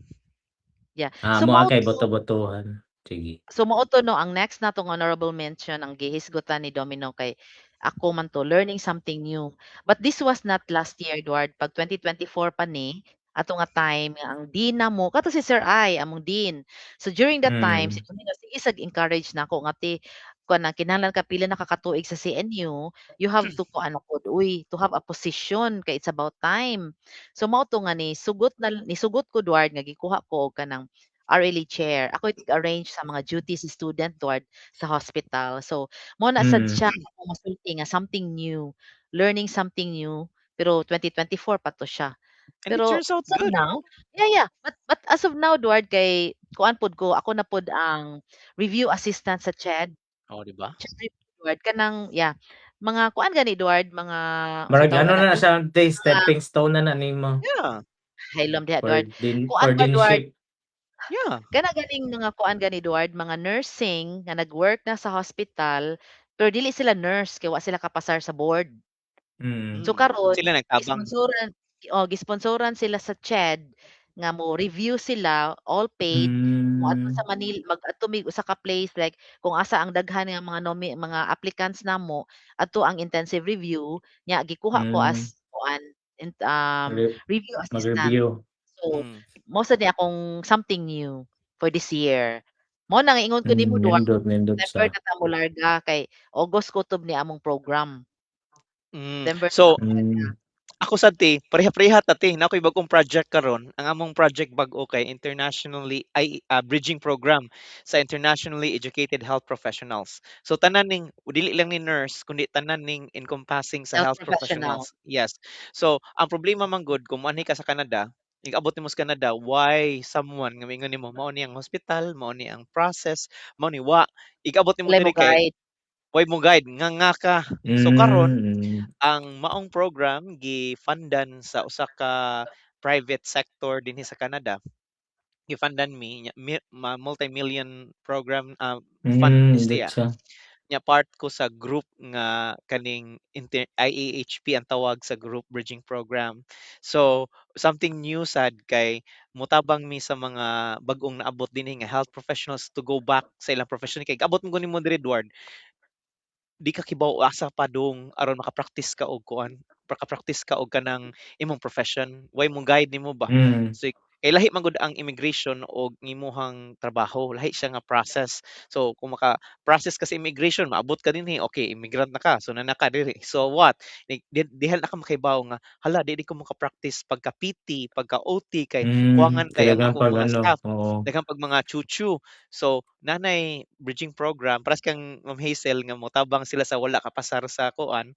Yeah.
Ah,
So
mo
mao
kay
to
boto-botohan. Sige.
So mao to, no, ang next natong honorable mention ang gihisgutan ni Domino kay ako man to, learning something new. But this was not last year, Eduard, pag 2024 pa ni ato nga time nga ang dean namo kato si Sir I among dean. So during that time si Domino sige sag encourage nako nga, "Ti, kuan na kinahanglan ka pila na ka katuig sa CNU, you have to kuan na pod uy, to have a position kay it's about time." So mao to nga ni sugot na ni sugot ko, Duard, nga gikuha ko og kanang RLA chair. Ako arrange sa mga duties student, Duard, sa hospital. So mo na sad siya akong masulti nga something new, learning something new, pero 2024 pa to siya.
And it
Pero
turns out
as of
good.
now, yeah, but as of now, Duard, kay kuan pod ko, ako na pod ang review assistant sa CHED.
Oh, di ba?
CHED review, Duard, kanang, yeah, mga kuan gani, Duard, mga unsa
Murag
tawag
ano
ana
na
ti?
siya, te,
Mga
stepping stone na na nimo.
Haylom diha,
For
Duard.
dean
Kuan
for
ba, Duard?
deanship.
Kana ganing mga kuan gani, Duard, mga nursing nga nag-work na sa hospital pero dili sila nurse kay wa sila kapasar sa board. So karon
Sila nagtabang.
gisponsoran, oh, gisponsoran sila sa CHED nga mo review sila, all paid, moadto sa Manila, mag-adto mig usa ka place like kung asa ang daghan nga mga mga applicants namo, adto ang intensive review nya gikuha ko as kuan review assistant.
Mag-review.
So mao sad ni akong something new for this year. Mao na nga ingon ko nimo, Duard,
Nindot, nindot
September
sa.
na ta molarga kay August kutob ni among program. September na
So
ta molarga.
Ako sad, te, pareha-pareha ta, te, naa ko'y bag-ong project karon. Ang among project bag-o kay internationally ay bridging program sa internationally educated health professionals. So tanan ning dili lang ni nurse kundi tanan ning encompassing sa
Health
health
professional.
professionals. Yes. So ang problema man gud kung moanhi ka sa Canada, ig-abot nimo sa Canada, why someone nga moingon nimo mao ni ang hospital, mao ni ang process, mao ni wa. Ig-abot nimo
Walay mo
diri kay
guide.
way mo guide, nga ka. So karon ang maong program gifundan sa usa ka private sector dinhi sa Canada. Gifundan mi nya mi, multi-million program fund ni
Nindot
siya.
siya.
Nya part ko sa group nga kaning IAHP ang tawag sa group bridging program. So something new sad kay motabang mi sa mga bag-ong naabot dinhi nga health professionals to go back sa ilang profession kay abot mo nimo diri, Edward, di ka kibaw asa padung aron maka-practice ka og kuan, maka-practice ka og kanang imong profession, way mo guide nimo ba. So kay lahi man gud ang immigration og imuhang trabaho, lahi siya nga process. So kung maka-process ka sa immigration, maabot ka dinhi, okay, immigrant na ka, so naa na ka diri, so what? Diha na ka makahibaw nga hala, di ko maka-practice pagka PT, pagka OT kay kuwangan
Kay
kay ang
daghan
akong
pag
mga
ano,
staff,
oo.
daghan pag mga chuchu. So nanay bridging program paras kang Ma'am Hazel nga motabang sila sa wala kapasar sa kuan.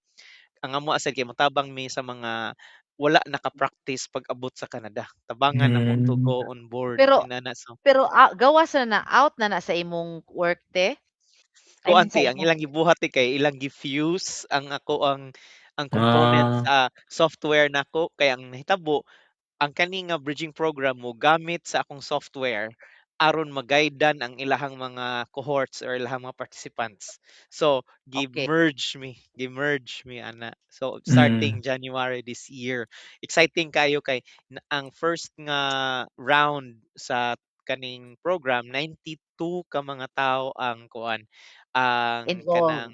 Ang amo sad kay motabang mi sa mga wala naka-practice pag-abot sa Canada. Tabangan namo to go on board
Pero
inana, so
pero, gawas na na, out na na sa imong work, te? I
Kuan
mean sa
te, ang
imong
ilang gibuhat te kay ilang gi-fuse ang ako ang component sa software nako kay ang nahitabo ang kani nga bridging program mo gamit sa akong software aron magaidan ang ilahang mga cohorts or ilahang mga participants. So gi-merge mi ana. So starting January this year. Exciting kayo kay ang first nga round sa kaning program, 92 ka mga tawo ang kuan, ang
Involved.
kanang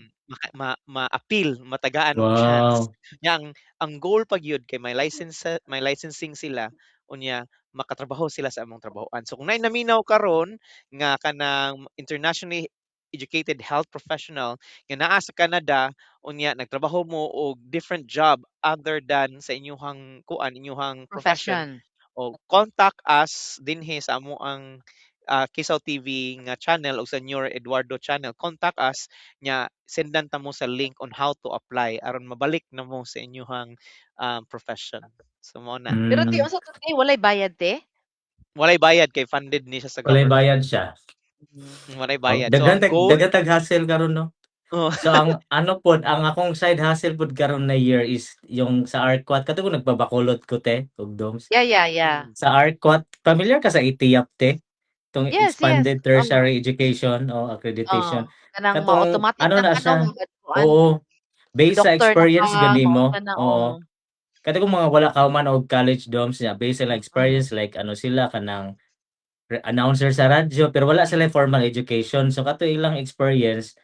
ma-appeal, matagaan og chance. Nya ang goal pa gyud kay may license, may licensing sila, unya makatrabaho sila sa among trabahoan. So kung naay naminaw karon nga kanang internationally educated health professional nga naa sa Canada, unya nagtrabaho mo og different job other than sa inyuhang kuan, inyuhang profession,
Profession.
o contact us dinhi sa amoang Kisaw TV nga channel o sa Nyor Eduardo channel, contact us nya sendan ta mo sa link on how to apply aron mabalik na mo sa inyuhang profession. So mao na.
Pero ti unsa to te, walay bayad te?
Walay bayad kay funded ni siya sa
Walay
government.
bayad siya.
Walay
Oh,
bayad. So
daghan
ang
tag
goal
daghan tag hassle karon, no.
Oh.
So ang ano pod, ang akong side hustle pod karon na year is yung sa Arquat kato ko nagbabakulot ko te og Doms.
Yeah.
Sa Arquat, familiar ka sa ETEEAP te? Itong
Yes.
Expanded
Oh.
Tertiary Education o Accreditation.
Oh, kanang
Katong
ma-automatic
ano
na
na
ka no
siya,
nga kuan.
oo, based sa
Doctor na
experience
ka,
gani mo,
maunsa na,
oo.
oo.
Kato kung mga wala ka man og college, Doms, niya based sa experience, like ano sila kanang announcer sa radyo pero wala sila formal education. So kato ilang experience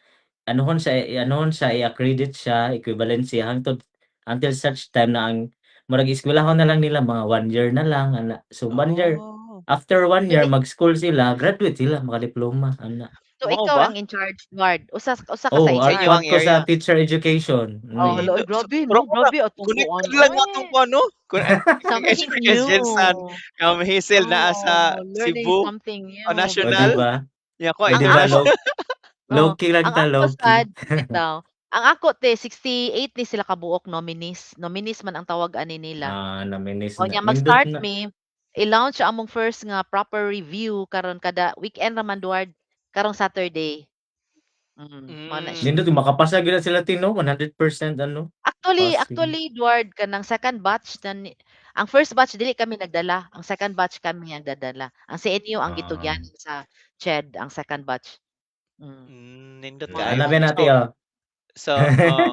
anuhon siya, i-accredit siya, equivalency hangtod until such time na ang murag eskwelahon na lang nila mga 1 year na lang ana. So 1 year, after 1 year mag-school sila, graduate sila, makadiploma ana.
So
Mao
ikaw
ba?
ang in charge, guard. Usa ka
Oh,
sa in
Sa
charge.
inyo
Arquat
ang
ko sa
area.
teacher education.
Oh,
Mm.
hala, oy, grabe
Pero
no, grabe atong kuan.
connected lang atong
Oy.
kuan no.
Something
Siyempre kay
new.
Jensan, Hazel naa sa
Oh, learning
Cebu
something
o
new.
Oh, di
national.
ba?
Nya ko
Oh,
Ang
di ba
ako
international.
low
Oh,
low-key lang
ang
ta,
ako
low-key.
sad bitaw. Ang ako te 68 ni sila kabuok nominees. Nominees man ang tawag ani nila.
Ah, nominees
O
na.
nya
Nindot
mag-start
na.
mi i-launch ang among first nga proper review karon kada weekend ra man Duard, karong Saturday. Mao na siya.
Nindot makapasa gyud na sila te, no, 100% ano,
Actually
passing.
actually Duard, kanang second batch na ni ang first batch dili kami nagdala, ang second batch kami ang dadala. Ang CNU ang gitugyan sa CHED ang second batch.
Nindot
Mao na
kaayo.
Ana ba
siya.
nati
So
oh.
so oh,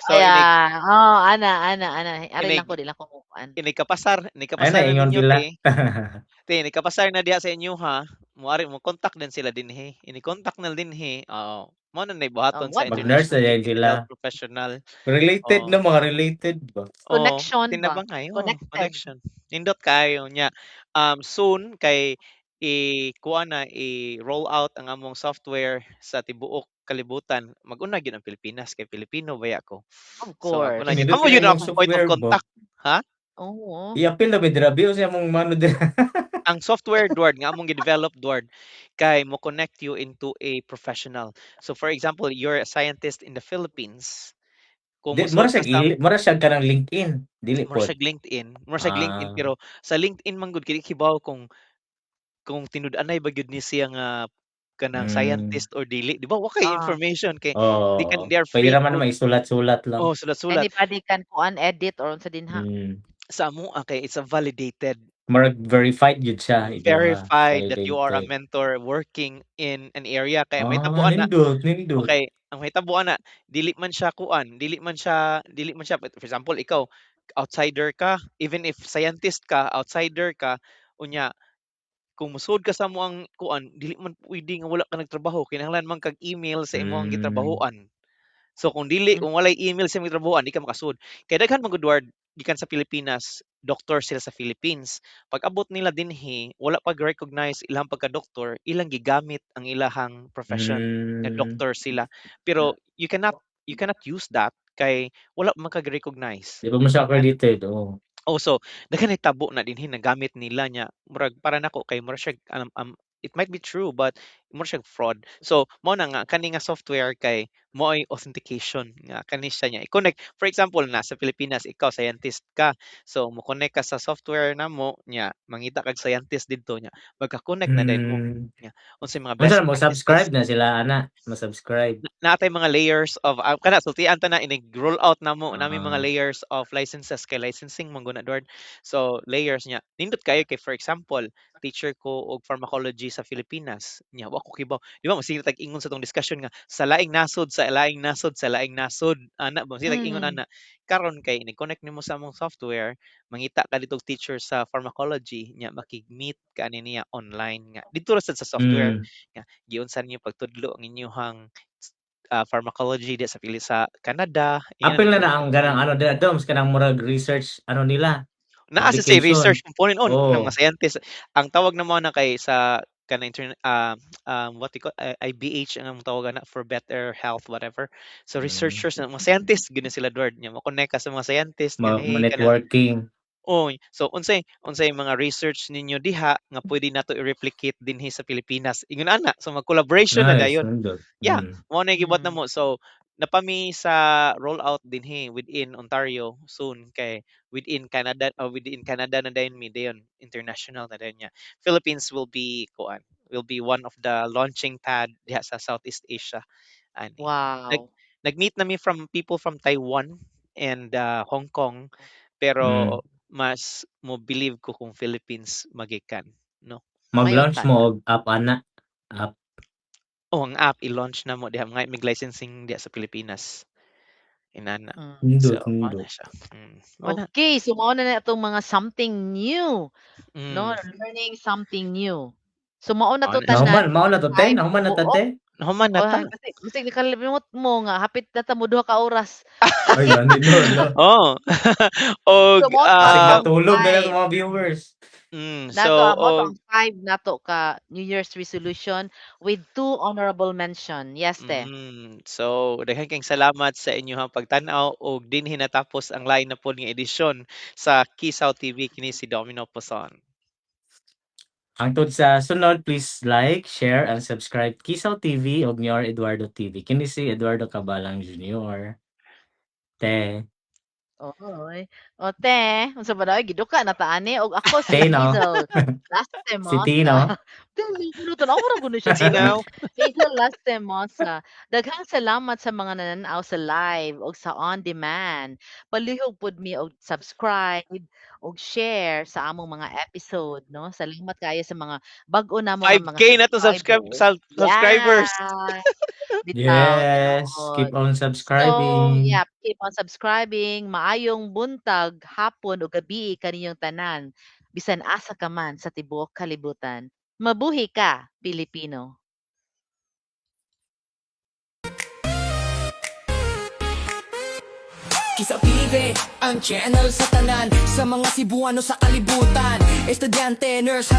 so inig
Aya, oh, ana ana ana ari
inig
lang ko di lang ko mukuan.
inig kapasar, inig
Ay
kapasar
na
na
ingon
ninyo
sila.
te. Te, kapasar na diha sa inyo ha. Muari mo contact din sila dinhi. Ini contact na dinhi. Oo. Mao na nay
Oh,
buhaton sa
what
Mag-nurse
International
na yan sila.
Health Professional.
Related
Oo.
no, mga related ba?
Oo,
Connection ba?
tinabangay, oh,
Connected.
connection. Nindot kaayo nya. Soon kay i-kuan na, i-roll out ang among software sa tibuok kalibutan. Mag-una gyud ang Pilipinas kay Pilipino baya ko.
Of
So
course.
mag-una gyud.
Nindot
Kamo
kay
gyud
imong
akong point of
software ba?
contact, ha?
Oo.
I-appeal na ba dira sa among mano dira.
Ang software Duard nga among gi-develop Duard kay mo connect you into a professional. So for example, you're a scientist in the Philippines. Kung
Di mura
mosulod
siya
ka sa
mura siya kanang LinkedIn, dili
Mura
pod.
siya LinkedIn, mura siya LinkedIn
Ah.
pero sa LinkedIn man gud kay di kibaw kung tinud-anay ba gyud ni siya nga kanang scientist or dili, di ba? Wa kay information kay
Oo,
they can they are
pwede
free
ra man
to
maisulat-sulat lang.
Oh, sulat-sulat.
Anybody can kuan edit or unsa dinha.
Sa amoa kay it's a validated
Murag verified gyud siya imuha,
verified that you are a
validated.
mentor working in an area kay may
Ah,
mahitabo ana
nindot, nindot.
okay, ang mahitabo ana dili man siya kuan, dili man siya for example ikaw outsider ka, even if scientist ka, outsider ka, unya kung mosuod ka sa amoang kuan, dili man pwede nga wala ka nagtrabaho, kinahanglan man kag email sa imong gitrabahoan. So kung dili, kung walay email sa imong gitrabahoan, di ka makasud. Kay daghan man gud Ward gikan sa Pilipinas, doktor sila sa Philippines. Pag abot nila dinhi, wala pa recognize ilang pagka-doktor, ilang gigamit ang ilahang profession nga doktor sila. Pero you cannot use that kay wala man kag recognize.
Di pa man siya accredited, oo.
Oh, so daghan tabo na dinhi nagamit nila nya murag para nako kay murag siya it might be true but murag siya fraud. So mao na nga kani nga software kay mo'y authentication nga kani siya niya i-connect. For example, nasa Pilipinas ikaw scientist ka. So mo connect ka sa software namo nya mangita kag scientist didto nya magka-connect na dayon mo nya unsay mga best
Unsa mo
practices.
subscribe na sila ana, mo-subscribe.
Naa tay mga layers of kana sultian ta na inig roll out namo nami mga layers of licenses kay licensing man gud na Duard. So layers niya nindot kayo kay for example, teacher ko og pharmacology sa Pilipinas nya wa ko kibaw. Di ba mo sige tag ingon sa tong discussion nga sa laing nasod, sa laing nasod, sa laing nasod ana ba sige tag ingon ana. Karon kay ni connect nimo sa among software, mangita ka didto og teacher sa pharmacology nya makig-meet ka ani niya online nga didto ra sad sa software nga giunsa ninyo pagtudlo ang inyuhang pharmacology di sa pili sa Canada.
Apil na na ang ganang ano dira Doms kanang murag research ano nila
Naa sa say
publication.
research component on ng
Oh.
mga scientist. Ang tawag namo na kay sa kanang what you call IBH ang among tawag ana for better health whatever. So researchers na mga scientist gyud na sila Duard nya mo-connect ka sa mga scientist nga
Ma
hey kanang
networking.
Oy, so unsay mga research ninyo diha nga pwede nato i-replicate dinhi sa Pilipinas?" Ingon ana. So mag-collaboration na
Nice,
dayon.
nindot.
Yeah, mao na gibuhat namo. So napami sa rollout dinhi within Ontario soon kay within Canada or within Canada na dayon mi dayon international na dayon niya. Philippines will be kuan, will be one of the launching pad diha sa Southeast Asia ani.
Wow.
Nag-meet na mi from people from Taiwan and Hong Kong, pero mas mo believe ko kung Philippines magikan, no?
Mayo
Mag-launch
ta.
mo og app ana, app.
Oh, ang app i-launch na mo diha mga mig licensing diha sa Pilipinas. Inana. So,
Nindot,
mao na
nindot.
siya. Mao na.
Okay, so mao na atong mga something new, no? Learning something new. So mao na
Mao
to
na siya.
tanan.
Nahuman, mao na to te,
Five
nahuman na ta
buok.
te.
Nahuman na
Oh,
ta.
kasi bisag nakalimot mo nga hapit na ta mo 2 ka oras.
Ay, gani no, hala.
Oh. Og
So mao to
Basig
ato ang
natulog na
5.
lang mga viewers.
So
Nato mao to
og
ang 5 nato ka New Year's resolution with 2 honorable mention. Yes, te.
So daghan kayong salamat sa inyong pagtan-aw og dinhi natapos ang lain na pod nga edisyon sa Kisaw TV, kini si Domino Poson.
Hangtod sa sunod, please like, share, and subscribe Kisaw TV og Nyor Eduardo TV. Kini si Eduardo Cabalang Jr. Te.
Oy. O te, unsa ba daw giduka na ta ani og ako si
Te, no?
Hazel
Si
Lastimosa.
Tino.
Te, tan-aw ra gud ni siya.
Tino.
Hazel Lastimosa. Daghang salamat sa mga nananaw sa live og sa on demand. Palihog pud mi og subscribe og share sa among mga episode, no? Salamat kaayo sa mga bag-o namo nga mga
5K na to subscribe
subscribers.
subscribers.
Yeah. Bitaw,
Yes,
tinuod.
keep on
So,
subscribing.
yeah, keep on subscribing. Maayong buntag, hapon o gabi kaninyong tanan. Bisan asa ka man sa tibuok kalibutan. Mabuhi ka, Pilipino.
Kisaw TV, ang channel sa tanan. Sa mga Cebuano sa kalibutan. Estudyante, nurse,